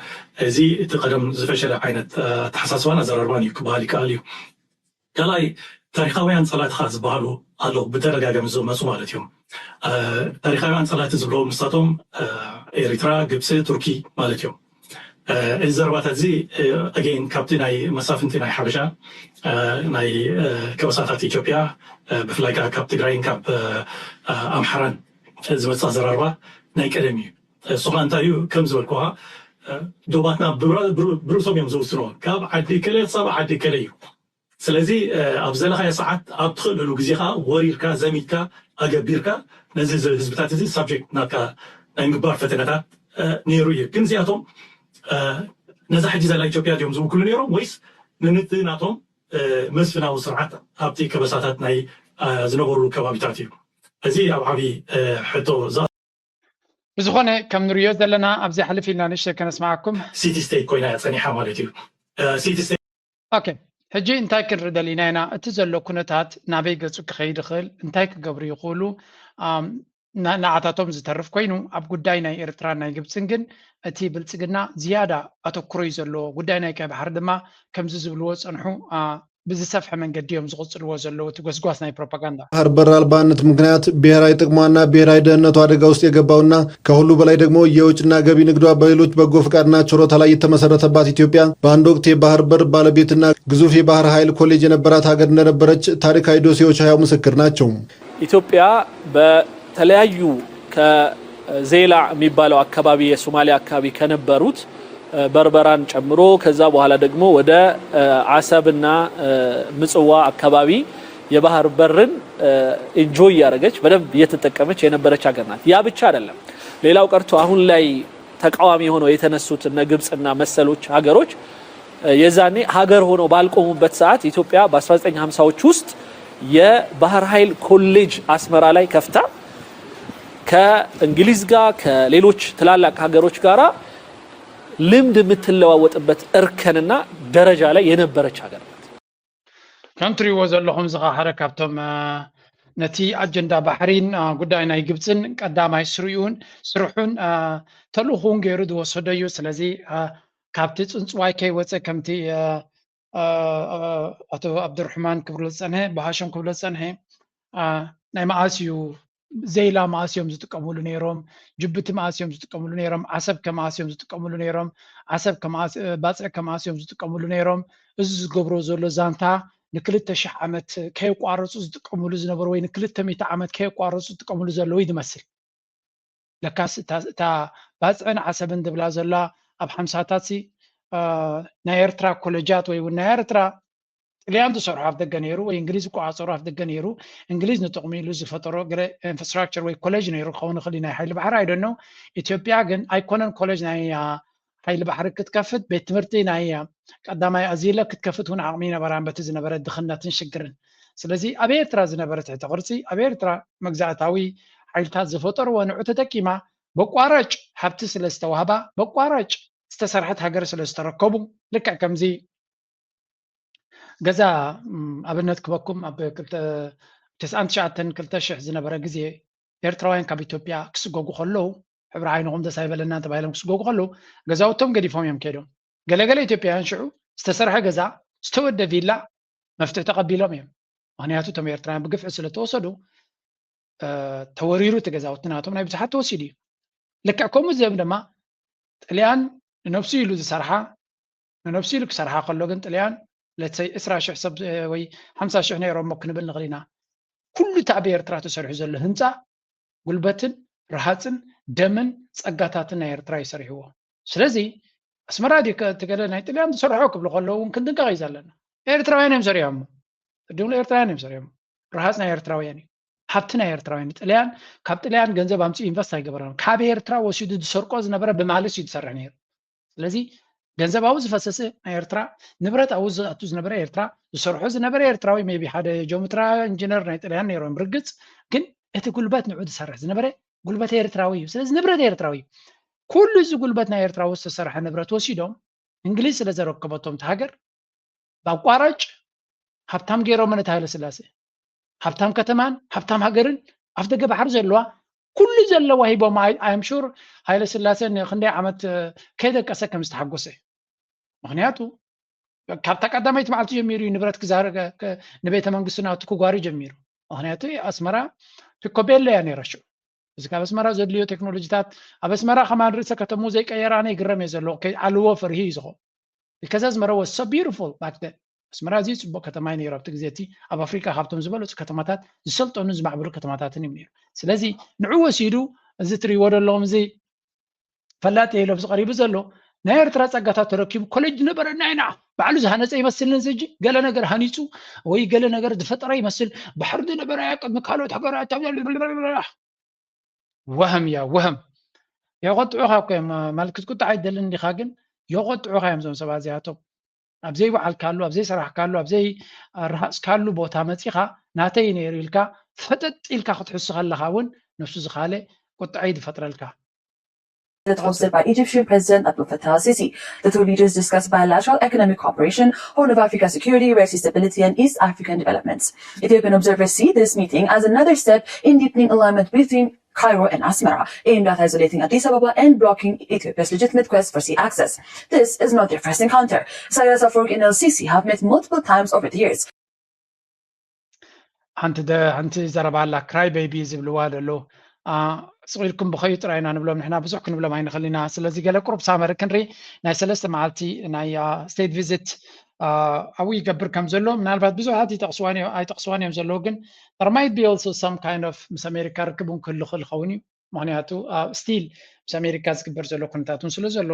እዚ እቲ ቀደም ዝፈሸለ ዓይነት ኣተሓሳስባን ኣዘራርባን እዩ ክበሃል ይከኣል እዩ። ካልኣይ ታሪካውያን ፀላእትኻ ዝበሃሉ ኣለዉ ብተደጋጋሚ ዝመፁ ማለት እዮም። ታሪካውያን ፀላእቲ ዝብለዎም ንሳቶም ኤሪትራ፣ ግብፂ፣ ቱርኪ ማለት እዮም። እዚ ዘረባታት እዚ ኣገይን ካብቲ ናይ መሳፍንቲ ናይ ሓበሻ ናይ ከበሳታት ኢትዮጵያ ብፍላይ ከዓ ካብ ትግራይን ካብ ኣምሓራን ዝመፅእ ኣዘራርባ ናይ ቀደም እዩ። እሱ ከዓ እንታይ እዩ ከም ዝበልኩኻ ዶባትና ብርእሶም እዮም ዝውስንዎ ካብ ዓዲ ከለ ክሳብ ዓዲ ከለ እዩ። ስለዚ ኣብ ዘለኻዮ ሰዓት ኣብ ትኽእለሉ ግዜ ከዓ ወሪርካ ዘሚትካ ኣገቢርካ ነዚ ህዝብታት እዚ ሳብጀክት ናትካ ናይ ምግባር ፈተነታት ነይሩ እዩ። ግን እዚኣቶም ነዛ ሕጂ ዘላ ኢትዮጵያ ድዮም ዝውክሉ ነይሮም ወይስ ንንቲ ናቶም መስፍናዊ ስርዓት ኣብቲ ከበሳታት ናይ ዝነበሩ ከባቢታት እዩ? እዚ ኣብ ዓብዪ ሕቶ ብዝኾነ ከም ንሪኦ ዘለና ኣብዚ ሕልፍ ኢልና ንእሽተይ ከነስማዓኩም። ሲቲ ስቴት ኮይና እያ ጸኒሓ ማለት እዩ። ሲቲ ስቴት ኦኬ፣ ሕጂ እንታይ ክንርኢ ደሊና ኢና? እቲ ዘሎ ኩነታት ናበይ ገጹ ክኸይድ ይኽእል፣ እንታይ ክገብሩ ይኽእሉ ንዓታቶም ዝተርፍ ኮይኑ፣ ኣብ ጉዳይ ናይ ኤርትራን ናይ ግብጽን ግን እቲ ብልጽግና ዝያዳ ኣተኩሮ እዩ ዘለዎ። ጉዳይ ናይ ቀይ ባሕሪ ድማ ከምዚ ዝብልዎ ጸንሑ ብዝሰፍሐ መንገዲ እዮም ዝቕጽልዎ ዘለዉ እቲ ጎስጓስ ናይ ፕሮፓጋንዳ። ባሕር በር ኣልባነት ምክንያት ብሔራዊ ጥቅሟና ብሔራዊ ደህንነቱ ኣደጋ ውስጥ የገባውና ከሁሉ በላይ ደግሞ የውጭና ገቢ ንግዷ በሌሎች በጎ ፈቃድና ችሮታ ላይ የተመሰረተባት ኢትዮጵያ በአንድ ወቅት የባህር በር ባለቤትና ግዙፍ የባህር ኃይል ኮሌጅ የነበራት ሀገር እንደነበረች ታሪካዊ ዶሴዎች ሕያው ምስክር ናቸው። ኢትዮጵያ በተለያዩ ከዜላ የሚባለው አካባቢ የሶማሊያ አካባቢ ከነበሩት በርበራን ጨምሮ ከዛ በኋላ ደግሞ ወደ አሰብና ምጽዋ አካባቢ የባህር በርን ኢንጆይ እያደረገች በደንብ እየተጠቀመች የነበረች ሀገር ናት። ያ ብቻ አይደለም። ሌላው ቀርቶ አሁን ላይ ተቃዋሚ ሆነው የተነሱት እነ ግብፅና መሰሎች ሀገሮች የዛኔ ሀገር ሆነው ባልቆሙበት ሰዓት ኢትዮጵያ በ1950ዎች ውስጥ የባህር ኃይል ኮሌጅ አስመራ ላይ ከፍታ ከእንግሊዝ ጋር ከሌሎች ትላላቅ ሀገሮች ጋራ ልምድ የምትለዋወጥበት እርከንና ደረጃ ላይ የነበረች ሀገር ናት። ከም ትሪእዎ ዘለኹም እዚ ኸዓ ሓደ ካብቶም ነቲ ኣጀንዳ ባሕሪን ጉዳይ ናይ ግብፅን ቀዳማይ ስሪኡን ስርሑን ተልእኹን ገይሩ ዝወሰዶ እዩ። ስለዚ ካብቲ ፅንፅዋይ ከይወፀ ከምቲ ኣቶ ኣብዱርሕማን ክብሎ ዝፀንሐ ብሃሽም ክብሎ ዝፀንሐ ናይ መዓስ እዩ ዜላ መዓስ እዮም ዝጥቀምሉ ነይሮም? ጅቡቲ መዓስ እዮም ዝጥቀምሉ ነይሮም? ዓሰብ ከመዓስ እዮም ዝጥቀምሉ ነይሮም? ዓሰብ ባፅዕ ከመዓስ እዮም ዝጥቀምሉ ነይሮም? እዚ ዝገብሮ ዘሎ ዛንታ ንክልተ ሽሕ ዓመት ከየቋረፁ ዝጥቀምሉ ዝነበሩ ወይ ንክልተ ሚእቲ ዓመት ከየቋረፁ ዝጥቀምሉ ዘለዉ እዩ ዝመስል። ለካስ እታ ባፅዕን ዓሰብን ዝብላ ዘላ ኣብ ሓምሳታት ናይ ኤርትራ ኮለጃት ወይ እውን ናይ ኤርትራ ጥልያን ዝሰርሖ ኣፍ ደገ ነይሩ ወይ እንግሊዝ ዝቆፃፀሩ ኣፍ ደገ ነይሩ። እንግሊዝ ንጥቕሚ ኢሉ ዝፈጠሮ ገለ ኢንፍራስትራክቸር ወይ ኮሌጅ ነይሩ ክኸውን ይኽእል ናይ ሓይሊ ባሕሪ ኣይደኖ። ኢትዮጵያ ግን ኣይኮነን ኮሌጅ ናይ ሓይሊ ባሕሪ ክትከፍት ቤት ትምህርቲ ናይ ቀዳማይ ኣዚለ ክትከፍት እውን ዓቕሚ ይነበራን በቲ ዝነበረ ድኽነትን ሽግርን። ስለዚ ኣብ ኤርትራ ዝነበረ ትሕተ ቅርፂ ኣብ ኤርትራ መግዛእታዊ ሓይልታት ዝፈጠርዎ ንዑ ተጠቂማ በቋራጭ ሃብቲ ስለ ዝተዋህባ በቋራጭ ዝተሰርሐት ሃገር ስለ ዝተረከቡ ልክዕ ከምዚ ገዛ ኣብነት ክበኩም ኣብ ተስዓን ትሽዓተን ክልተ ሽሕ ዝነበረ ግዜ ኤርትራውያን ካብ ኢትዮጵያ ክስጎጉ ከለዉ ሕብሪ ዓይንኹም ደስ ኣይበለና ተባሂሎም ክስጎጉ ከለዉ ገዛውቶም ገዲፎም እዮም ከይዶም። ገለገለ ኢትዮጵያውያን ሽዑ ዝተሰርሐ ገዛ ዝተወደ ቪላ መፍትሒ ተቐቢሎም እዮም። ምክንያቱ እቶም ኤርትራውያን ብግፍዒ ስለ ተወሰዱ ተወሪሩ እቲ ገዛውቲ ናቶም ናይ ብዙሓት ተወሲዱ እዩ። ልክዕ ከምኡ ዘም ድማ ጥልያን ንነብሱ ኢሉ ዝሰርሓ ንነብሱ ኢሉ ክሰርሓ ከሎ ግን ጥልያን ለተይ ዕስራ ሽሕ ሰብ ወይ ሓምሳ ሽሕ ነይሮሞ ክንብል ንኽእል ኢና። ኩሉ እቲ ኣብ ኤርትራ ተሰሪሑ ዘሎ ህንፃ ጉልበትን ረሃፅን ደምን ፀጋታትን ናይ ኤርትራ ይሰሪሕዎ። ስለዚ ኣስመራ ድዩ እቲ ገለ ናይ ጥልያን ዝሰርሖ ክብሉ ከለዉ እውን ክንጥንቀቕ እዩ ዘለና። ኤርትራውያን እዮም ሰሪሖሞ። ቅድም ኤርትራውያን እዮም ሰሪሖሞ። ረሃፅ ናይ ኤርትራውያን እዩ። ሃብቲ ናይ ኤርትራውያን እዩ። ጥልያን ካብ ጥልያን ገንዘብ ኣምፅኡ ኢንቨስት ኣይገበረን። ካብ ኤርትራ ወሲዱ ዝሰርቆ ዝነበረ ብማልስ እዩ ዝሰርሕ ነይሩ። ስለዚ ገንዘብ ኣብኡ ዝፈሰሰ ናይ ኤርትራ ንብረት ኣብኡ ዝኣቱ ዝነበረ ኤርትራ ዝሰርሖ ዝነበረ ኤርትራዊ ሜቢ ሓደ ጆምትራ ኢንጂነር ናይ ጥልያን ነይሮም ርግፅ ግን እቲ ጉልበት ንዑ ዝሰርሕ ዝነበረ ጉልበት ኤርትራዊ እዩ። ስለዚ ንብረት ኤርትራዊ እዩ። ኩሉ እዚ ጉልበት ናይ ኤርትራዊ ዝተሰርሐ ንብረት ወሲዶም እንግሊዝ ስለ ዘረከበቶም እቲ ሃገር ብኣቋራጭ ሃብታም ገይሮም ነቲ ሃይለ ስላሴ ሃብታም ከተማን ሃብታም ሃገርን ኣፍ ደገ ባሕሪ ዘለዋ ኩሉ ዘለዋ ሂቦም ኣም ሹር ሃይለ ስላሴ ንክንደይ ዓመት ከይደቀሰ ከም ዝተሓጎሰ ምክንያቱ ካብታ ቀዳመይቲ መዓልቲ ጀሚሩ እዩ ንብረት ክዛር ንቤተ መንግስቱ ናቱ ክጓሪ ጀሚሩ። ምክንያቱ ኣስመራ ፒኮቤሎ እያ ነይራ ሽዑ። እዚ ካብ ኣስመራ ዘድልዮ ቴክኖሎጂታት ኣብ ኣስመራ ከማን ርእሰ ከተሙ ዘይቀየራ ኣነ ይግረም እየ ዘለዎ ከይዓልዎ ፈርሂ እዩ ዝኸውን። Because ኣስመራ was so beautiful back then። ኣስመራ እዚ ፅቡቅ ከተማ እዩ ነይሩ ኣብቲ ግዜ እቲ ኣብ ኣፍሪካ ካብቶም ዝበለፁ ከተማታት ዝሰልጠኑ ዝማዕበሉ ከተማታትን እዩ ነይሩ። ስለዚ ንዑ ወሲዱ እዚ ትሪእዎ ዘለኹም እዚ ፈላጥ ኢሎም ዝቀሪቡ ዘሎ ናይ ኤርትራ ጸጋታት ተረኪቡ ኮሌጅ ዝነበረና ኢና ባዕሉ ዝሃነፀ ይመስልን እዚ ሕጂ ገለ ነገር ሃኒፁ ወይ ገለ ነገር ዝፈጠረ ይመስል ባሕሪ ዝነበረ ቅድሚ ካልኦት ሃገራት ወህም እያ ወህም የቆጥዑኻ እኮ እዮም ማለት ክትቁጣዕ ኣይደልን እንዲኻ ግን የቆጥዑኻ እዮም እዞም ሰባት እዚኣቶም ኣብ ዘይበዓልካሉ ኣብ ዘይሰራሕካሉ ኣብ ዘይረሃፅካሉ ቦታ መፂኻ ናተይ ነይሩ ኢልካ ፈጠጥ ኢልካ ክትሕሱ ከለኻ እውን ነብሱ ዝኻለ ቁጥዐ እዩ ዝፈጥረልካ that hosted by Egyptian President Abdel Fattah al-Sisi. The two leaders discussed bilateral economic cooperation, Horn of Africa security, Red Sea stability, and East African developments. Ethiopian observers see this meeting as another step in deepening alignment between Cairo and Asmara, aimed at isolating Addis Ababa and blocking Ethiopia's legitimate quest for sea access. This is not their first encounter. Isaias Afwerki and El Sisi have met multiple times over the years. ሓንቲ ደ ሓንቲ ዘረባ ኣላ፣ ክራይ ቤቢ ዝብልዋ ዘሎ። ስቕ ኢልኩም ብኸዩ ጥራይ ኢና ንብሎም ንሕና፣ ብዙሕ ክንብሎም ኣይንኽእል ኢና። ስለዚ ገለ ቁሩብ ሳመሪ ክንርኢ። ናይ ሰለስተ መዓልቲ ናይ ስቴት ቪዚት ኣብኡ ይገብር ከም ዘሎ ምናልባት ብዙሓት ኣይጠቕስዋን እዮም ዘለዉ፣ ግን there might be also some kind of ምስ ኣሜሪካ ርክብ እውን ክህሉ ክእል ኸውን እዩ። ምክንያቱ ስቲል ምስ ኣሜሪካ ዝግበር ዘሎ ኩነታት እውን ስለ ዘሎ፣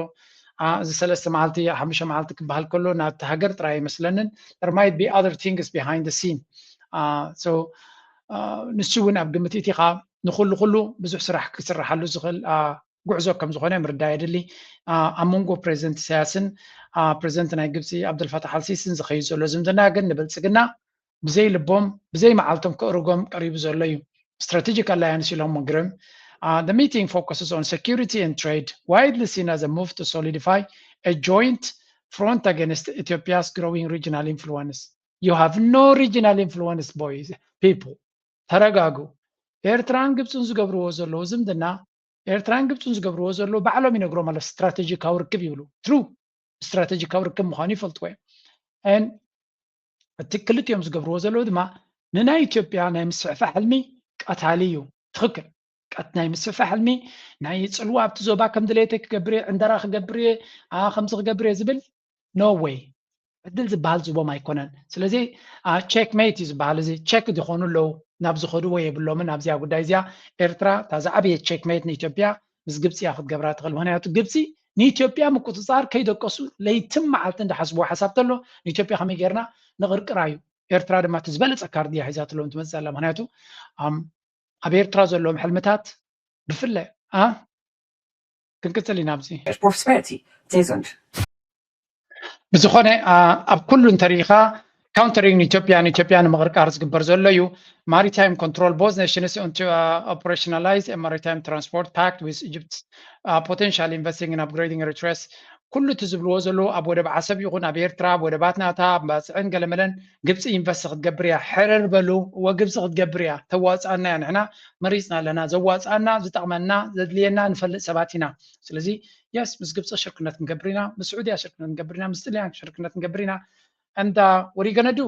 እዚ ሰለስተ መዓልቲ ሓሙሽተ መዓልቲ ክበሃል ከሎ ናብቲ ሃገር ጥራይ ኣይመስለንን። There might be other things behind the scene። ንሱ እውን ኣብ ግምት እቲኻ ንኩሉ ኩሉ ብዙሕ ስራሕ ክስርሓሉ ዝኽእል ጉዕዞ ከም ዝኾነ ምርዳእ የድሊ። ኣብ መንጎ ፕሬዚደንት ኢሳያስን ፕሬዚደንት ናይ ግብፂ ኣብደልፋታሕ ኣልሲሲን ዝኸይድ ዘሎ ዝምድና ግን ንብልፅግና ብዘይ ልቦም ብዘይ መዓልቶም ክእርጎም ቀሪቡ ዘሎ እዩ። Strategic alliance ኢሎም ግርም። The meeting focuses on security and trade, widely seen as a move to solidify a joint front against Ethiopia's growing regional influence. You have no regional influence, boys, people. ተረጋጉ። ኤርትራን ግብፅን ዝገብርዎ ዘለዉ ዝምድና፣ ኤርትራን ግብፅን ዝገብርዎ ዘለዉ ባዕሎም ይነግሮም ኣሎ። ስትራቴጂካዊ ርክብ ይብሉ። ትሩ ስትራቴጂካዊ ርክብ ምዃኑ ይፈልጥዎ እዮም። እቲ ክልቲኦም ዝገብርዎ ዘለዉ ድማ ንናይ ኢትዮጵያ ናይ ምስፍሕፋ ሕልሚ ቀታሊ እዩ። ትኽክል። ቀት ናይ ምስፍሕፋ ሕልሚ ናይ ፅልዋ ኣብቲ ዞባ ከም ድሌተይ ክገብር እየ፣ ዕንደራ ክገብር እየ፣ ከምዚ ክገብር እየ ዝብል no way። ዕድል ዝበሃል ዝቦም ኣይኮነን። ስለዚ ቼክሜት እዩ ዝበሃል። እዚ ቼክ ዝኾኑ ኣለዉ ናብ ዝኸድዎ የብሎምን። ኣብዚኣ ጉዳይ እዚኣ ኤርትራ እታ ዝዓበየ ቼክሜት ንኢትዮጵያ ምስ ግብፂ እያ ክትገብራ ትኽእል። ምክንያቱ ግብፂ ንኢትዮጵያ ምቁፅፃር ከይደቀሱ ለይትን መዓልትን ዝሓስብዎ ሓሳብ ተሎ ንኢትዮጵያ ከመይ ጌርና ንቕርቅራ እዩ። ኤርትራ ድማ እቲ ዝበለፀ ካርድ እያ ሒዛትሎም ትመፅእ ዘላ። ምክንያቱ ኣብ ኤርትራ ዘለዎም ሕልምታት ብፍለ ክንቅፅል ኢና ኣብዚ prosperity. Stay tuned. ብዝኾነ ኣብ ኩሉ እንተሪኢኻ countering ኢትዮጵያ ንኢትዮጵያ ንምቕርቃር ዝግበር ዘሎ እዩ። Maritime control, both nations to operationalize a maritime transport pact with Egypt, potential investing in upgrading Eritrea's ኩሉ እቲ ዝብልዎ ዘለዉ ኣብ ወደብ ዓሰብ ይኹን ኣብ ኤርትራ ኣብ ወደባት ናታ ኣብ ባፅዕን ገለመለን ግብፂ ኢንቨስት ክትገብር እያ። ሕርር በሉ። እወ ግብፂ ክትገብር እያ። ተዋፅኣና እያ። ንሕና መሪፅና ኣለና። ዘዋፅኣና ዝጠቕመና ዘድልየና ንፈልጥ ሰባት ኢና። ስለዚ የስ ምስ ግብፂ ሽርክነት ንገብር ኢና፣ ምስ ስዑድያ ሽርክነት ንገብር ኢና፣ ምስ ጥልያን ሽርክነት ንገብር ኢና። And what are you gonna do?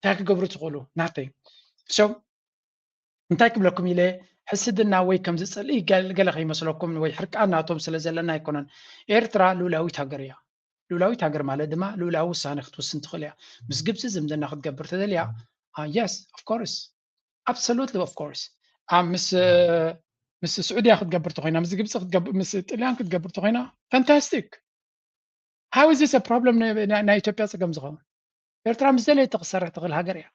እንታይ ክገብሩ ትኽእሉ? Nothing. So እንታይ ክብለኩም ኢለ ሕስድና ወይ ከምዚ ፅልኢ ገለ ከይመስለኩም ወይ ሕርቃን ናቶም ስለ ዘለና ኣይኮነን። ኤርትራ ልኡላዊት ሃገር እያ። ልኡላዊት ሃገር ማለት ድማ ልኡላዊ ውሳነ ክትውስን ትኽእል እያ። ምስ ግብፂ ዝምድና ክትገብር ተደልያ yes of course absolutely of course ምስ ምስ ስዑድያ ክትገብር ተኮይና ምስ ግብፂ ምስ ጥልያን ክትገብር ተኮይና fantastic። How is this a problem? ናይ ኢትዮጵያ ፀገም ዝኸውን ኤርትራ ምስ ደለየት ክትሰርሕ ትኽእል ሃገር እያ።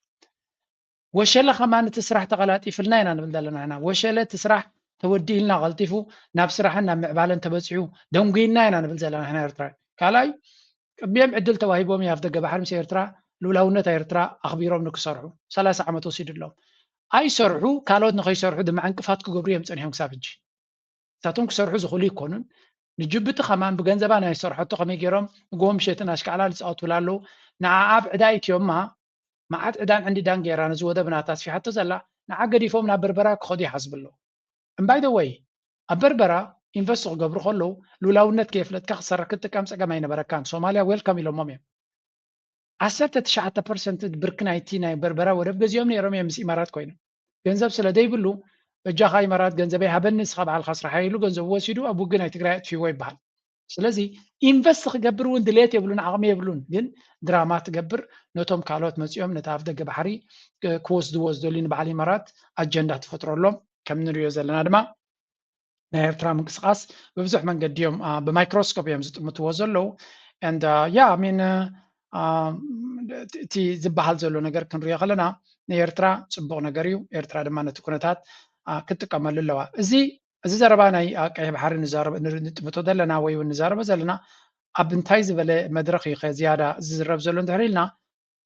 ወሸለ ከማን እቲ ስራሕ ተቐላጢፍልና ኢና ንብል ዘለና ኢና። ወሸለ እቲ ስራሕ ተወዲእልና ቀልጢፉ ናብ ስራሕን ናብ ምዕባለን ተበፂሑ ደንጉይና ኢና ንብል ዘለና ኢና ኤርትራ። ካልኣይ ቅድሚኦም ዕድል ተዋሂቦም ኣብ ደገ ባሕሪ ምስ ኤርትራ ልኡላውነት ኤርትራ ኣኽቢሮም ንክሰርሑ ሰላሳ ዓመት ወሲዱ ኣለዎም። ኣይሰርሑ ካልኦት ንኸይሰርሑ ድማ ዕንቅፋት ክገብሩ እዮም ፀኒሖም ክሳብ ሕጂ። ንሳቶም ክሰርሑ ዝኽእሉ ይኮኑን ንጅቡቲ ከማን ብገንዘባ ናይ ዝሰርሐቶ ከመይ ገይሮም ንጎሆ ምሸትን ኣሽካዕላል ይፃወቱላ ኣለዉ። ንዓኣ ኣብ ዕዳ ኢትዮማ መዓት ዕዳን ዕንዲዳን ገይራ ነዚ ወደብ ናታ ኣስፊሓቶ ዘላ ንዓ ገዲፎም ናብ በርበራ ክኸዱ ይሓስቡ ኣለዉ። እምባይ ደወይ ኣብ በርበራ ኢንቨስት ክገብሩ ከለዉ ልኡላውነት ከየፍለጥካ ክሰርሕ ክትጥቀም ፀገም ኣይነበረካን። ሶማልያ ዌልካም ኢሎሞም እዮም። ዓሰርተ ትሽዓተ ፐርሰንት ብርኪ ናይቲ ናይ በርበራ ወደብ ገዚኦም ነይሮም እዮም ምስ ኢማራት ኮይኖም። ገንዘብ ስለ ዘይብሉ በጃኻ ኢማራት ገንዘበይ ሃበኒ ንስኻ ባዕልኻ ስራሓ ኢሉ ገንዘቡ ወሲዱ ኣብ ውግእ ናይ ትግራይ ኣጥፊዎ ይበሃል። ስለዚ ኢንቨስት ክገብር እውን ድሌት የብሉን ዓቕሚ የብሉን። ግን ድራማ ትገብር ነቶም ካልኦት መፂኦም ነቲ ኣፍ ደገ ባሕሪ ክወስድዎ ዝደልዩ ንበዓል ኢማራት ኣጀንዳ ትፈጥረሎም። ከም ንሪኦ ዘለና ድማ ናይ ኤርትራ ምንቅስቃስ ብብዙሕ መንገዲ እዮም ብማይክሮስኮፕ እዮም ዝጥምትዎ ዘለዉ። And yeah I mean እቲ ዝበሃል ዘሎ ነገር ክንሪኦ ከለና ንኤርትራ ፅቡቕ ነገር እዩ። ኤርትራ ድማ ነቲ ኩነታት ክትጥቀመሉ ኣለዋ። እዚ እዚ ዘረባ ናይ ቀይሕ ባሕሪ ንጥምቶ ዘለና ወይ እውን ንዛረቦ ዘለና ኣብ እንታይ ዝበለ መድረኽ እዩ ዝያዳ ዝዝረብ ዘሎ እንድሕር ኢልና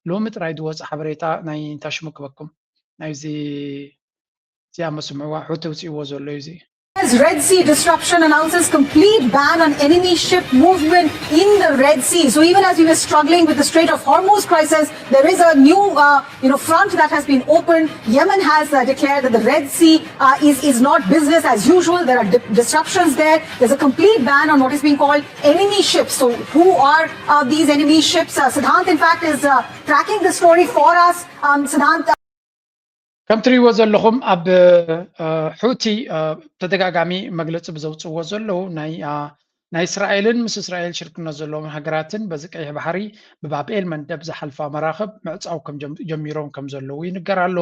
ሎሚ ጥራይ ዝወፀ ሓበሬታ ናይ እንታይ ሽሙ ክበኩም ናይዚ እዚኣ መስምዕዋ ሑቲ ውፅእዎ ዘሎ እዩ እዚ As Red Sea disruption announces complete ban on enemy ship movement in the Red Sea. So even as we were struggling with the Strait of Hormuz crisis, there is a new, uh, you know, front that has been opened. Yemen has uh, declared that the Red Sea uh, is, is not business as usual. There are di- disruptions there. There's a complete ban on what is being called enemy ships. So who are uh, these enemy ships? Uh, Siddhant, in fact, is uh, tracking the story for us. Um, Siddhant, ከም ትሪእዎ ዘለኹም ኣብ ሑቲ ተደጋጋሚ መግለፂ ብዘውፅዎ ዘለዉ ናይ እስራኤልን ምስ እስራኤል ሽርክነት ዘለዎም ሃገራትን በዚ ቀይሕ ባሕሪ ብባብኤል መንደብ ዝሓልፋ መራኽብ ምዕፃው ጀሚሮም ከም ዘለዉ ይንገር ኣሎ።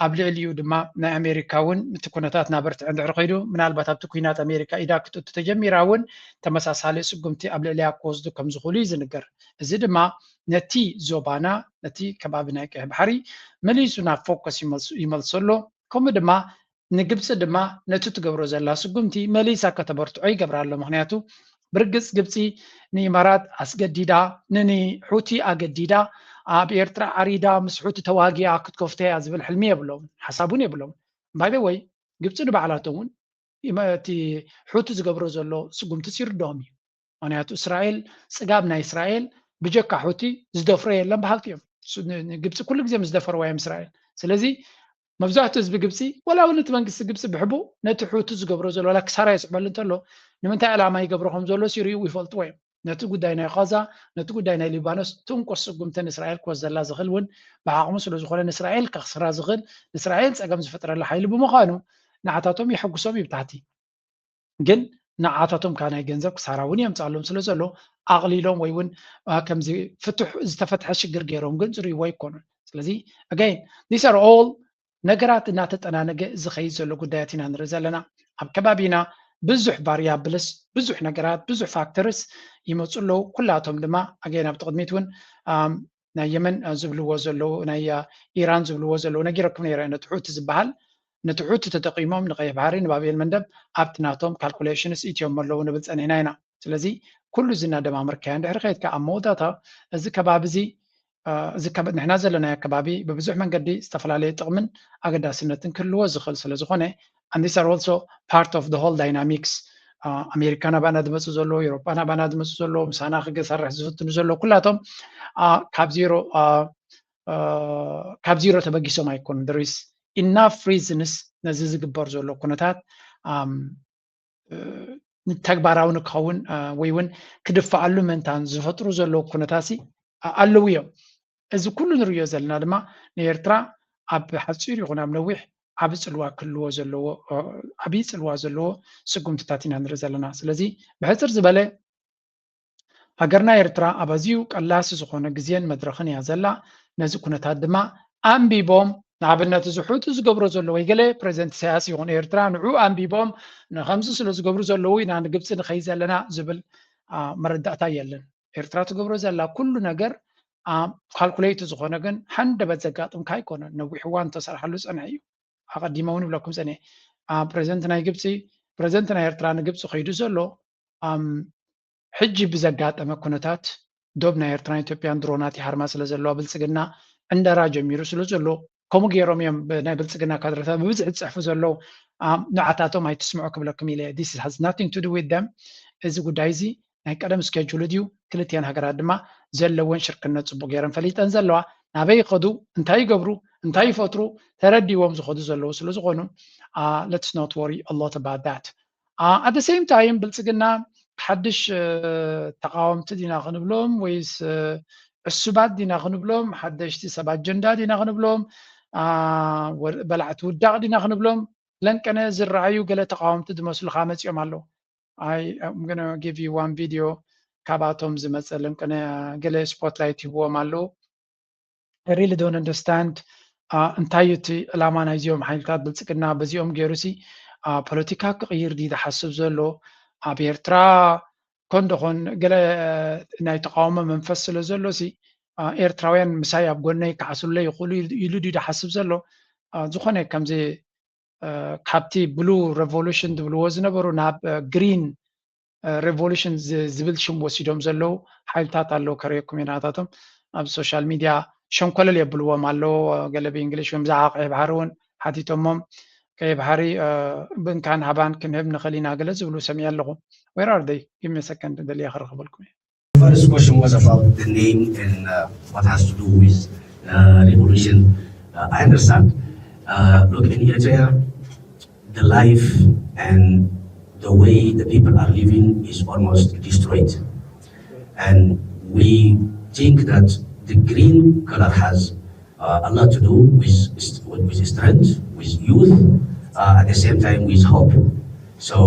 ኣብ ልዕሊኡ ድማ ናይ ኣሜሪካ እውን እቲ ኩነታት እናበርትዐ እንድሕር ከይዱ ምናልባት ኣብቲ ኩናት ኣሜሪካ ኢዳ ክትእቱ ተጀሚራ እውን ተመሳሳሊ ስጉምቲ ኣብ ልዕሊያ ክወስዱ ከም ዝኽእሉ እዩ ዝንገር። እዚ ድማ ነቲ ዞባና ነቲ ከባቢ ናይ ቀይሕ ባሕሪ መሊሱ ናብ ፎከስ ይመልሶ ኣሎ። ከምኡ ድማ ንግብፂ ድማ ነቲ ትገብሮ ዘላ ስጉምቲ መሊሳ ከተበርትዖ ይገብራ ኣሎ። ምክንያቱ ብርግፅ ግብፂ ንኢማራት ኣስገዲዳ ንንሑቲ ኣገዲዳ ኣብ ኤርትራ ዓሪዳ ምስ ሑቲ ተዋጊኣ ክትከፍቶ እያ ዝብል ሕልሚ የብሎም፣ ሓሳብ እውን የብሎም። ባይደወይ ግብፂ ንባዕላቶም እውን እቲ ሑቲ ዝገብሮ ዘሎ ስጉምቲ ይርድኦም እዩ። ምክንያቱ እስራኤል ፅጋብ ናይ እስራኤል ብጀካ ሑቲ ዝደፍሮ የለን በሃልቲ እዮም። ግብፂ ኩሉ ግዜ ምስ ደፈርዋ እዮም እስራኤል። ስለዚ መብዛሕትኡ ህዝቢ ግብፂ ወላ እውን እቲ መንግስቲ ግብፂ ብሕቡእ ነቲ ሑቲ ዝገብሮ ዘሎ ወላ ክሳራ የስዕበሉ እንተሎ ንምንታይ ዕላማ ይገብሮ ከም ዘሎ ሲሪኡ ይፈልጥዎ እዮም። ነቲ ጉዳይ ናይ ቃዛ ነቲ ጉዳይ ናይ ሊባኖስ ትንኮስ ስጉምቲ ንእስራኤል ክወስደላ ዝኽእል እውን ብዓቕሙ ስለዝኾነ ንእስራኤል ከኽስራ ዝኽእል ንእስራኤል ፀገም ዝፈጥረላ ሓይሊ ብምዃኑ ንዓታቶም የሐጉሶም እዩ ብታሕቲ። ግን ንዓታቶም ከዓ ናይ ገንዘብ ክሳራ እውን የምፃሎም ስለ ዘሎ ኣቕሊሎም ወይ እውን ከምዚ ፍትሕ ዝተፈትሐ ሽግር ገይሮም ግን ዝርእይዎ ኣይኮኑን። ስለዚ again these are all ነገራት እናተጠናነገ ዝኸይድ ዘሎ ጉዳያት ኢና ንርኢ ዘለና። ኣብ ከባቢና ብዙሕ ቫሪያብልስ ብዙሕ ነገራት ብዙሕ ፋክተርስ ይመፁ ኣለዉ። ኩላቶም ድማ again ኣብቲ ቅድሚት እውን ናይ የመን ዝብልዎ ዘለዉ ናይ ኢራን ዝብልዎ ዘለዉ ነጊረኩም ነይረ ነቲ ሑቲ ዝበሃል ነቲ ሑቲ ተጠቂሞም ንቀይሕ ባሕሪ ንባብኤል መንደብ ኣብቲ ናቶም ካልኩሌሽንስ ኢትዮም ኣለዉ ንብል ፀኒሕና ኢና። ስለዚ ኩሉ እዚ እናደማመርካዮ እንድሕሪ ከይድካ ኣብ መወዳእታ እዚ ከባቢ እዚ እዚ ንሕና ዘለናዮ ከባቢ ብብዙሕ መንገዲ ዝተፈላለየ ጥቕምን ኣገዳስነትን ክህልዎ ዝኽእል ስለ ዝኾነ and these are also part of the whole dynamics ኣሜሪካ ናባና ዝመፁ ዘሎ ኤሮጳ ናባና ዝመፁ ዘሎ ምሳና ክሰርሕ ዝፍትኑ ዘሎ ኩላቶም ካብ ዜሮ ካብ ዜሮ ተበጊሶም ኣይኮኑን there is enough reasons ነዚ ዝግበር ዘሎ ኩነታት ተግባራዊ ንክኸውን ወይ እውን ክድፈኣሉ ምእንታን ዝፈጥሩ ዘለዉ ኩነታት ኣለዉ እዮም። እዚ ኩሉ ንርእዮ ዘለና ድማ ንኤርትራ ኣብ ሓፂር ይኹን ኣብ ነዊሕ ዓቢ ፅልዋ ክህልዎ ዘለዎ ዓብዪ ፅልዋ ዘለዎ ስጉምትታት ኢና ንርኢ ዘለና። ስለዚ ብሕፅር ዝበለ ሃገርና ኤርትራ ኣብ ኣዝዩ ቀላሲ ዝኾነ ግዜን መድረኽን እያ ዘላ። ነዚ ኩነታት ድማ ኣንቢቦም ንኣብነት እዚ ሑቲ ዝገብሮ ዘሎ ወይ ገለ ፕሬዚደንት ኢሳያስ ይኹን ኤርትራ ንዑ ኣንቢቦም ንከምዚ ስለ ዝገብሩ ዘለዉ ኢና ንግብፂ ንኸይድ ዘለና ዝብል መረዳእታ የለን። ኤርትራ ትገብሮ ዘላ ኩሉ ነገር ካልኩሌት ዝኾነ ግን ሃንደበት ዘጋጥምካ ኣይኮነን። ነዊሕ እዋን ተሰርሓሉ ዝፀንሐ እዩ። ኣቐዲመ እውን ይብለኩም ፀኒሐ ፕሬዚደንት ናይ ግብፂ ፕሬዚደንት ናይ ኤርትራ ንግብፂ ከይዱ ዘሎ ሕጂ ብዘጋጠመ ኩነታት ዶብ ናይ ኤርትራን ኢትዮጵያን ድሮናት ይሃርማ ስለ ዘለዋ ብልፅግና ዕንደራ ጀሚሩ ስለ ዘሎ ከምኡ ገይሮም እዮም ናይ ብልፅግና ካድረታት ብብዝሒ ዝፅሕፉ ዘለዉ ንዓታቶም ኣይትስምዑ ክብለኩም ኢለ this has nothing to do with them እዚ ጉዳይ እዚ ናይ ቀደም ስኬጁል ድዩ ክልቲአን ሃገራት ድማ ዘለወን ሽርክነት ፅቡቅ ገይረን ፈሊጠን ዘለዋ ናበይ ይኸዱ እንታይ ይገብሩ እንታይ ይፈጥሩ ተረዲዎም ዝኸዱ ዘለዉ ስለ ዝኾኑ let's not worry a lot about that at the same time ብልፅግና ሓድሽ ተቃወምቲ ዲና ክንብሎም ወይስ ዕሱባት ዲና ክንብሎም ሓደሽቲ ሰብ ኣጀንዳ ዲና ክንብሎም በላዕቲ ውዳቅ ዲና ክንብሎም ለንቀነ ዝረኣዩ ገለ ተቃወምቲ ዝመስሉካ መፂኦም ኣለዉ I am gonna give you one video ካብኣቶም ዝመፀ ለንቀነ ገለ ስፖትላይት ሂብዎም ኣለዉ I really don't understand እንታይ እዩ እቲ ዕላማ ናይዚኦም ሓይልታት ብልፅግና በዚኦም ገይሩ ሲ ፖለቲካ ክቕይር ድዩ ዝሓስብ ዘሎ ኣብ ኤርትራ ኮን ደኾን ገለ ናይ ተቃውሞ መንፈስ ስለ ዘሎ ሲ ኤርትራውያን ምሳይ ኣብ ጎነይ ክዓስሉለይ ይኽእሉ ኢሉ ድዩ ዝሓስብ ዘሎ ዝኾነ ከምዚ ካብቲ ብሉ ሬቮሉሽን ዝብልዎ ዝነበሩ ናብ ግሪን ሬቮሉሽን ዝብል ሽም ወሲዶም ዘለዉ ሓይልታት ኣለዉ ከርእየኩም እየ ናታቶም ኣብ ሶሻል ሚድያ ሸንኮለል የብልዎም ኣለዉ ገለ ብእንግሊሽ ወይ ብዛዕባ ቀይ ባሕሪ እውን ሓቲቶሞም ቀይ ባሕሪ ብእንካን ሃባን ክንህብ ንኽእል ኢና ገለ ዝብሉ ሰሚዐ ኣለኹ። Where are they? Give me a second፣ ደልየ ክረኽበልኩም እየ። First question was about the name and uh, what has to do with uh, revolution. Uh, I understand. Uh, look, in Eritrea, the life and the way the people are living is almost destroyed. And we think that the green color has uh, a lot to do with, with strength, with youth, uh, at the same time with hope. So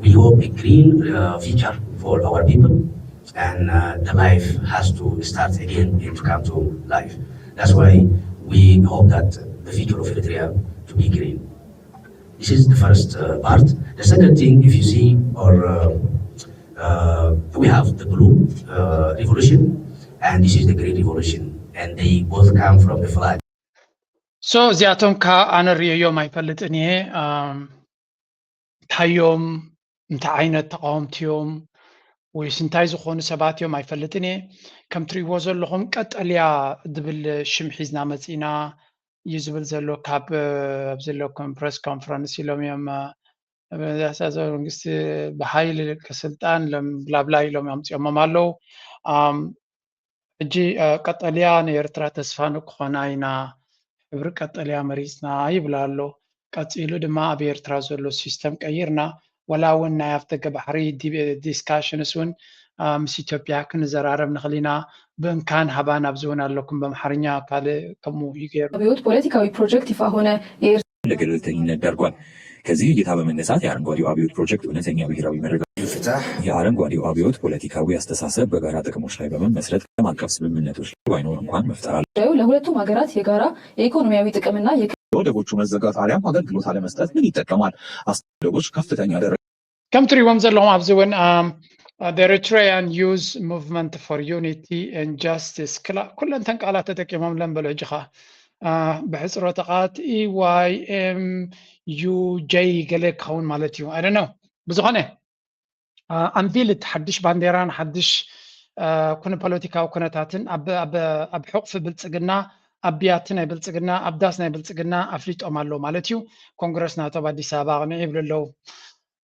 we hope a green uh, future for our people, and uh, the life has to start again and to come to life. That's why we hope that the future of Eritrea to be green. This is the first uh, part. The second thing, if you see, or uh, uh, we have the blue uh, revolution, and this is the green revolution, and they both come from the flag. So እዚኣቶም ከ ኣነ ርእየዮም ኣይፈልጥን እየ። እንታይ እዮም፣ እንታይ ዓይነት ተቃወምቲ እዮም ወይስ እንታይ ዝኾኑ ሰባት እዮም ኣይፈልጥን እየ። ከም ትሪእዎ ዘለኹም ቀጠልያ ዝብል ሽም ሒዝና መፂና እዩ ዝብል ዘሎ። ካብ ኣብ ዘለኩም ፕረስ ኮንፈረንስ ኢሎም እዮም መንግስቲ ብሓይሊ ስልጣን ብላብላ ኢሎም ኣምፂኦሞም ኣለዉ። ሕጂ ቀጠልያ ንኤርትራ ተስፋ ንክኾና ኢና ሕብሪ ቀጠልያ መሪፅና ይብላ ኣሎ። ቀፂሉ ድማ ኣብ ኤርትራ ዘሎ ሲስተም ቀይርና ወላ እውን ናይ ኣፍደገ ባሕሪ discussions እውን ምስ ኢትዮጵያ ክንዘራረብ ንኽእል ኢና። ብእንካን ሃባን ኣብዚ እውን ኣለኩም በምሓርኛ ካልእ ከምኡ ይገይሩ። አብዮት ፖለቲካዊ ፕሮጀክት ይፋ ሆነ። ለገለልተኝነት ዳርጓል። ከዚህ እይታ በመነሳት የአረንጓዴው አብዮት ፕሮጀክት እውነተኛ ብሔራዊ መረጋገጫ ፍታሕ የአረንጓዴው አብዮት ፖለቲካዊ አስተሳሰብ በጋራ ጥቅሞች ላይ በመመስረት ዓለም አቀፍ ስምምነቶች ላይ ባይኖር እንኳን መፍጠር አለ። ጉዳዩ ለሁለቱም ሀገራት የጋራ የኢኮኖሚያዊ ጥቅምና የወደቦቹ መዘጋት አሊያም አገልግሎት አለመስጠት ምን ይጠቀማል? አስተዳደሮች ከፍተኛ ደረጃ ከም ትሪእዎም ዘለኹም ኣብዚ እውን Eritrean Youth Movement for Unity and Justice ኩለንተን ቃላት ተጠቂሞም ለንበሉ ሕጂ ኸ ብሕፅሮ ተቓት EYMUJ ገለ ክኸውን ማለት እዩ። I don't know። ብዝኾነ ኣንቪልት ሓድሽ ባንዴራን ሓድሽ ኩነ ፖለቲካዊ ኩነታትን ኣብ ሕቑፊ ብልፅግና ኣብ ቢያቲ ናይ ብልፅግና ኣብ ዳስ ናይ ብልፅግና ኣፍሊጦም ኣለዉ ማለት እዩ። ኮንግረስ ናቶም ኣዲስ ኣበባ ቅንዕ ይብሉ ኣለዉ።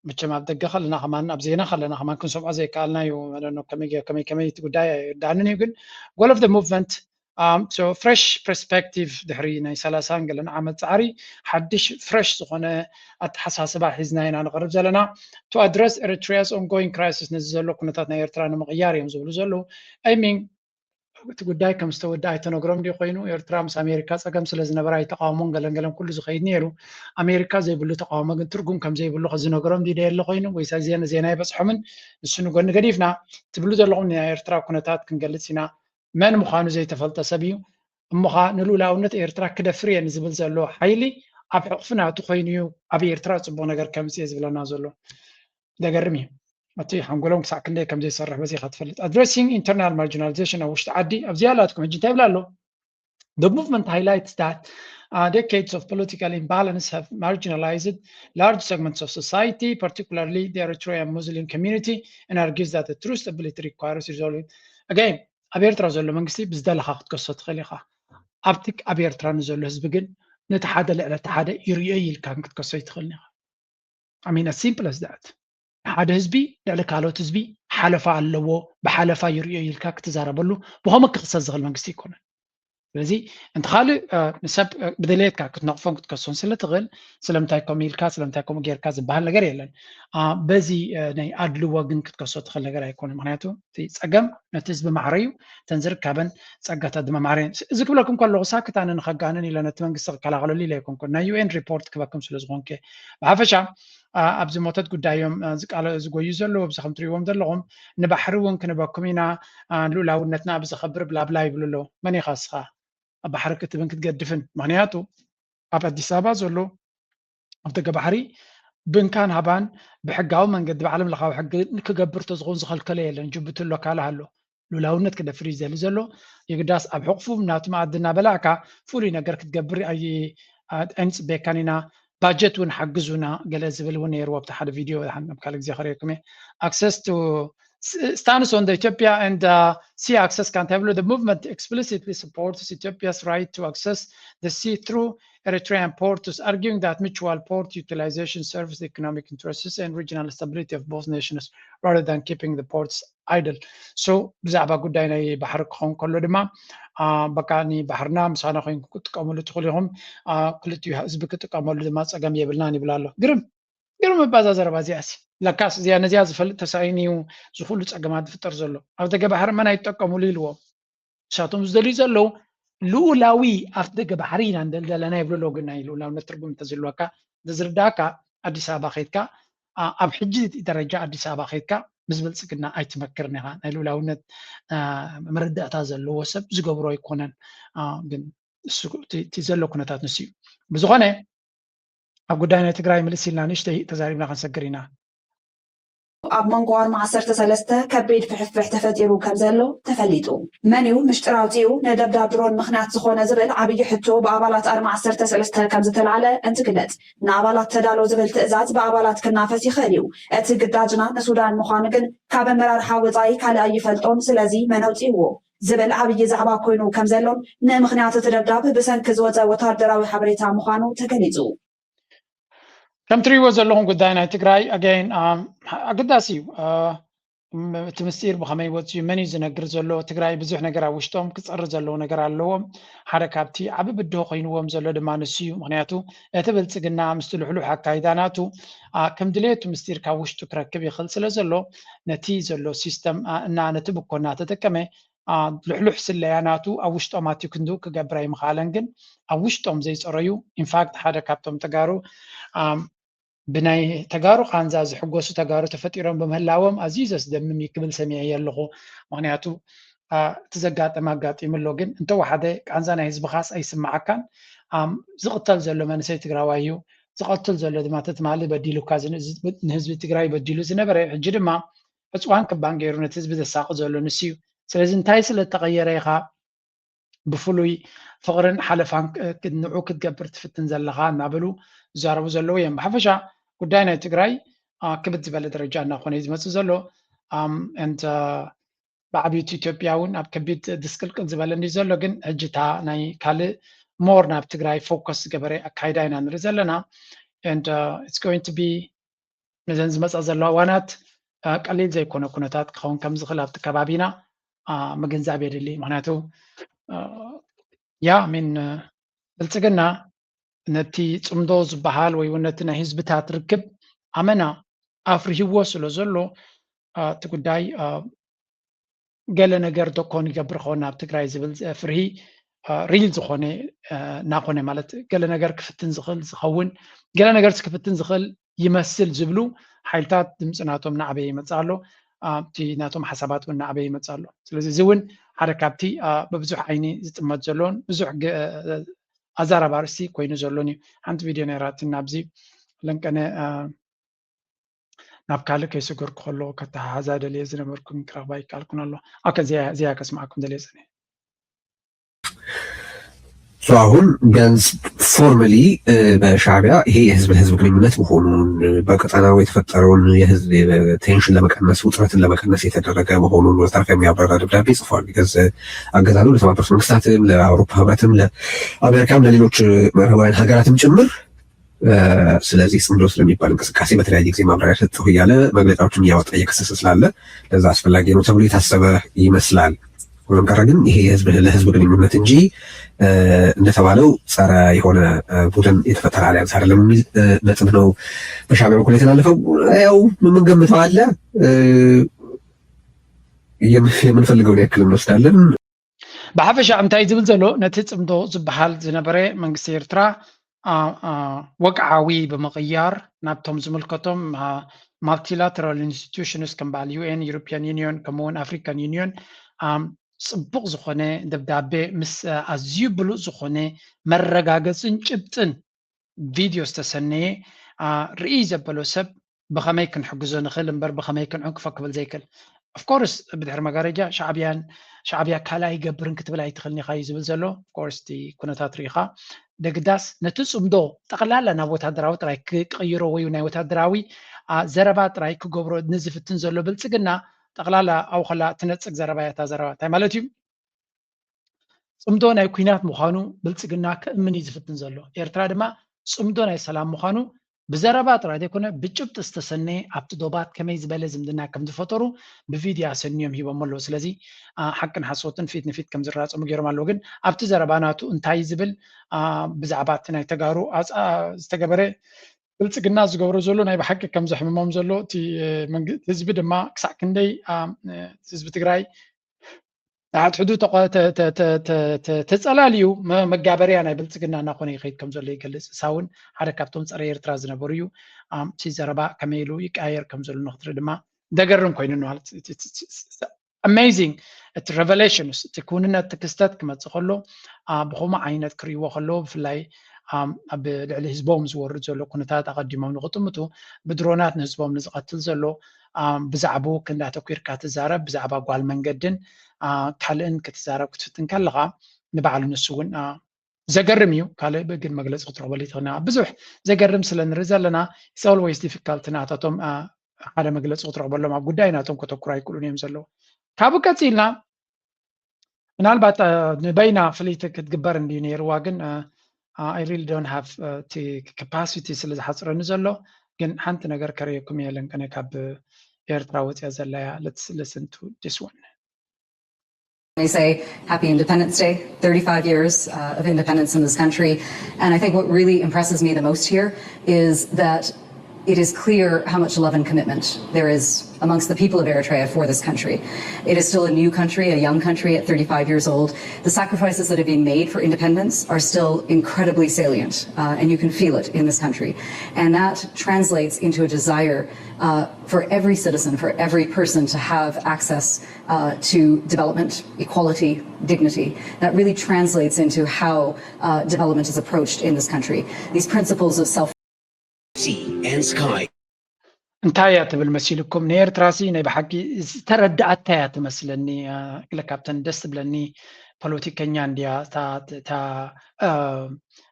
መቸም ኣብ ደገ ከለና ከማን ኣብ ዜና ከለና ከማን ክንሰምዖ ዘይከኣልና እዩ። ከመይ ከመይ እቲ ጉዳይ ኣይርዳኣንን እዩ። ግን goal of the movement so fresh perspective ድሕሪ ናይ ሰላሳን ገለን ዓመት ፃዕሪ ሓድሽ ፍረሽ ዝኾነ ኣተሓሳስባ ሒዝና ኢና ንቐርብ ዘለና to address Eritrea's ongoing crisis። ነዚ ዘሎ ኩነታት ናይ ኤርትራ ንምቕያር እዮም ዝብሉ ዘለዉ። I mean እቲ ጉዳይ ከም ዝተወደ ኣይተነግሮም ድዩ ኮይኑ? ኤርትራ ምስ ኣሜሪካ ፀገም ስለ ዝነበረ ኣይተቃወሞን ገለን ገለን ኩሉ ዝኸይድ ነይሩ። ኣሜሪካ ዘይብሉ ተቃውሞ ግን ትርጉም ከም ዘይብሉ ከዝነግሮም ድዩ ደየለ ኮይኑ? ወይስ ዜና ዜና ይበፅሖምን ንሱ ንጎኒ ገዲፍና ትብሉ ዘለኹም ናይ ኤርትራ ኩነታት ክንገልፅ ኢና። መን ምዃኑ ዘይተፈልጠ ሰብ እዩ። እሞኻ ንልኡላውነት ኤርትራ ክደፍር እየ ንዝብል ዘሎ ሓይሊ ኣብ ሕቕፊ ናቱ ኮይኑ እዩ ኣብ ኤርትራ ፅቡቕ ነገር ከምፅእ እየ ዝብለና ዘሎ። ዘገርም እዩ። እቲ ሓንጎሎም ክሳዕ ክንደይ ከም ዘይሰርሕ በዚ ኢኻ ትፈልጥ። Addressing internal marginalization ኣብ ውሽጢ ዓዲ ኣብዚኣ ኣላትኩም ሕጂ እንታይ ይብላ ኣሎ? The movement highlights that uh, decades of political imbalance have marginalized large segments of society, particularly the Eritrean Muslim community, and argues that the true stability requires resolving. Again ኣብ ኤርትራ ዘሎ መንግስቲ ብዝደለኻ ክትከሶ ትኽእል ኢኻ። ኣብቲ ኣብ ኤርትራ ንዘሎ ህዝቢ ግን ነቲ ሓደ ልዕሊ እቲ ሓደ ይርእዮ ኢልካ ክትከሶ ይትኽእልን ኢኻ። I mean as simple as that። ሓደ ህዝቢ ልዕሊ ካልኦት ህዝቢ ሓለፋ ኣለዎ፣ ብሓለፋ ይርእዮ ኢልካ ክትዛረበሉ ብኸመ ክኽሰስ ዝኽእል መንግስቲ ኣይኮነን። ስለዚ እንተ ካልእ ንሰብ ብድሌትካ ክትነቕፎን ክትከሶን ስለ ትኽእል ስለምንታይ ከምኡ ኢልካ ስለምንታይ ከምኡ ጌርካ ዝበሃል ነገር የለን። በዚ ናይ ኣድልዎ ግን ክትከሶ ትኽእል ነገር ኣይኮነን። ምክንያቱ እቲ ፀገም ነቲ ህዝቢ ማዕረ እዩ፣ እተን ዝርከበን ፀጋታት ድማ ማዕረ እየን። እዚ ክብለኩም ከለኹ ሳክት ኣነ ንኸጋንን ኢለ ነቲ መንግስቲ ክከላኸለሉ ኢለ ኣይኮንኩን፣ ናይ UN ሪፖርት ክበኩም ስለ ዝኾንኩ። ብሓፈሻ ኣብዚ ሞተት ጉዳዮም ዝቃለ ዝጎዩ ዘለዉ ኣብዚ ከም ትሪእዎም ዘለኹም ንባሕሪ እውን ክንበኩም ኢና፣ ልኡላውነትና ኣብ ዘኸብር ብላብላ ይብሉ ኣለዉ። መን ኢኻ እስኻ ኣብ ባሕሪ ክትብን ክትገድፍን? ምክንያቱ ኣብ ኣዲስ ኣበባ ዘሎ ኣብ ደገ ባሕሪ ብእንካን ሃባን ብሕጋዊ መንገዲ ብዓለም ለኻዊ ሕጊ ክገብር ተዝኸውን ዝኸልከሎ የለን። ጅቡቲ ኣሎ ካልእ ኣሎ። ሉላውነት ክደፍር እዩ ዝደሊ ዘሎ። የግዳስ ኣብ ሕቕፉ ናቱ መኣዲ እናበላዕካ ፍሉይ ነገር ክትገብር ኣይንፅበየካን ኢና። ባጀት እውን ሓግዙና ገለ ዝብል እውን ነይርዎ ኣብቲ ሓደ ቪድዮ ኣብ ካልእ ግዜ ከርእየኩም እየ። Access to stance on the Ethiopia and uh, sea access contact. The movement explicitly supports Ethiopia's right to access the sea through Eritrean ports, arguing that mutual port utilization serves the economic interests and regional stability of both nations rather than keeping the ports idle. So ብዛዕባ ጉዳይ ናይ ባሕሪ ክኸውን ከሎ ድማ በቃ ንባሕርና ምሳና ኮይንኩም ክትጥቀምሉ ትኽእሉ ኢኹም፣ ክልቲኡ ህዝቢ ክጥቀመሉ ድማ ፀገም የብልናን ይብል ኣሎ። ግርም ግርም እባ እዛ ዘረባ እዚኣሲ። ለካስ እዚኣ ነዚኣ ዝፈልጥ ተሳኢኑ እዩ ዝኹሉ ፀገማት ዝፍጠር ዘሎ። ኣብ ደገ ባሕሪ መን ኣይትጠቀሙሉ ኢልዎም። ንሳቶም ዝደልዩ ዘለዉ ልኡላዊ ኣፍ ደገ ባሕሪ ኢና ንደሊ ዘለና ይብሉ ኣለዉ። ግን ናይ ልኡላውነት ትርጉም እንተዝህልወካ እንተዝርዳእካ ኣዲስ ኣበባ ከይድካ ኣብ ሕጂ ደረጃ ኣዲስ ኣበባ ከይድካ ምስ ብልፅግና ኣይትመክርን ኢኻ። ናይ ልኡላውነት መረዳእታ ዘለዎ ሰብ ዝገብሮ ኣይኮነን። ግን እቲ ዘሎ ኩነታት ንሱ እዩ። ብዝኾነ ኣብ ጉዳይ ናይ ትግራይ ምልስ ኢልና ንእሽተይ ተዛሪብና ክንሰግር ኢና። ኣብ መንጎ ኣርማ ዓሰርተ ሰለስተ ከቢድ ፍሕፍሕ ተፈጢሩ ከም ዘሎ ተፈሊጡ። መን እዩ ምሽጥር ኣውፂኡ ንደብዳብ ድሮን ምኽንያት ዝኾነ ዝብል ዓብዪ ሕቶ ብኣባላት ኣርማ ዓሰርተ ሰለስተ ከም ዝተላዕለ እንትግለፅ፣ ንኣባላት ተዳሎ ዝብል ትእዛዝ ብኣባላት ክናፈስ ይኽእል እዩ። እቲ ግዳጅና ንሱዳን ምዃኑ ግን ካብ ኣመራርሓ ወፃኢ ካልእ ኣይፈልጦን፣ ስለዚ መን ኣውፂእዎ ዝብል ዓብዪ ዛዕባ ኮይኑ ከም ዘሎን ንምኽንያት እቲ ደብዳብ ብሰንኪ ዝወፀ ወታደራዊ ሓበሬታ ምዃኑ ተገሊፁ። ከም ትሪእዎ ዘለኹም ጉዳይ ናይ ትግራይ ኣገይን ኣገዳሲ እዩ። እቲ ምስጢር ብኸመይ ወፅዩ፣ መን እዩ ዝነግር ዘሎ? ትግራይ ብዙሕ ነገር ኣብ ውሽጦም ክፀሪ ዘለዎ ነገር ኣለዎም። ሓደ ካብቲ ዓቢ ብድሆ ኮይንዎም ዘሎ ድማ ንሱ እዩ። ምክንያቱ እቲ ብልፅግና ምስቲ ልሕሉሕ ኣካይዳ ናቱ ከም ድሌቱ ምስጢር ካብ ውሽጡ ክረክብ ይኽእል ስለ ዘሎ ነቲ ዘሎ ሲስተም እና ነቲ ብኮ እናተጠቀመ ልሕሉሕ ስለያ ናቱ ኣብ ውሽጦም ኣትዩ ክንድኡ ክገብር ኣይምኽኣለን። ግን ኣብ ውሽጦም ዘይፀረዩ ኢንፋክት ሓደ ካብቶም ተጋሩ ብናይ ተጋሩ ቃንዛ ዝሕጎሱ ተጋሩ ተፈጢሮም ብምህላዎም ኣዝዩ ዘስደምም እዩ ክብል ሰሚዐ ኣለኹ። ምክንያቱ እቲ ዘጋጠመ ኣጋጢሙ ኣሎ። ግን እንተወሓደ ቃንዛ ናይ ህዝብኻስ ኣይስማዓካን። ዝቕተል ዘሎ መንእሰይ ትግራዋይ እዩ። ዝቐትል ዘሎ ድማ ተትማሊ በዲሉካ ንህዝቢ ትግራይ በዲሉ ዝነበረ ሕጂ ድማ ዕፅዋን ክባን ገይሩ ነቲ ህዝቢ ዘሳቂ ዘሎ ንሱ እዩ። ስለዚ እንታይ ስለ እተቐየረ ኢኻ ብፍሉይ ፍቕርን ሓለፋን ንዑ ክትገብር ትፍትን ዘለኻ እናበሉ ዝዛረቡ ዘለዉ እዮም። ብሓፈሻ ጉዳይ ናይ ትግራይ ክብድ ዝበለ ደረጃ እናኾነ እዩ ዝመፅእ ዘሎ። ብዓብዩቲ ኢትዮጵያ እውን ኣብ ከቢድ ድስቅልቅል ዝበለ እንዲ ዘሎ፣ ግን ሕጂ እታ ናይ ካልእ ሞር ናብ ትግራይ ፎከስ ዝገበረ ኣካይዳ ኢና ንርኢ ዘለና። It's going to be ነዘን ዝመፃ ዘለዋ እዋናት ቀሊል ዘይኮነ ኩነታት ክኸውን ከም ዝኽእል ኣብቲ ከባቢና ምግንዛብ የድሊ። ምክንያቱ ያ ሚን ብልፅግና ነቲ ፅምዶ ዝበሃል ወይ እውን ነቲ ናይ ህዝብታት ርክብ ኣመና ኣፍርህዎ ስለ ዘሎ እቲ ጉዳይ ገለ ነገር ዶ ኮን ይገብር ኸውን ናብ ትግራይ ዝብል ፍርሂ ሪል ዝኾነ እናኾነ ማለት ገለ ነገር ክፍትን ዝኽእል ዝኸውን ገለ ነገር ክፍትን ዝኽእል ይመስል ዝብሉ ሓይልታት ድምፂ ናቶም እናዓበየ ይመፅእ ኣሎ። ኣብቲ ናቶም ሓሳባት እውን እናዓበየ ይመፅእ ኣሎ። ስለዚ እዚ እውን ሓደ ካብቲ በብዙሕ ዓይኒ ዝጥመት ዘሎን ብዙሕ ኣዛራቢ ኣርእስቲ ኮይኑ ዘሎን እዩ። ሓንቲ ቪድዮ ነይራትን ኣብዚ ለንቀነ ናብ ካልእ ከይስገርኩ ከሎ ከተሓሓዛ ደልየ ዝነበርኩን ክረኽባ ይከኣልኩን ኣሎ። ኦኬ፣ እዚኣ እዚኣ ከስምዓኩም ደልየ ዝነ። So አሁን ቢያንስ ፎርማሊ በሻዕቢያ ይሄ የህዝብ ለህዝብ ግንኙነት መሆኑን በቀጠናው የተፈጠረውን የህዝብ ቴንሽን ለመቀነስ ውጥረትን ለመቀነስ የተደረገ መሆኑን ወዘተረፈ የሚያብራራ ደብዳቤ ጽፏል። ቢካዝ አገዛዙ ለተባበሩት መንግስታትም ለአውሮፓ ህብረትም ለአሜሪካም ለሌሎች ምዕራባውያን ሀገራትም ጭምር ስለዚህ ጽምዶ ስለሚባል እንቅስቃሴ በተለያየ ጊዜ ማብራሪያ ሰጠሁ እያለ መግለጫዎችን እያወጣ እየከሰሰ ስላለ ለዛ አስፈላጊ ነው ተብሎ የታሰበ ይመስላል። ሆኖም ቀረ ግን ይሄ የህዝብ ለህዝብ ግንኙነት እንጂ እንደተባለው ጸረ የሆነ ቡድን የተፈጠረ አሊያንስ አይደለም የሚል ነጥብ ነው በሻዕቢያ በኩል የተላለፈው። ያው የምንገምተው አለ፣ የምንፈልገውን ያክል እንወስዳለን። ብሓፈሻ እንታይ ዝብል ዘሎ ነቲ ጽምዶ ዝበሃል ዝነበረ መንግስቲ ኤርትራ ወግዓዊ ብምቕያር ናብቶም ዝምልከቶም ማልቲላተራል ኢንስቲቱሽንስ ከም በዓል ዩ ኤን፣ ዩሮፒያን ዩኒዮን ከምኡውን ኣፍሪካን ዩኒዮን ጽቡቕ ዝኾነ ደብዳቤ ምስ ኣዝዩ ብሉፅ ዝኾነ መረጋገፅን ጭብጥን ቪድዮ ዝተሰነየ ርእይ ዘበሎ ሰብ ብኸመይ ክንሕግዞ ንኽእል እምበር ብኸመይ ክንዕንቅፎ ክብል ዘይክእል። ኦፍኮርስ ብድሕሪ መጋረጃ ሻዕብያን ሻዕብያ ካልእ ኣይገብርን ክትብል ኣይትኽእልን ኢኻ እዩ ዝብል ዘሎ። ኦፍኮርስ እቲ ኩነታት ርኢኻ ደግዳስ ነቲ ጽምዶ ጠቕላላ ናብ ወታደራዊ ጥራይ ክቕይሮ ወይ ናይ ወታደራዊ ዘረባ ጥራይ ክገብሮ ንዝፍትን ዘሎ ብልጽግና ጠቕላላ ኣብኸላ ትነጽግ ዘረባ እያ እታ ዘረባ። እንታይ ማለት እዩ? ጽምዶ ናይ ኩናት ምዃኑ ብልጽግና ክእምን እዩ ዝፍትን ዘሎ። ኤርትራ ድማ ጽምዶ ናይ ሰላም ምዃኑ ብዘረባ ጥራይ ዘይኮነ ብጭብጢ ዝተሰነየ ኣብቲ ዶባት ከመይ ዝበለ ዝምድና ከም ዝፈጠሩ ብቪድዮ ኣሰንዮም ሂቦም ኣለዉ። ስለዚ ሓቅን ሓሶትን ፊት ንፊት ከም ዝራጸሙ ገይሮም ኣለዉ። ግን ኣብቲ ዘረባ ናቱ እንታይ ዝብል ብዛዕባ እቲ ናይ ተጋሩ ዝተገበረ ብልጽግና ዝገብሮ ዘሎ ናይ ብሓቂ ከም ዘሕምሞም ዘሎ እቲ ህዝቢ ድማ ክሳዕ ክንደይ ህዝቢ ትግራይ ንሓድሕዱ ተጸላልዩ መጋበርያ ናይ ብልጽግና እናኾነ ይኸይድ ከም ዘሎ ይገልጽ። እሳ እውን ሓደ ካብቶም ጸረ ኤርትራ ዝነበሩ እዩ። እቲ ዘረባ ከመይ ኢሉ ይቀያየር ከም ዘሎ ንክትርኢ ድማ ዘገርም ኮይኑ ማለት amazing እቲ revelation እቲ ክውንነት እቲ ክስተት ክመፅእ ከሎ ብኸምኡ ዓይነት ክርእይዎ ከለዎ ብፍላይ ኣብ ልዕሊ ህዝቦም ዝወርድ ዘሎ ኩነታት ኣቐዲሞም ንክጥምቱ ብድሮናት ንህዝቦም ንዝቐትል ዘሎ ብዛዕባኡ ክንዲ ኣተኲርካ ትዛረብ ብዛዕባ ጓል መንገድን ካልእን ክትዛረብ ክትፍትን ከለኻ ንባዕሉ ንሱ እውን ዘገርም እዩ። ካልእ ግን መግለፂ ክትረክበሉ ይትኽእል ብዙሕ ዘገርም ስለ ንርኢ ዘለና it's always difficult ናታቶም ሓደ መግለፂ ክትረክበሎም ኣብ ጉዳይ ናቶም ከተኩሩ ኣይክእሉን እዮም ዘለዉ። ካብኡ ቀፂልና ምናልባት ንበይና ፍልይቲ ክትግበር እንድዩ ነይርዋ ግን I really don't have capacity ስለ ዝሓፅረኒ ዘሎ ግን ሓንቲ ነገር ከርእየኩም እየ ለንቀነ ካብ ኤርትራ ወፅያ ዘለያ let's listen to this one. They say happy Independence Day, thirty-five years uh, of independence in this country. And I think what really impresses me the most here is that it is clear how much love and commitment there is amongst the people of Eritrea for this country. It is still a new country, a young country at thirty-five years old. The sacrifices that have been made for independence are still incredibly salient, uh, and you can feel it in this country. And that translates into a desire uh, for every citizen, for every person to have access uh, to development, equality, dignity. That really translates into how uh, development is approached in this country. These principles of self sea and sky. እንታይ እያ ትብል መሲልኩም? ንኤርትራሲ ናይ ብሓቂ ዝተረድኣታ እያ ትመስለኒ። ገለ ካብተን ደስ ትብለኒ ፖለቲከኛ እንድያ እታ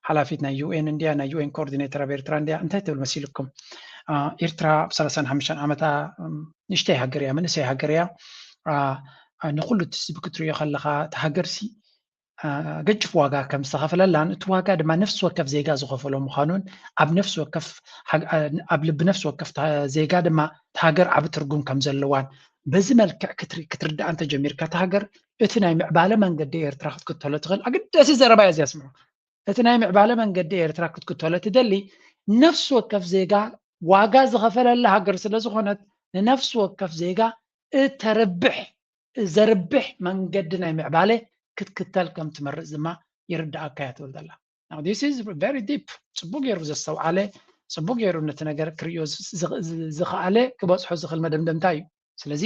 ሓላፊት ናይ ዩኤን እንድያ ናይ ዩኤን ኮኦርዲኔተር ኣብ ኤርትራ እንድያ እንታይ ትብል መሲልኩም? ኤርትራ ኣብ ሰላሳን ሓሙሽተን ዓመታ ንእሽተይ ሃገር እያ፣ መንእሰይ ሃገር እያ። ንኩሉ እቲ ህዝቢ ክትሪኦ ከለካ እቲ ሃገርሲ ገጭፍ ዋጋ ከም ዝተኸፈለላን እቲ ዋጋ ድማ ነፍሲ ወከፍ ዜጋ ዝኸፈሎ ምዃኑን ኣብ ነፍሲ ወከፍ ኣብ ልቢ ነፍሲ ወከፍ ዜጋ ድማ እቲ ሃገር ዓቢ ትርጉም ከም ዘለዋን በዚ መልክዕ ክትርዳእ እንተጀሚርካ እቲ ሃገር እቲ ናይ ምዕባለ መንገዲ ኤርትራ ክትክተሎ ትኽእል ኣገዳሲ ዘረባ እያ እዚኣ ስምዑ። እቲ ናይ ምዕባለ መንገዲ ኤርትራ ክትክተሎ ትደሊ ነፍሲ ወከፍ ዜጋ ዋጋ ዝኸፈለላ ሃገር ስለ ዝኾነት ንነፍሲ ወከፍ ዜጋ እተርብሕ ዘርብሕ መንገዲ ናይ ምዕባለ ክትክተል ከም ትመርጽ ድማ ይርድኣካ እያ ትብል ዘላ። Now this is very deep። ጽቡቅ ገይሩ ዘስተውዓለ ጽቡቅ ገይሩ ነቲ ነገር ክርእዮ ዝኸኣለ ክበጽሖ ዝኽእል መደምደምታ እዩ። ስለዚ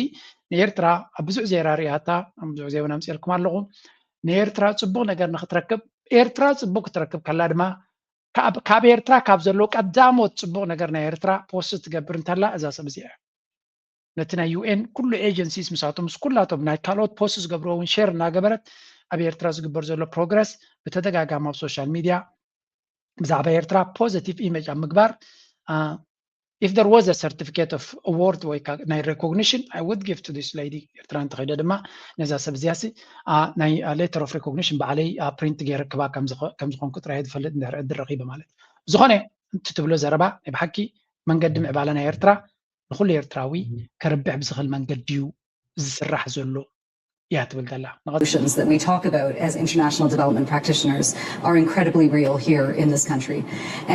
ንኤርትራ ኣብ ብዙሕ ዜራ ሪኣታ ኣብ ብዙሕ ዜና ኣምፅኤልኩም ኣለኹ። ንኤርትራ ጽቡቕ ነገር ንክትረክብ ኤርትራ ጽቡቕ ክትረክብ ከላ ድማ ካብ ኤርትራ ካብ ዘለዎ ቀዳሞት ጽቡቕ ነገር ናይ ኤርትራ ፖስት ትገብር እንተላ እዛ ሰብ እዚኣ ነቲ ናይ ዩኤን ኩሉ ኤጀንሲስ ምሳቶም ምስ ኩላቶም ናይ ካልኦት ፖስት ዝገብርዎ እውን ሼር እናገበረት ኣብ ኤርትራ ዝግበር ዘሎ ፕሮግረስ ብተደጋጋሚ ኣብ ሶሻል ሚድያ ብዛዕባ ኤርትራ ፖዘቲቭ ኢሜጅ ኣብ ምግባር if there was a certificate of award ወይ ናይ recognition I would give to this lady ኤርትራ እንተኸይደ ድማ ነዛ ሰብ እዚያሲ ናይ letter of recognition ባዕለይ ፕሪንት ገይረ ክባ ከም ዝኾንኩ ጥራይ ዝፈልጥ እንድሕር ዕድል ረኺበ ማለት ዝኾነ እቲ ትብሎ ዘረባ ናይ ብሓቂ መንገዲ ምዕባለ ናይ ኤርትራ ንኹሉ ኤርትራዊ ከርብሕ ብዝኽእል መንገዲ እዩ ዝስራሕ ዘሎ እያ ትብል ዘላ። Solutions that we talk about as international development practitioners are incredibly real here in this country.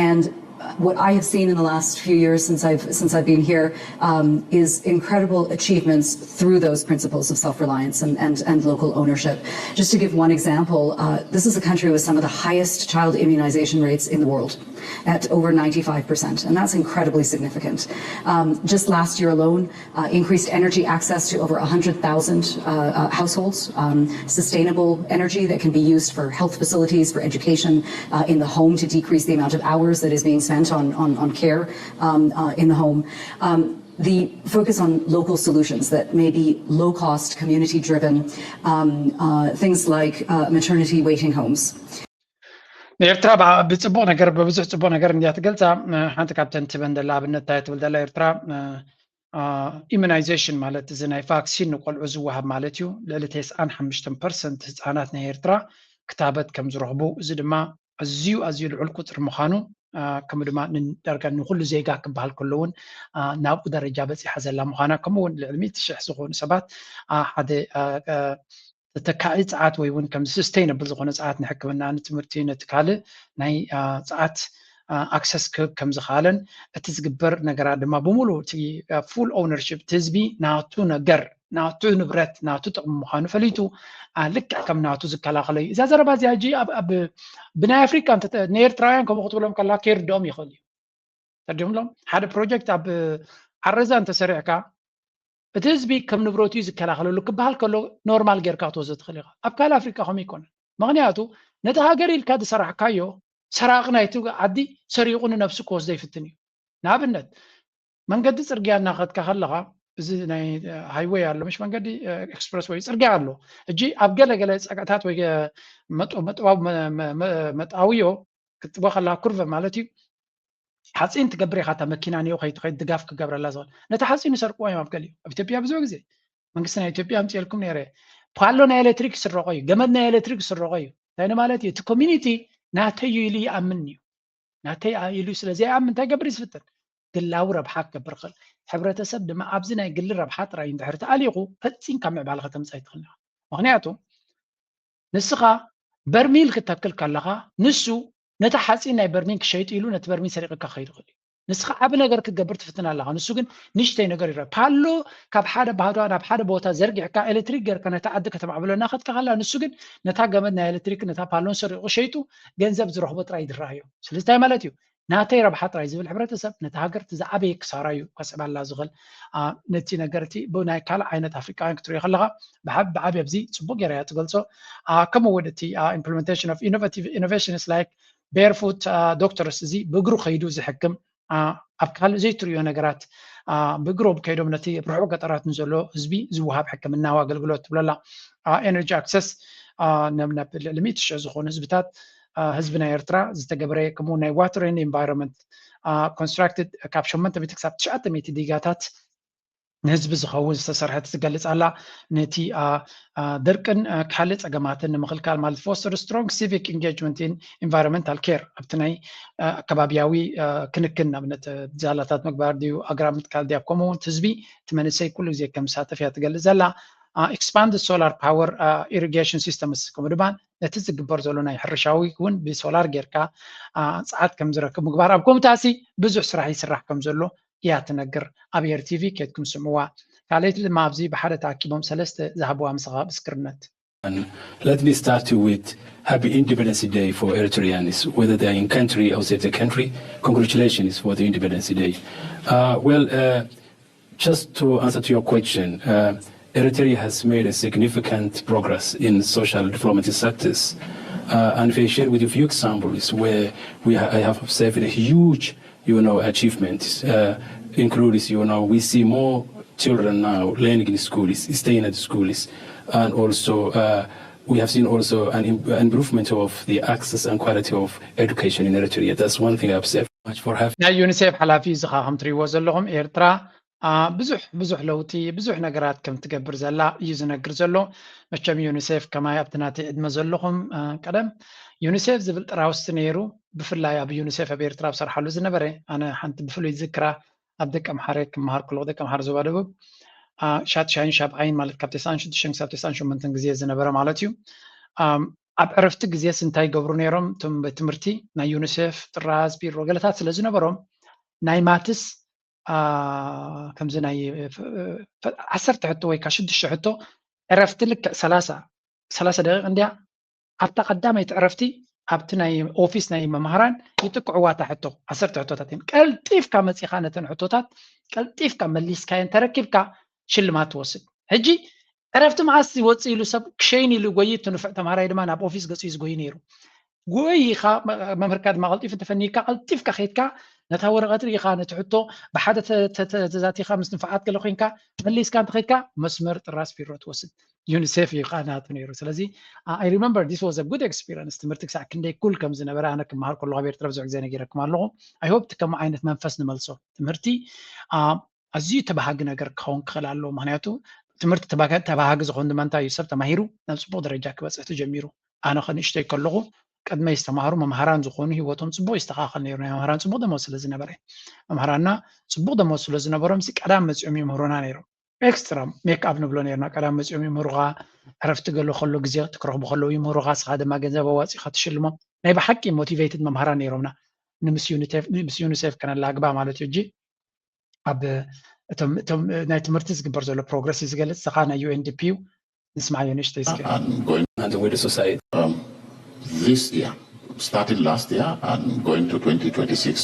And what I have seen in the last few years since I've since I've been here um, is incredible achievements through those principles of self-reliance and, and, and local ownership. Just to give one example, uh, this is a country with some of the highest child immunization rates in the world at over ninety-five percent, and that's incredibly significant. Um, just last year alone, uh, increased energy access to over one hundred thousand uh, uh, households, um, sustainable energy that can be used for health facilities, for education, uh, in the home to decrease the amount of hours that is being spent on, on, on care um, uh, in the home. Um, the focus on local solutions that may be low cost, community driven, um, uh, things like uh, maternity waiting homes. ንኤርትራ ብፅቡቕ ነገር ብብዙሕ ፅቡቕ ነገር እንድያ ትገልፃ። ሓንቲ ካብተን ትበን ዘላ ኣብነት እንታይ ትብል ዘላ ኤርትራ ኢሚናይዜሽን ማለት እዚ ናይ ቫክሲን ንቆልዑ ዝወሃብ ማለት እዩ። ልዕሊ ተስዓን ሓሙሽተን ፐርሰንት ህፃናት ናይ ኤርትራ ክታበት ከም ዝረኽቡ፣ እዚ ድማ ኣዝዩ ኣዝዩ ልዑል ቁፅሪ ምዃኑ፣ ከምኡ ድማ ዳርጋ ንኩሉ ዜጋ ክበሃል ከሎ እውን ናብኡ ደረጃ በፂሓ ዘላ ምዃና፣ ከምኡ እውን ልዕሊ ሚእቲ ሽሕ ዝኾኑ ሰባት ሓደ ተተካኢ ፀዓት ወይ እውን ከምዚ ሰስተይነብል ዝኾነ ፀዓት ንሕክምና፣ ንትምህርቲ፣ ነቲ ካልእ ናይ ፀዓት ኣክሰስ ክህብ ከም ዝኽኣለን፣ እቲ ዝግበር ነገራት ድማ ብምሉእ እቲ ፉል ኦውነርሽፕ፣ እቲ ህዝቢ ናቱ ነገር፣ ናቱ ንብረት፣ ናቱ ጥቕሚ ምዃኑ ፈሊጡ ልክዕ ከም ናቱ ዝከላኸሎ እዩ። እዛ ዘረባ እዚኣ ሕጂ ብናይ ኣፍሪቃ ንኤርትራውያን ከምኡ ክትብሎም ከላ ከይርድኦም ይኽእል እዩ። ተዲምሎም ሓደ ፕሮጀክት ኣብ ዓረዛ እንተሰሪዕካ እቲ ህዝቢ ከም ንብረቱ እዩ ዝከላኸለሉ ክበሃል ከሎ ኖርማል ጌርካ ክትወስዶ ትኽእል ኢኻ። ኣብ ካልእ ኣፍሪቃ ከምኡ ኣይኮነን። ምኽንያቱ ነቲ ሃገር ኢልካ ዝሰራሕካዮ ሰራቒ ናይቲ ዓዲ ሰሪቑ ንነብሱ ክወስዶ ይፍትን እዩ። ንኣብነት መንገዲ ፅርግያ እናኸድካ ከለኻ፣ እዚ ናይ ሃይወይ ኣሎ፣ ምሽ መንገዲ ኤክስፕረስ ወይ ፅርግያ ኣሎ። ሕጂ ኣብ ገለ ገለ ፀቅዕታት ወይ መጥባብ መጣውዮ ክትጥቦ ከላ፣ ኩርቨ ማለት እዩ፣ ሓፂን ትገብር ኢኻ። እታ መኪና ንዮ ከይትኸይድ ድጋፍ ክገብረላ ዝኽእል፣ ነቲ ሓፂን ይሰርቅዎ እዮም ኣብ ገሊኡ። ኣብ ኢትዮጵያ ብዙሕ ግዜ መንግስቲ ናይ ኢትዮጵያ ኣምፅኤልኩም ነይረ፣ ፓሎ ናይ ኤሌክትሪክ ይስረቆ እዩ፣ ገመድ ናይ ኤሌክትሪክ ይስረቆ እዩ። እንታይ ማለት እዩ? እቲ ኮሚኒቲ ናተይ እዩ ኢሉ ይኣምን እዩ። ናተይ ኢሉ ስለ ዘይኣምን እንታይ ገብር ይዝፍትን? ግላዊ ረብሓ ክገብር ይኽእል። ሕብረተሰብ ድማ ኣብዚ ናይ ግሊ ረብሓ ጥራይ እንድሕር ተኣሊኹ ፈፂምካ ምዕባለ ከተምፅእ ኣይትኽእልን ኢኻ። ምኽንያቱ ንስኻ በርሚል ክተክል ከለኻ ንሱ ነቲ ሓፂን ናይ በርሚል ክሸይጥ ኢሉ ነቲ በርሚል ሰሪቕካ ክኸይድ ይኽእል እዩ። ንስኻ ዓቢ ነገር ክትገብር ትፍትን ኣለኻ፣ ንሱ ግን ንእሽተይ ነገር ይረአ። ፓሎ ካብ ሓደ ባህቷ ናብ ሓደ ቦታ ዘርጊሕካ ኤሌክትሪክ ጌርካ ነቲ ዓዲ ከተማዕብሎ እናኸድካ ከላ ንሱ ግን ነታ ገመድ ናይ ኤሌክትሪክ ነታ ፓሎን ሰሪቑ ሸይጡ ገንዘብ ዝረኽቦ ጥራይ ዝረኣዮ። ስለዚ እንታይ ማለት እዩ? ናተይ ረብሓ ጥራይ ዝብል ሕብረተሰብ ነቲ ሃገር እቲ ዝዓበየ ክሳራ እዩ ከስዕባላ ዝኽእል። ነቲ ነገር እቲ ብናይ ካልእ ዓይነት ኣፍሪቃውያን ክትሪኦ ከለኻ ብዓቢ ኣብዚ ጽቡቅ ጌራ እያ ትገልጾ። ከምኡ እውን እቲ implementation of innovative innovations like barefoot doctors፣ እዚ ብእግሩ ከይዱ ዝሕክም ኣብ ካልእ ዘይትሪኦ ነገራት ብእግሮም ከይዶም ነቲ ኣብ ርሑቕ ገጠራት ንዘሎ ህዝቢ ዝወሃብ ሕክምናዊ ኣገልግሎት ትብለላ። ኤነርጂ ኣክሰስ ናብ ልዕሊ ሚእቲ ሽሕ ዝኾኑ ህዝብታት ህዝቢ ናይ ኤርትራ ዝተገበረ፣ ከምኡ ናይ water and environment constructed ካብ ሸሞንተ ሚእቲ ክሳብ ትሽዓተ ሚእቲ ዲጋታት ንህዝቢ ዝኸውን ዝተሰርሐት ትገልጽ ኣላ። ነቲ ድርቅን ካልእ ጸገማትን ንምኽልካል ማለት foster strong civic engagement in environmental care ኣብቲ ናይ ኣከባቢያዊ ክንክን፣ ንኣብነት ዛላታት ምግባር ድዩ፣ ኣግራብ ምትካል ድያ፣ ከምኡ እውን ህዝቢ እቲ መንእሰይ ኩሉ ግዜ ከም ዝሳተፍ እያ ትገልጽ ዘላ። Expand solar power irrigation systems፣ ከምኡ ድማ ነቲ ዝግበር ዘሎ ናይ ሕርሻዊ እውን ብሶላር ጌርካ ጸዓት ከም ዝረክብ ምግባር። ኣብ ኮምታሲ ብዙሕ ስራሕ ይስራሕ ከም ዘሎ እያ ትነግር። ኣብ ኤር ቲቪ ኬድኩም ስምዕዋ። ካልኣይቲ ድማ ኣብዚ ብሓደ ተኣኪቦም ሰለስተ ዝሃብዋ ምስኻ ምስክርነት። Let me start with happy Independence Day for Eritreans, whether they are in country, outside the country. Congratulations for the Independence Day. Uh, well, uh, just to answer to your question, uh, Eritrea has made a significant progress in social development sectors. Uh, and if I share with you a few examples where we ha- I have observed a huge you know, achievements uh, includes, you know, we see more children now learning in schools, staying at schools, and also uh, we have seen also an, im- an improvement of the access and quality of education in Eritrea. That's one thing I've said much for having. ናይ ዩኒሴፍ ሓላፊ እዚ ኸዓ ከም ትሪእዎ ዘለኹም ኤርትራ ብዙሕ ብዙሕ ለውጢ ብዙሕ ነገራት ከም ትገብር ዘላ እዩ ዝነግር ዘሎ። መቸም ዩኒሴፍ ከማይ ኣብቲ ናተይ ዕድመ ዘለኹም ቀደም ዩኒሴፍ ዝብል ጥራውስቲ ነይሩ። ብፍላይ ኣብ ዩኒሴፍ ኣብ ኤርትራ ኣብ ሰርሓሉ ዝነበረ ኣነ ሓንቲ ብፍሉይ ዝክራ ኣብ ደቂ ኣምሓረ ክመሃር ከለኹ ደቂ ኣምሓረ ዞባ ደቡብ ሻትሻይን ሻብዓይን ማለት ካብ ተስዓን ሽዱሽተን ክሳብ ተስዓን ሸሞንተን ግዜ ዝነበረ ማለት እዩ። ኣብ ዕረፍቲ ግዜስ እንታይ ይገብሩ ነይሮም እቶም ቤት ትምህርቲ ናይ ዩኒሴፍ ጥራዝ ቢሮ ገለታት ስለ ዝነበሮም ናይ ማትስ ከምዚ ናይ ዓሰርተ ሕቶ ወይ ከዓ ሽዱሽተ ሕቶ ዕረፍቲ ልክዕ ሰላሳ ሰላሳ ደቂቕ እንድያ ኣብታ ቀዳመይቲ ዕረፍቲ ኣብቲ ናይ ኦፊስ ናይ መምሃራን ይጥቅዕዋ እታ ሕቶ ዓሰርተ ሕቶታት እየን ቀልጢፍካ መፂኻ ነተን ሕቶታት ቀልጢፍካ መሊስካየን ተረኪብካ ሽልማት ትወስድ ሕጂ ዕረፍቲ መዓስ ይወፅእ ኢሉ ሰብ ክሸይን ኢሉ ይጎይ እቲ ንፉዕ ተምሃራይ ድማ ናብ ኦፊስ ገፂኡ ዝጎይ ነይሩ ጎይ ኢኻ መምህርካ ድማ ቀልጢፉ ተፈኒካ ቀልጢፍካ ከይድካ ነታ ወረቐት ርኢኻ ነቲ ሕቶ ብሓደ ተዛቲኻ ምስ ንፋዓት ገለ ኮይንካ መሊስካ እንተኸይድካ መስመር ጥራስ ቢሮ ትወስድ ዩኒሴፍ እዩ ከዓ ናቱ ነይሩ ስለዚ I remember this was a good experience ትምህርቲ ክሳዕ ክንደይ ኩል ከም ዝነበረ ኣነ ክመሃር ከለኹ ኣብ ኤርትራ ብዙሕ ግዜ ነጊረኩም ኣለኹ I hope ከም ዓይነት መንፈስ ንመልሶ ትምህርቲ ኣዝዩ ተባሃጊ ነገር ክኸውን ክኽእል ኣለዎ። ምክንያቱ ትምህርቲ ተባሃጊ ዝኸውን ድማ እንታይ እዩ? ሰብ ተማሂሩ ናብ ፅቡቕ ደረጃ ክበፅሕ ተጀሚሩ። ኣነ ከንእሽተይ ከለኹ ቅድመይ ዝተማሃሩ መምሃራን ዝኾኑ ህይወቶም ፅቡቕ ይስተኻኸል ነይሩ። ናይ መምህራን ፅቡቕ ደሞዝ ስለ ዝነበረ፣ መምህራንና ፅቡቕ ደሞዝ ስለ ዝነበሮም ሲ ቀዳም መፂኦም ይምህሩና ነይሮም። ኤክስትራ ሜክ ኣፕ ንብሎ ነርና። ቀዳም መፂኦም ይምህሩኻ፣ ዕረፍቲ ገሎ ከሎ ግዜ ክትረኽቡ ከለዉ ይምህሩኻ፣ ስኻ ድማ ገንዘብ ኣዋፂኻ ትሽልሞም። ናይ ብሓቂ ሞቲቬትድ መምሃራን ነይሮምና። ንምስ ዩኒሴፍ ከነላግባ ማለት እዩ። እጂ ኣብ እቶም ናይ ትምህርቲ ዝግበር ዘሎ ፕሮግረስ እዩ ዝገልፅ። ስኻ ናይ ዩ ኤን ዲ ፒ እዩ። ንስማዓዮ ንእሽተይ እስኪ። And going and the wider society. um, this year, starting last year and going to twenty twenty-six,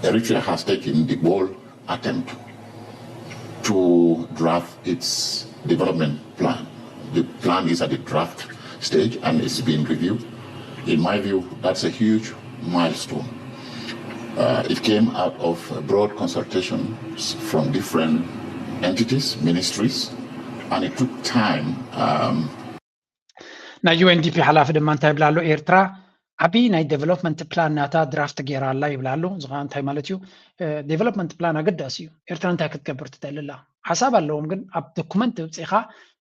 Eritrea has taken the bold attempt to draft its development plan. The plan is at the draft stage and it's being reviewed. In my view, that's a huge milestone. Uh, it came out of broad consultations from different entities, ministries, and it took time. Um, ናይ ዩ ኤን ዲ ፒ ሓላፊ ድማ እንታይ ይብላ ኣሎ? ኤርትራ ዓብዪ ናይ ዴቨሎፕመንት ፕላን ናታ ድራፍት ገይራ ኣላ ይብላ ኣሎ። እዚ ከዓ እንታይ ማለት እዩ? ዴቨሎፕመንት ፕላን ኣገዳሲ እዩ። ኤርትራ እንታይ ክትገብር ትደሊ ኣላ? ሓሳብ ኣለዎም፣ ግን ኣብ ዶኩመንት ውፅኢኻ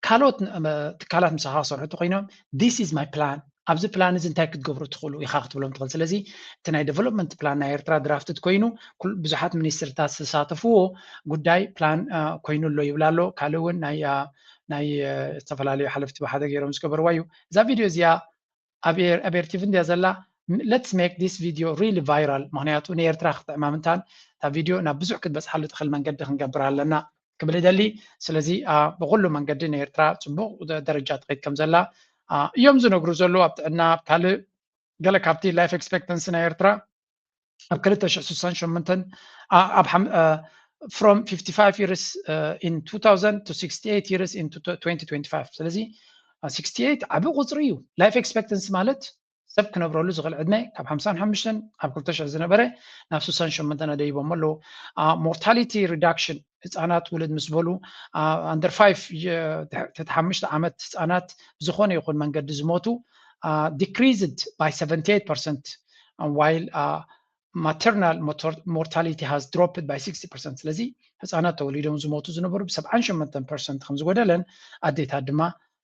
ካልኦት እ፣ ትካላት ምሳኻ ክሰርሑ እንተኮይኖም this is my plan፣ ኣብዚ ፕላን እዚ እንታይ ክትገብሩ ትኽእሉ ኢኻ ክትብሎም ትኽእል። ስለዚ እቲ ናይ ዴቨሎፕመንት ፕላን ናይ ኤርትራ ድራፍትድ ኮይኑ ኩል- ብዙሓት ሚኒስትርታት ዝተሳተፍዎ ጉዳይ ፕላን እ፣ ኮይኑ ኣሎ ይብላ ኣሎ። ካልእ እውን ናይ እ፣ ናይ እ፣ ዝተፈላለዩ ሓለፍቲ ብሓደ ገይሮም ዝገበርዋ እዩ። እዛ ቪድዮ እዚኣ ኣብ ኤር- ኣብ ኤርቲቪ እንድያ ዘላ። Let's make this video really viral፣ ምክንያቱ ንኤርትራ ክትዕማምንታን እታ ቪድዮ ናብ ብዙሕ ክትበፅሓሉ ትኽእል መንገዲ ክንገብር ኣለና ክብል ይደሊ። ስለዚ አ፣ ብኩሉ መንገዲ ንኤርትራ ፅቡቅ ደ- ደረጃ ትኸይድ ከም ዘላ አ፣ እዮም ዝነግሩ ዘለዉ። ኣብ ጥዕና ኣብ ካልእ ገለ ካብቲ ላይፍ ኤክስፔክተንሲ ናይ ኤርትራ ኣብ ክልተ ሽሕ ስሳን ሸሞንተን አ፣ ኣብ ሓም- አ፣ from fifty-five years uh, in two thousand to sixty-eight years in twenty twenty-five። ስለዚ አ፣ sixty-eight ዓቢ ቁፅሪ እዩ። ላይፍ ኤክስፔክተንሲ ማለት ሰብ ክነብረሉ ዝኽእል ዕድመ ካብ ሓምሳን ሓሙሽተን ኣብ ክልተ ሽሕ ዝነበረ ናብ ስሳን ሸሞንተን ኣደይቦሞ ኣለዉ። ሞርታሊቲ ሪዳክሽን ህፃናት ውልድ ምስ በሉ ኣንደር ፋይቭ ትሕቲ ሓሙሽተ ዓመት ህፃናት ብዝኾነ ይኹን መንገዲ ዝሞቱ decreased by seventy-eight percent while maternal mortality has dropped by sixty percent። ስለዚ ህፃናት ተወሊዶም ዝሞቱ ዝነበሩ ብ ሰብዓን ሸሞንተን ፐርሰንት ከም ዝጎደለን ኣዴታት ድማ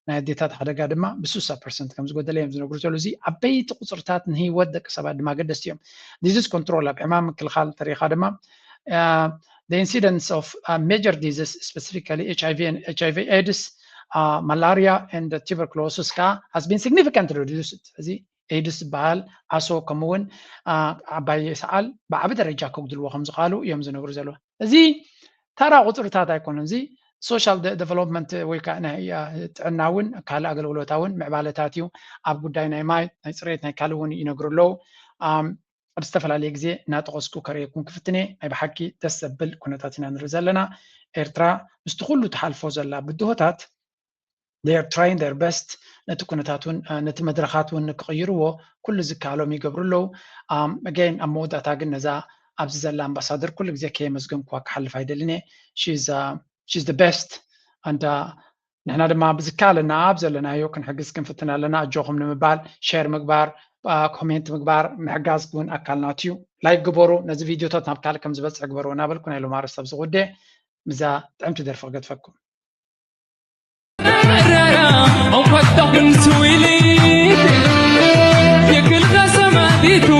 ናይ ኣዴታት ሓደጋ ድማ ብ ስሳ ፐርሰንት ከም ዝጎደለ እዮም ዝነግሩ ዘለዉ። እዚ ዓበይቲ ቁፅርታት ንህይወት ደቂ ሰባት ድማ ኣገደስቲ እዮም። ዲዚዝ ኮንትሮል ኣብ ሕማም ምክልኻል እንተሪኢኻ ድማ the incidence of uh, major diseases, specifically H I V and H I V AIDS, uh, malaria and tuberculosis ከዓ has been significantly reduced። እዚ ኤድስ ዝበሃል ዓሶ ከምኡውን ዓባይ ሰዓል ብዓቢ ደረጃ ከጉድልዎ ከም ዝኽኣሉ እዮም ዝነግሩ ዘለዉ። እዚ ተራ ቁፅርታት ኣይኮነን። እዚ ሶሻል ደ- ዴቨሎፕመንት ወይ ከዓ ናይ አ፣ ጥዕና እውን ካልእ ኣገልግሎታ እውን ምዕባለታት እዩ። ኣብ ጉዳይ ናይ ማይ ናይ ፅሬት ናይ ካልእ እውን ይነግሩ ኣለዉ። ኣም፣ ኣብ ዝተፈላለየ ግዜ እናጠቐስኩ ከርእየኩም ክፍትነ ናይ ብሓቂ ደስ ዘብል ኩነታት ኢና ንርኢ ዘለና። ኤርትራ ምስቲ ኩሉ ትሓልፎ ዘላ ብድሆታት they are trying their best ነቲ ኩነታት እውን አ፣ ነቲ መድረኻት እውን ክቕይርዎ ኩሉ ዝከኣሎም ይገብሩ ኣለዉ። ኣም፣ again ኣብ መወዳእታ ግን ነዛ ኣብዚ ዘላ ኣምባሳደር ኩሉ ግዜ ከየመስገንኩዋ ክሓልፍ ኣይደልን እየ። She's uh, she's the best and uh, ንሕና ድማ ብዝከኣለና ኣብ ዘለናዮ ክንሕግዝ ክንፍትን ኣለና። ኣጆኹም ንምባል ሼር ምግባር ኮሜንት ምግባር ምሕጋዝ እውን ኣካል ናት እዩ። ላይክ ግበሩ። ነዚ ቪድዮታት ናብ ካልእ ከም ዝበፅሕ ግበርዎ እናበልኩ ናይ ሎማ ኣርእስቲ ኣብዚ ጉዳይ ምዛ ጥዕምቲ ደርፊ ክገድፈኩም። Onkwatta hun suwili yekil kasama ditu